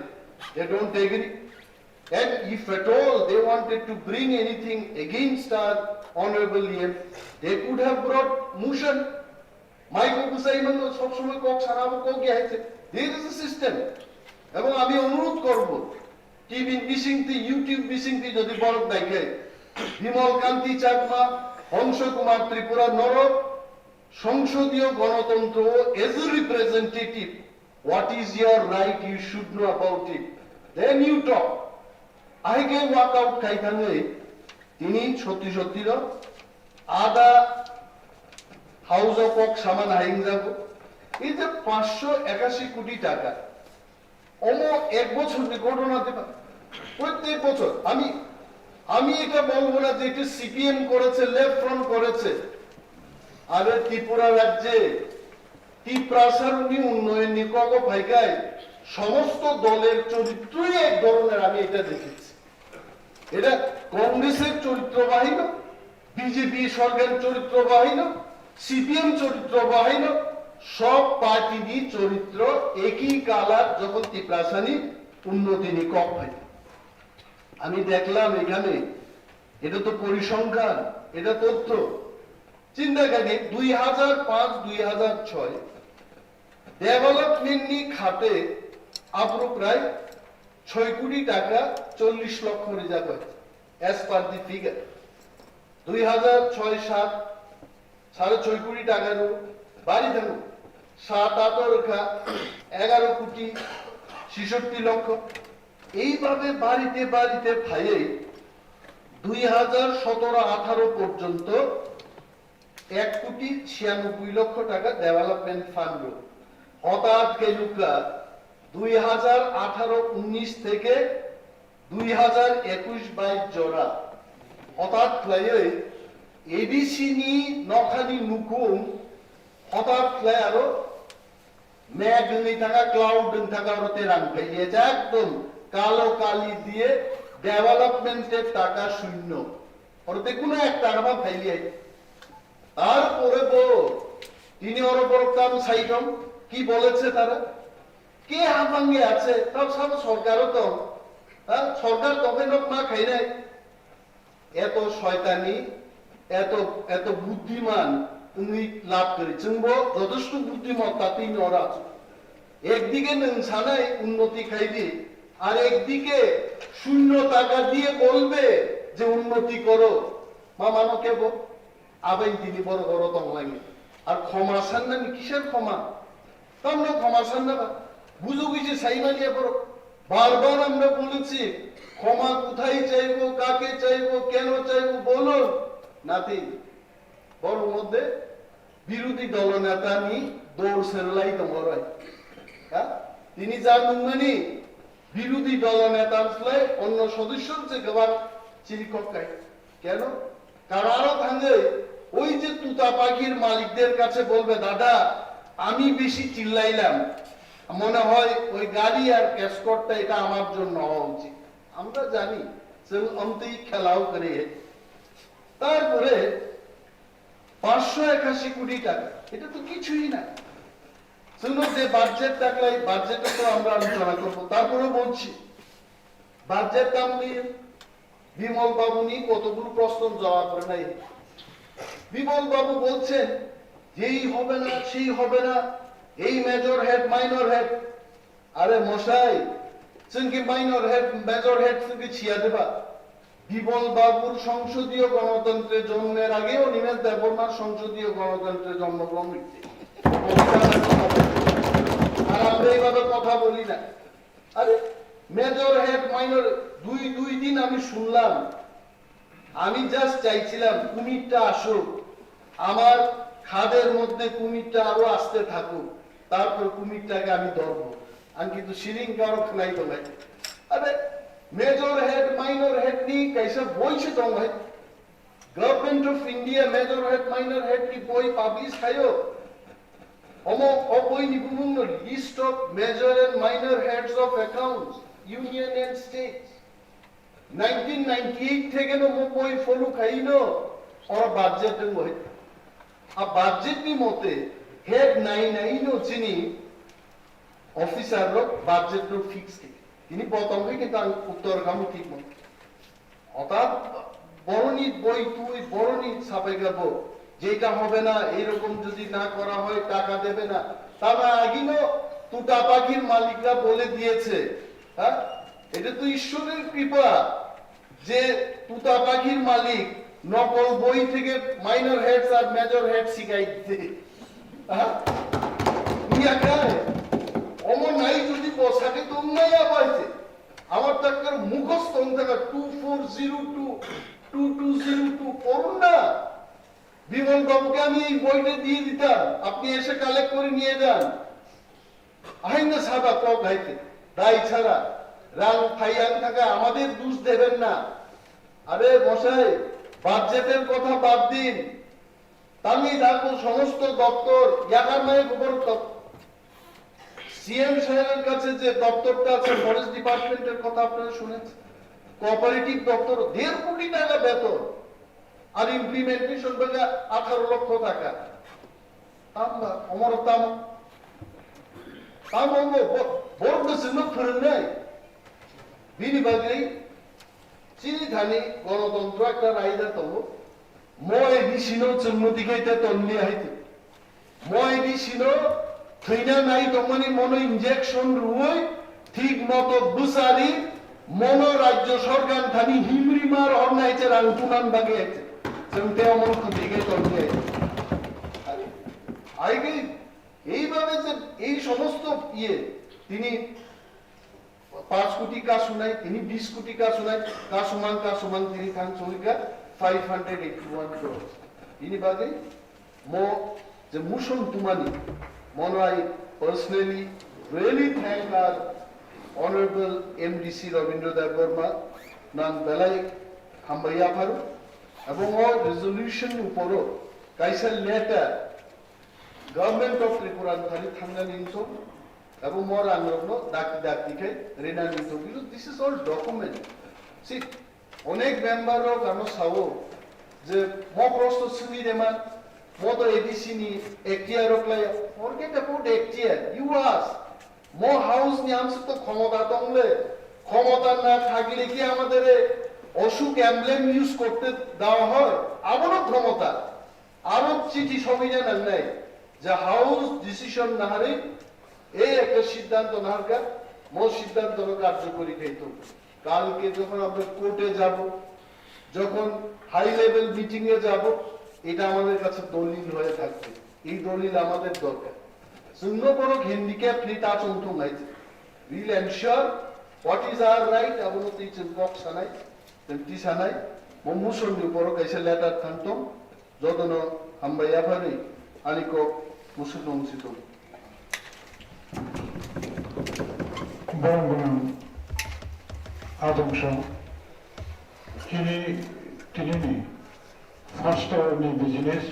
They don't agree. And if at all they wanted to bring anything against our honorable E M, they could have brought motion. Maiko bwsai mano sob somoi kok sanabo kok ya haise. There is a system. Ebong ami onurodh korbo, T V bisingti, YouTube bisingti jodi borok naikhe, Bimal Kanti Chakma, Hongsho Kumar Tripura norok songsodiyo gonotontro as a representative, what is your right, you should know about it. Then you talk. Ahike walk out khai thangwi tini sotti sotti no ada house of work saman haing jago. Ei je পাঁচশো একাশি কোটি টাকা, omo ek bochor ni ghotona diba? প্রত্যেক বছর আমি, আমি এটা বলবো না যে এটা সিপিএম করেছে, লেফট ফ্রন্ট করেছে। আরে ত্রিপুরা রাজ্যে তিপ্রাসারনি উন্নয়ননি কগ ফাইকায় সমস্ত দলের চরিত্রই এক ধরনের, আমি এটা দেখেছি। এটা কংগ্রেসের চরিত্র বাহিনী, বিজেপি সরকারের চরিত্র বাহিনী, সিপিএম চরিত্র বাহিনী, সব পার্টিরই চরিত্র একই কালার যখন তিপ্রাসানি উন্নতিনি কক ফাইকায়। আমি দেখলাম এখানে, এটা তো পরিসংখ্যান, এটা তথ্য। চিন্তা করি দুই হাজার পাঁচ দুই হাজার ছয় ডেভেলপমেন্টনি খাতে আপ্রুপ্রায় ছয় কোটি টাকা চল্লিশ লক্ষ রিজার্ভ আছে, as per the figure। দুই হাজার ছয় সাত সাড়ে ছয় কোটি টাকারও বাড়ি থাকুক, সাত আট রক্ষা এগারো কোটি ছেষট্টি লক্ষ। এইভাবে বাড়িতে বাড়িতে ফাইয়ে দুই হাজার সতেরো আঠারো পর্যন্ত এক কোটি ছিয়ানব্বই লক্ষ টাকা ডেভেলপমেন্ট ফান্ড। হঠাৎ কেলুকা দুই হাজার আঠারো উনিশ থেকে দুই হাজার একুশ বাইশ জোড়া হঠাৎ খ্লাইয়ে এডিসি নি নখানি নুকুম হঠাৎ খ্লাই আরো মেঘ হইনি থাকা, ক্লাউড হইনি থাকা, ওরা তেরাং ফেলিয়ে যায় একদম কালো কালি দিয়ে ডেভেলপমেন্টের টাকা শূন্য। ওরা তো কোনো এক টাকা বা ফেলিয়ে। তারপরে বল, তিনি ওর উপর কাম সাইটম কি বলেছে তারা? কে হাফাঙ্গে আছে? তার সাথে সরকারও তো, হ্যাঁ, সরকার তখন লোক না খাই নাই। এত শয়তানি, এত, এত বুদ্ধিমান উনি লাভ করে। চুম্ব যথেষ্ট বুদ্ধিমত্তা তিনি ওরা আছে। একদিকে নংসানাই উন্নতি খাইদি, আর একদিকে শূন্য টাকা দিয়ে বলবে যে উন্নতি করো। মা মানো কেবল আবাই তিনি বড় বড় তংলাইনি। আর ক্ষমা সান্নানি কিসের ক্ষমা? তামরা ক্ষমা সান্না বা? বুঝো কিছু সাইমানিয়া বড়। বারবার আমরা বলেছি, ক্ষমা কোথায় চাইবো, কাকে চাইবো, কেন চাইবো, বলুন। নাতি, Borok moddhe birodhi dolo netani dor serlai tongo roi. Ha? Tini ja nungmani birodhi dolo netan slai onno sodossor je gabang chiri kokkai. Keno? Kararo thangwi oi je tuta pakhir malikder kache bolbe, "Dada, ami besi chillailam. Mone hoy oi gari ar escort ta eta amar jonno howa uchit." Amra jani, chwng amtwi khelao kore. Tarpore পাঁচশো একাশি কোটি টাকা, এটা তো কিছুই না। শুনো যে বাজেট থাকলে বাজেটে তো আমরা আলোচনা করবো, তারপরেও বলছি বাজেট নাম নিয়ে বিমল বাবু নিয়ে কতগুলো প্রশ্ন জবাব করে নাই। বিমল বাবু বলছেন যে এই হবে না, সেই হবে না, এই মেজর হেড, মাইনর হেড। আরে মশাই, চুনকি মাইনর হেড, মেজর হেড চুনকি ছিয়া দেবা। বিমল বাবুর সংসদীয় গণতন্ত্রে জন্মের আগেও নিমেশ দেববর্মার সংসদীয় গণতন্ত্রে জন্মগ্রহণ হয়েছে। আর আমরা এইভাবে কথা বলি না। আরে মেজর হেড, মাইনর, দুই দুই দিন আমি শুনলাম। আমি জাস্ট চাইছিলাম কুমিরটা আসুক, আমার খাদের মধ্যে কুমিরটা আরো আসতে থাকুক, তারপর কুমিরটাকে আমি ধরবো। আমি কিন্তু সিরিং কারো খানাই তো নাই। আরে মেজর হেড, মাইনর হেড নি কাইসা বইছে তো ভাই। Government of India major head, minor head ni boi publish khayo. Omo o boi ni bumung no list of major and minor heads of accounts, union and states. Nineteen ninety eight theke no mo boi follow khai no oro budget dong boi. A budget ni mote head nai nai no chini officer rok budget no fix khai. Tini botong khai kintu ang uttor khamu thik mo. Hothat boroni boi tui boroni sapai gabo, যেটা হবে না, এইরকম যদি না করা হয় টাকা দেবে না। তারা আগিনো তুতা পাখির মালিকরা বলে দিয়েছে, হ্যাঁ, এটা তো ঈশ্বরের কৃপা যে তুতা পাখির মালিক নকল বই থেকে minor heads are major head শিখাই দিতে। হ্যাঁ? ইয়া কায়? অমর নাই যদি বসাকে তো নাই আবাইছে। আমার তো একটা মুখস্থ হন থাকা two four zero two, two two zero two, পড়ুন না। বিমল বাবুকে আমি এই বইটা দিয়ে দিতাম, আপনি এসে কালেক্ট করে নিয়ে যান। আইন না সাদা কক হাইতে, দায় ছাড়া রাং ফাইয়াং থাকা আমাদের দোষ দেবেন না। আরে মশাই, বাজেটের কথা বাদ দিন, তামিল থাকবো সমস্ত দপ্তর, ইয়াকার নাই খবর তো। সিএম সাহেবের কাছে যে দপ্তরটা আছে, ফরেস্ট ডিপার্টমেন্টের কথা আপনারা শুনেছেন, কোঅপারেটিভ দপ্তর, দেড় কোটি টাকা বেতন, আর ইমপ্লিমেন্টেশন বেলা আঠারো লক্ষ টাকা। তাম না, অমর তাম, তাম অমর, ব-, বড় বেশি লোক ফিরে নেই। বিনি বাগেই চিনি থানি গণতন্ত্র একটা রায়দা তবু, মই দিছিল চুন্নতি খাইতে তন্নি হাইতে। Moi di sino thwina nai tongmani mono injection rwui thik moto bwsari mono rajyo sorkar thani himri mar hor nai che rang tunan bagwi ai che. Chwng tei omono kwtwi khe tongwi ai. Ai khe এইভাবে যে এই সমস্ত ইয়ে তিনি পাঁচ কোটি কাজ শুনাই, তিনি বিশ কোটি কাজ শুনাই, কাজ শুমান, কাজ শুমান তিনি থান চলিকা five hundred eighty one crores. Ini bagwi mo je motion tumani, mono I personally really thank our honorable M D C Rabindra Debbarma nang belai hambai yapharu, ebong o resolution ni uporo kaisa letter Government of Tripura ni thani thangnani wngkha, abo mo rangrokno dakti dakti khe rinani wngkha, because this is all document. See, onek member rok ano sao je mo prosto swngwi rema, mo to A D C ni F T R rok lai, forget about F T R, you ask, mo house ni amsuk to khomota tongle, khomota na thakle ki amader e Ashok emblem use korte dewa hoy, abono khomota. আরো চিঠি সবিনা নাংনাই যে house decision নাহারে এই একটা সিদ্ধান্ত নাহারকা, মো সিদ্ধান্ত কার্যকরী খাইতো। কালকে যখন আমরা কোর্টে যাব, যখন হাই লেভেল মিটিং এ যাব, এটা আমাদের কাছে দলিল হয়ে থাকবে। এই দলিল আমাদের দরকার। চুন্ন বড় হ্যান্ডিক্যাপ নেতা চৌথ নাই। We'll ensure what is our right, abono tei chwng kok sanai, chwng tisanai, mo motion ni uporo kaisa letter thangtong, jotono Hambai yapharwi ani kok musukno wngsitung. Borok gwnang adong song chini tinini first hour ni business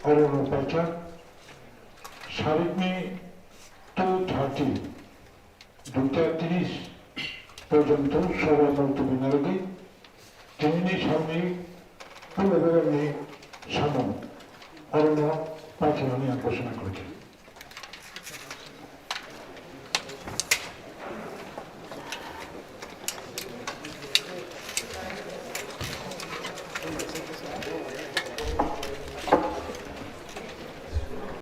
oro no paikha sarikni two thirty duita tris porjonto soba multubi narwgwi tinini salni pulo borokni samung orono paikha hwnwi ang ghosona khlaikha.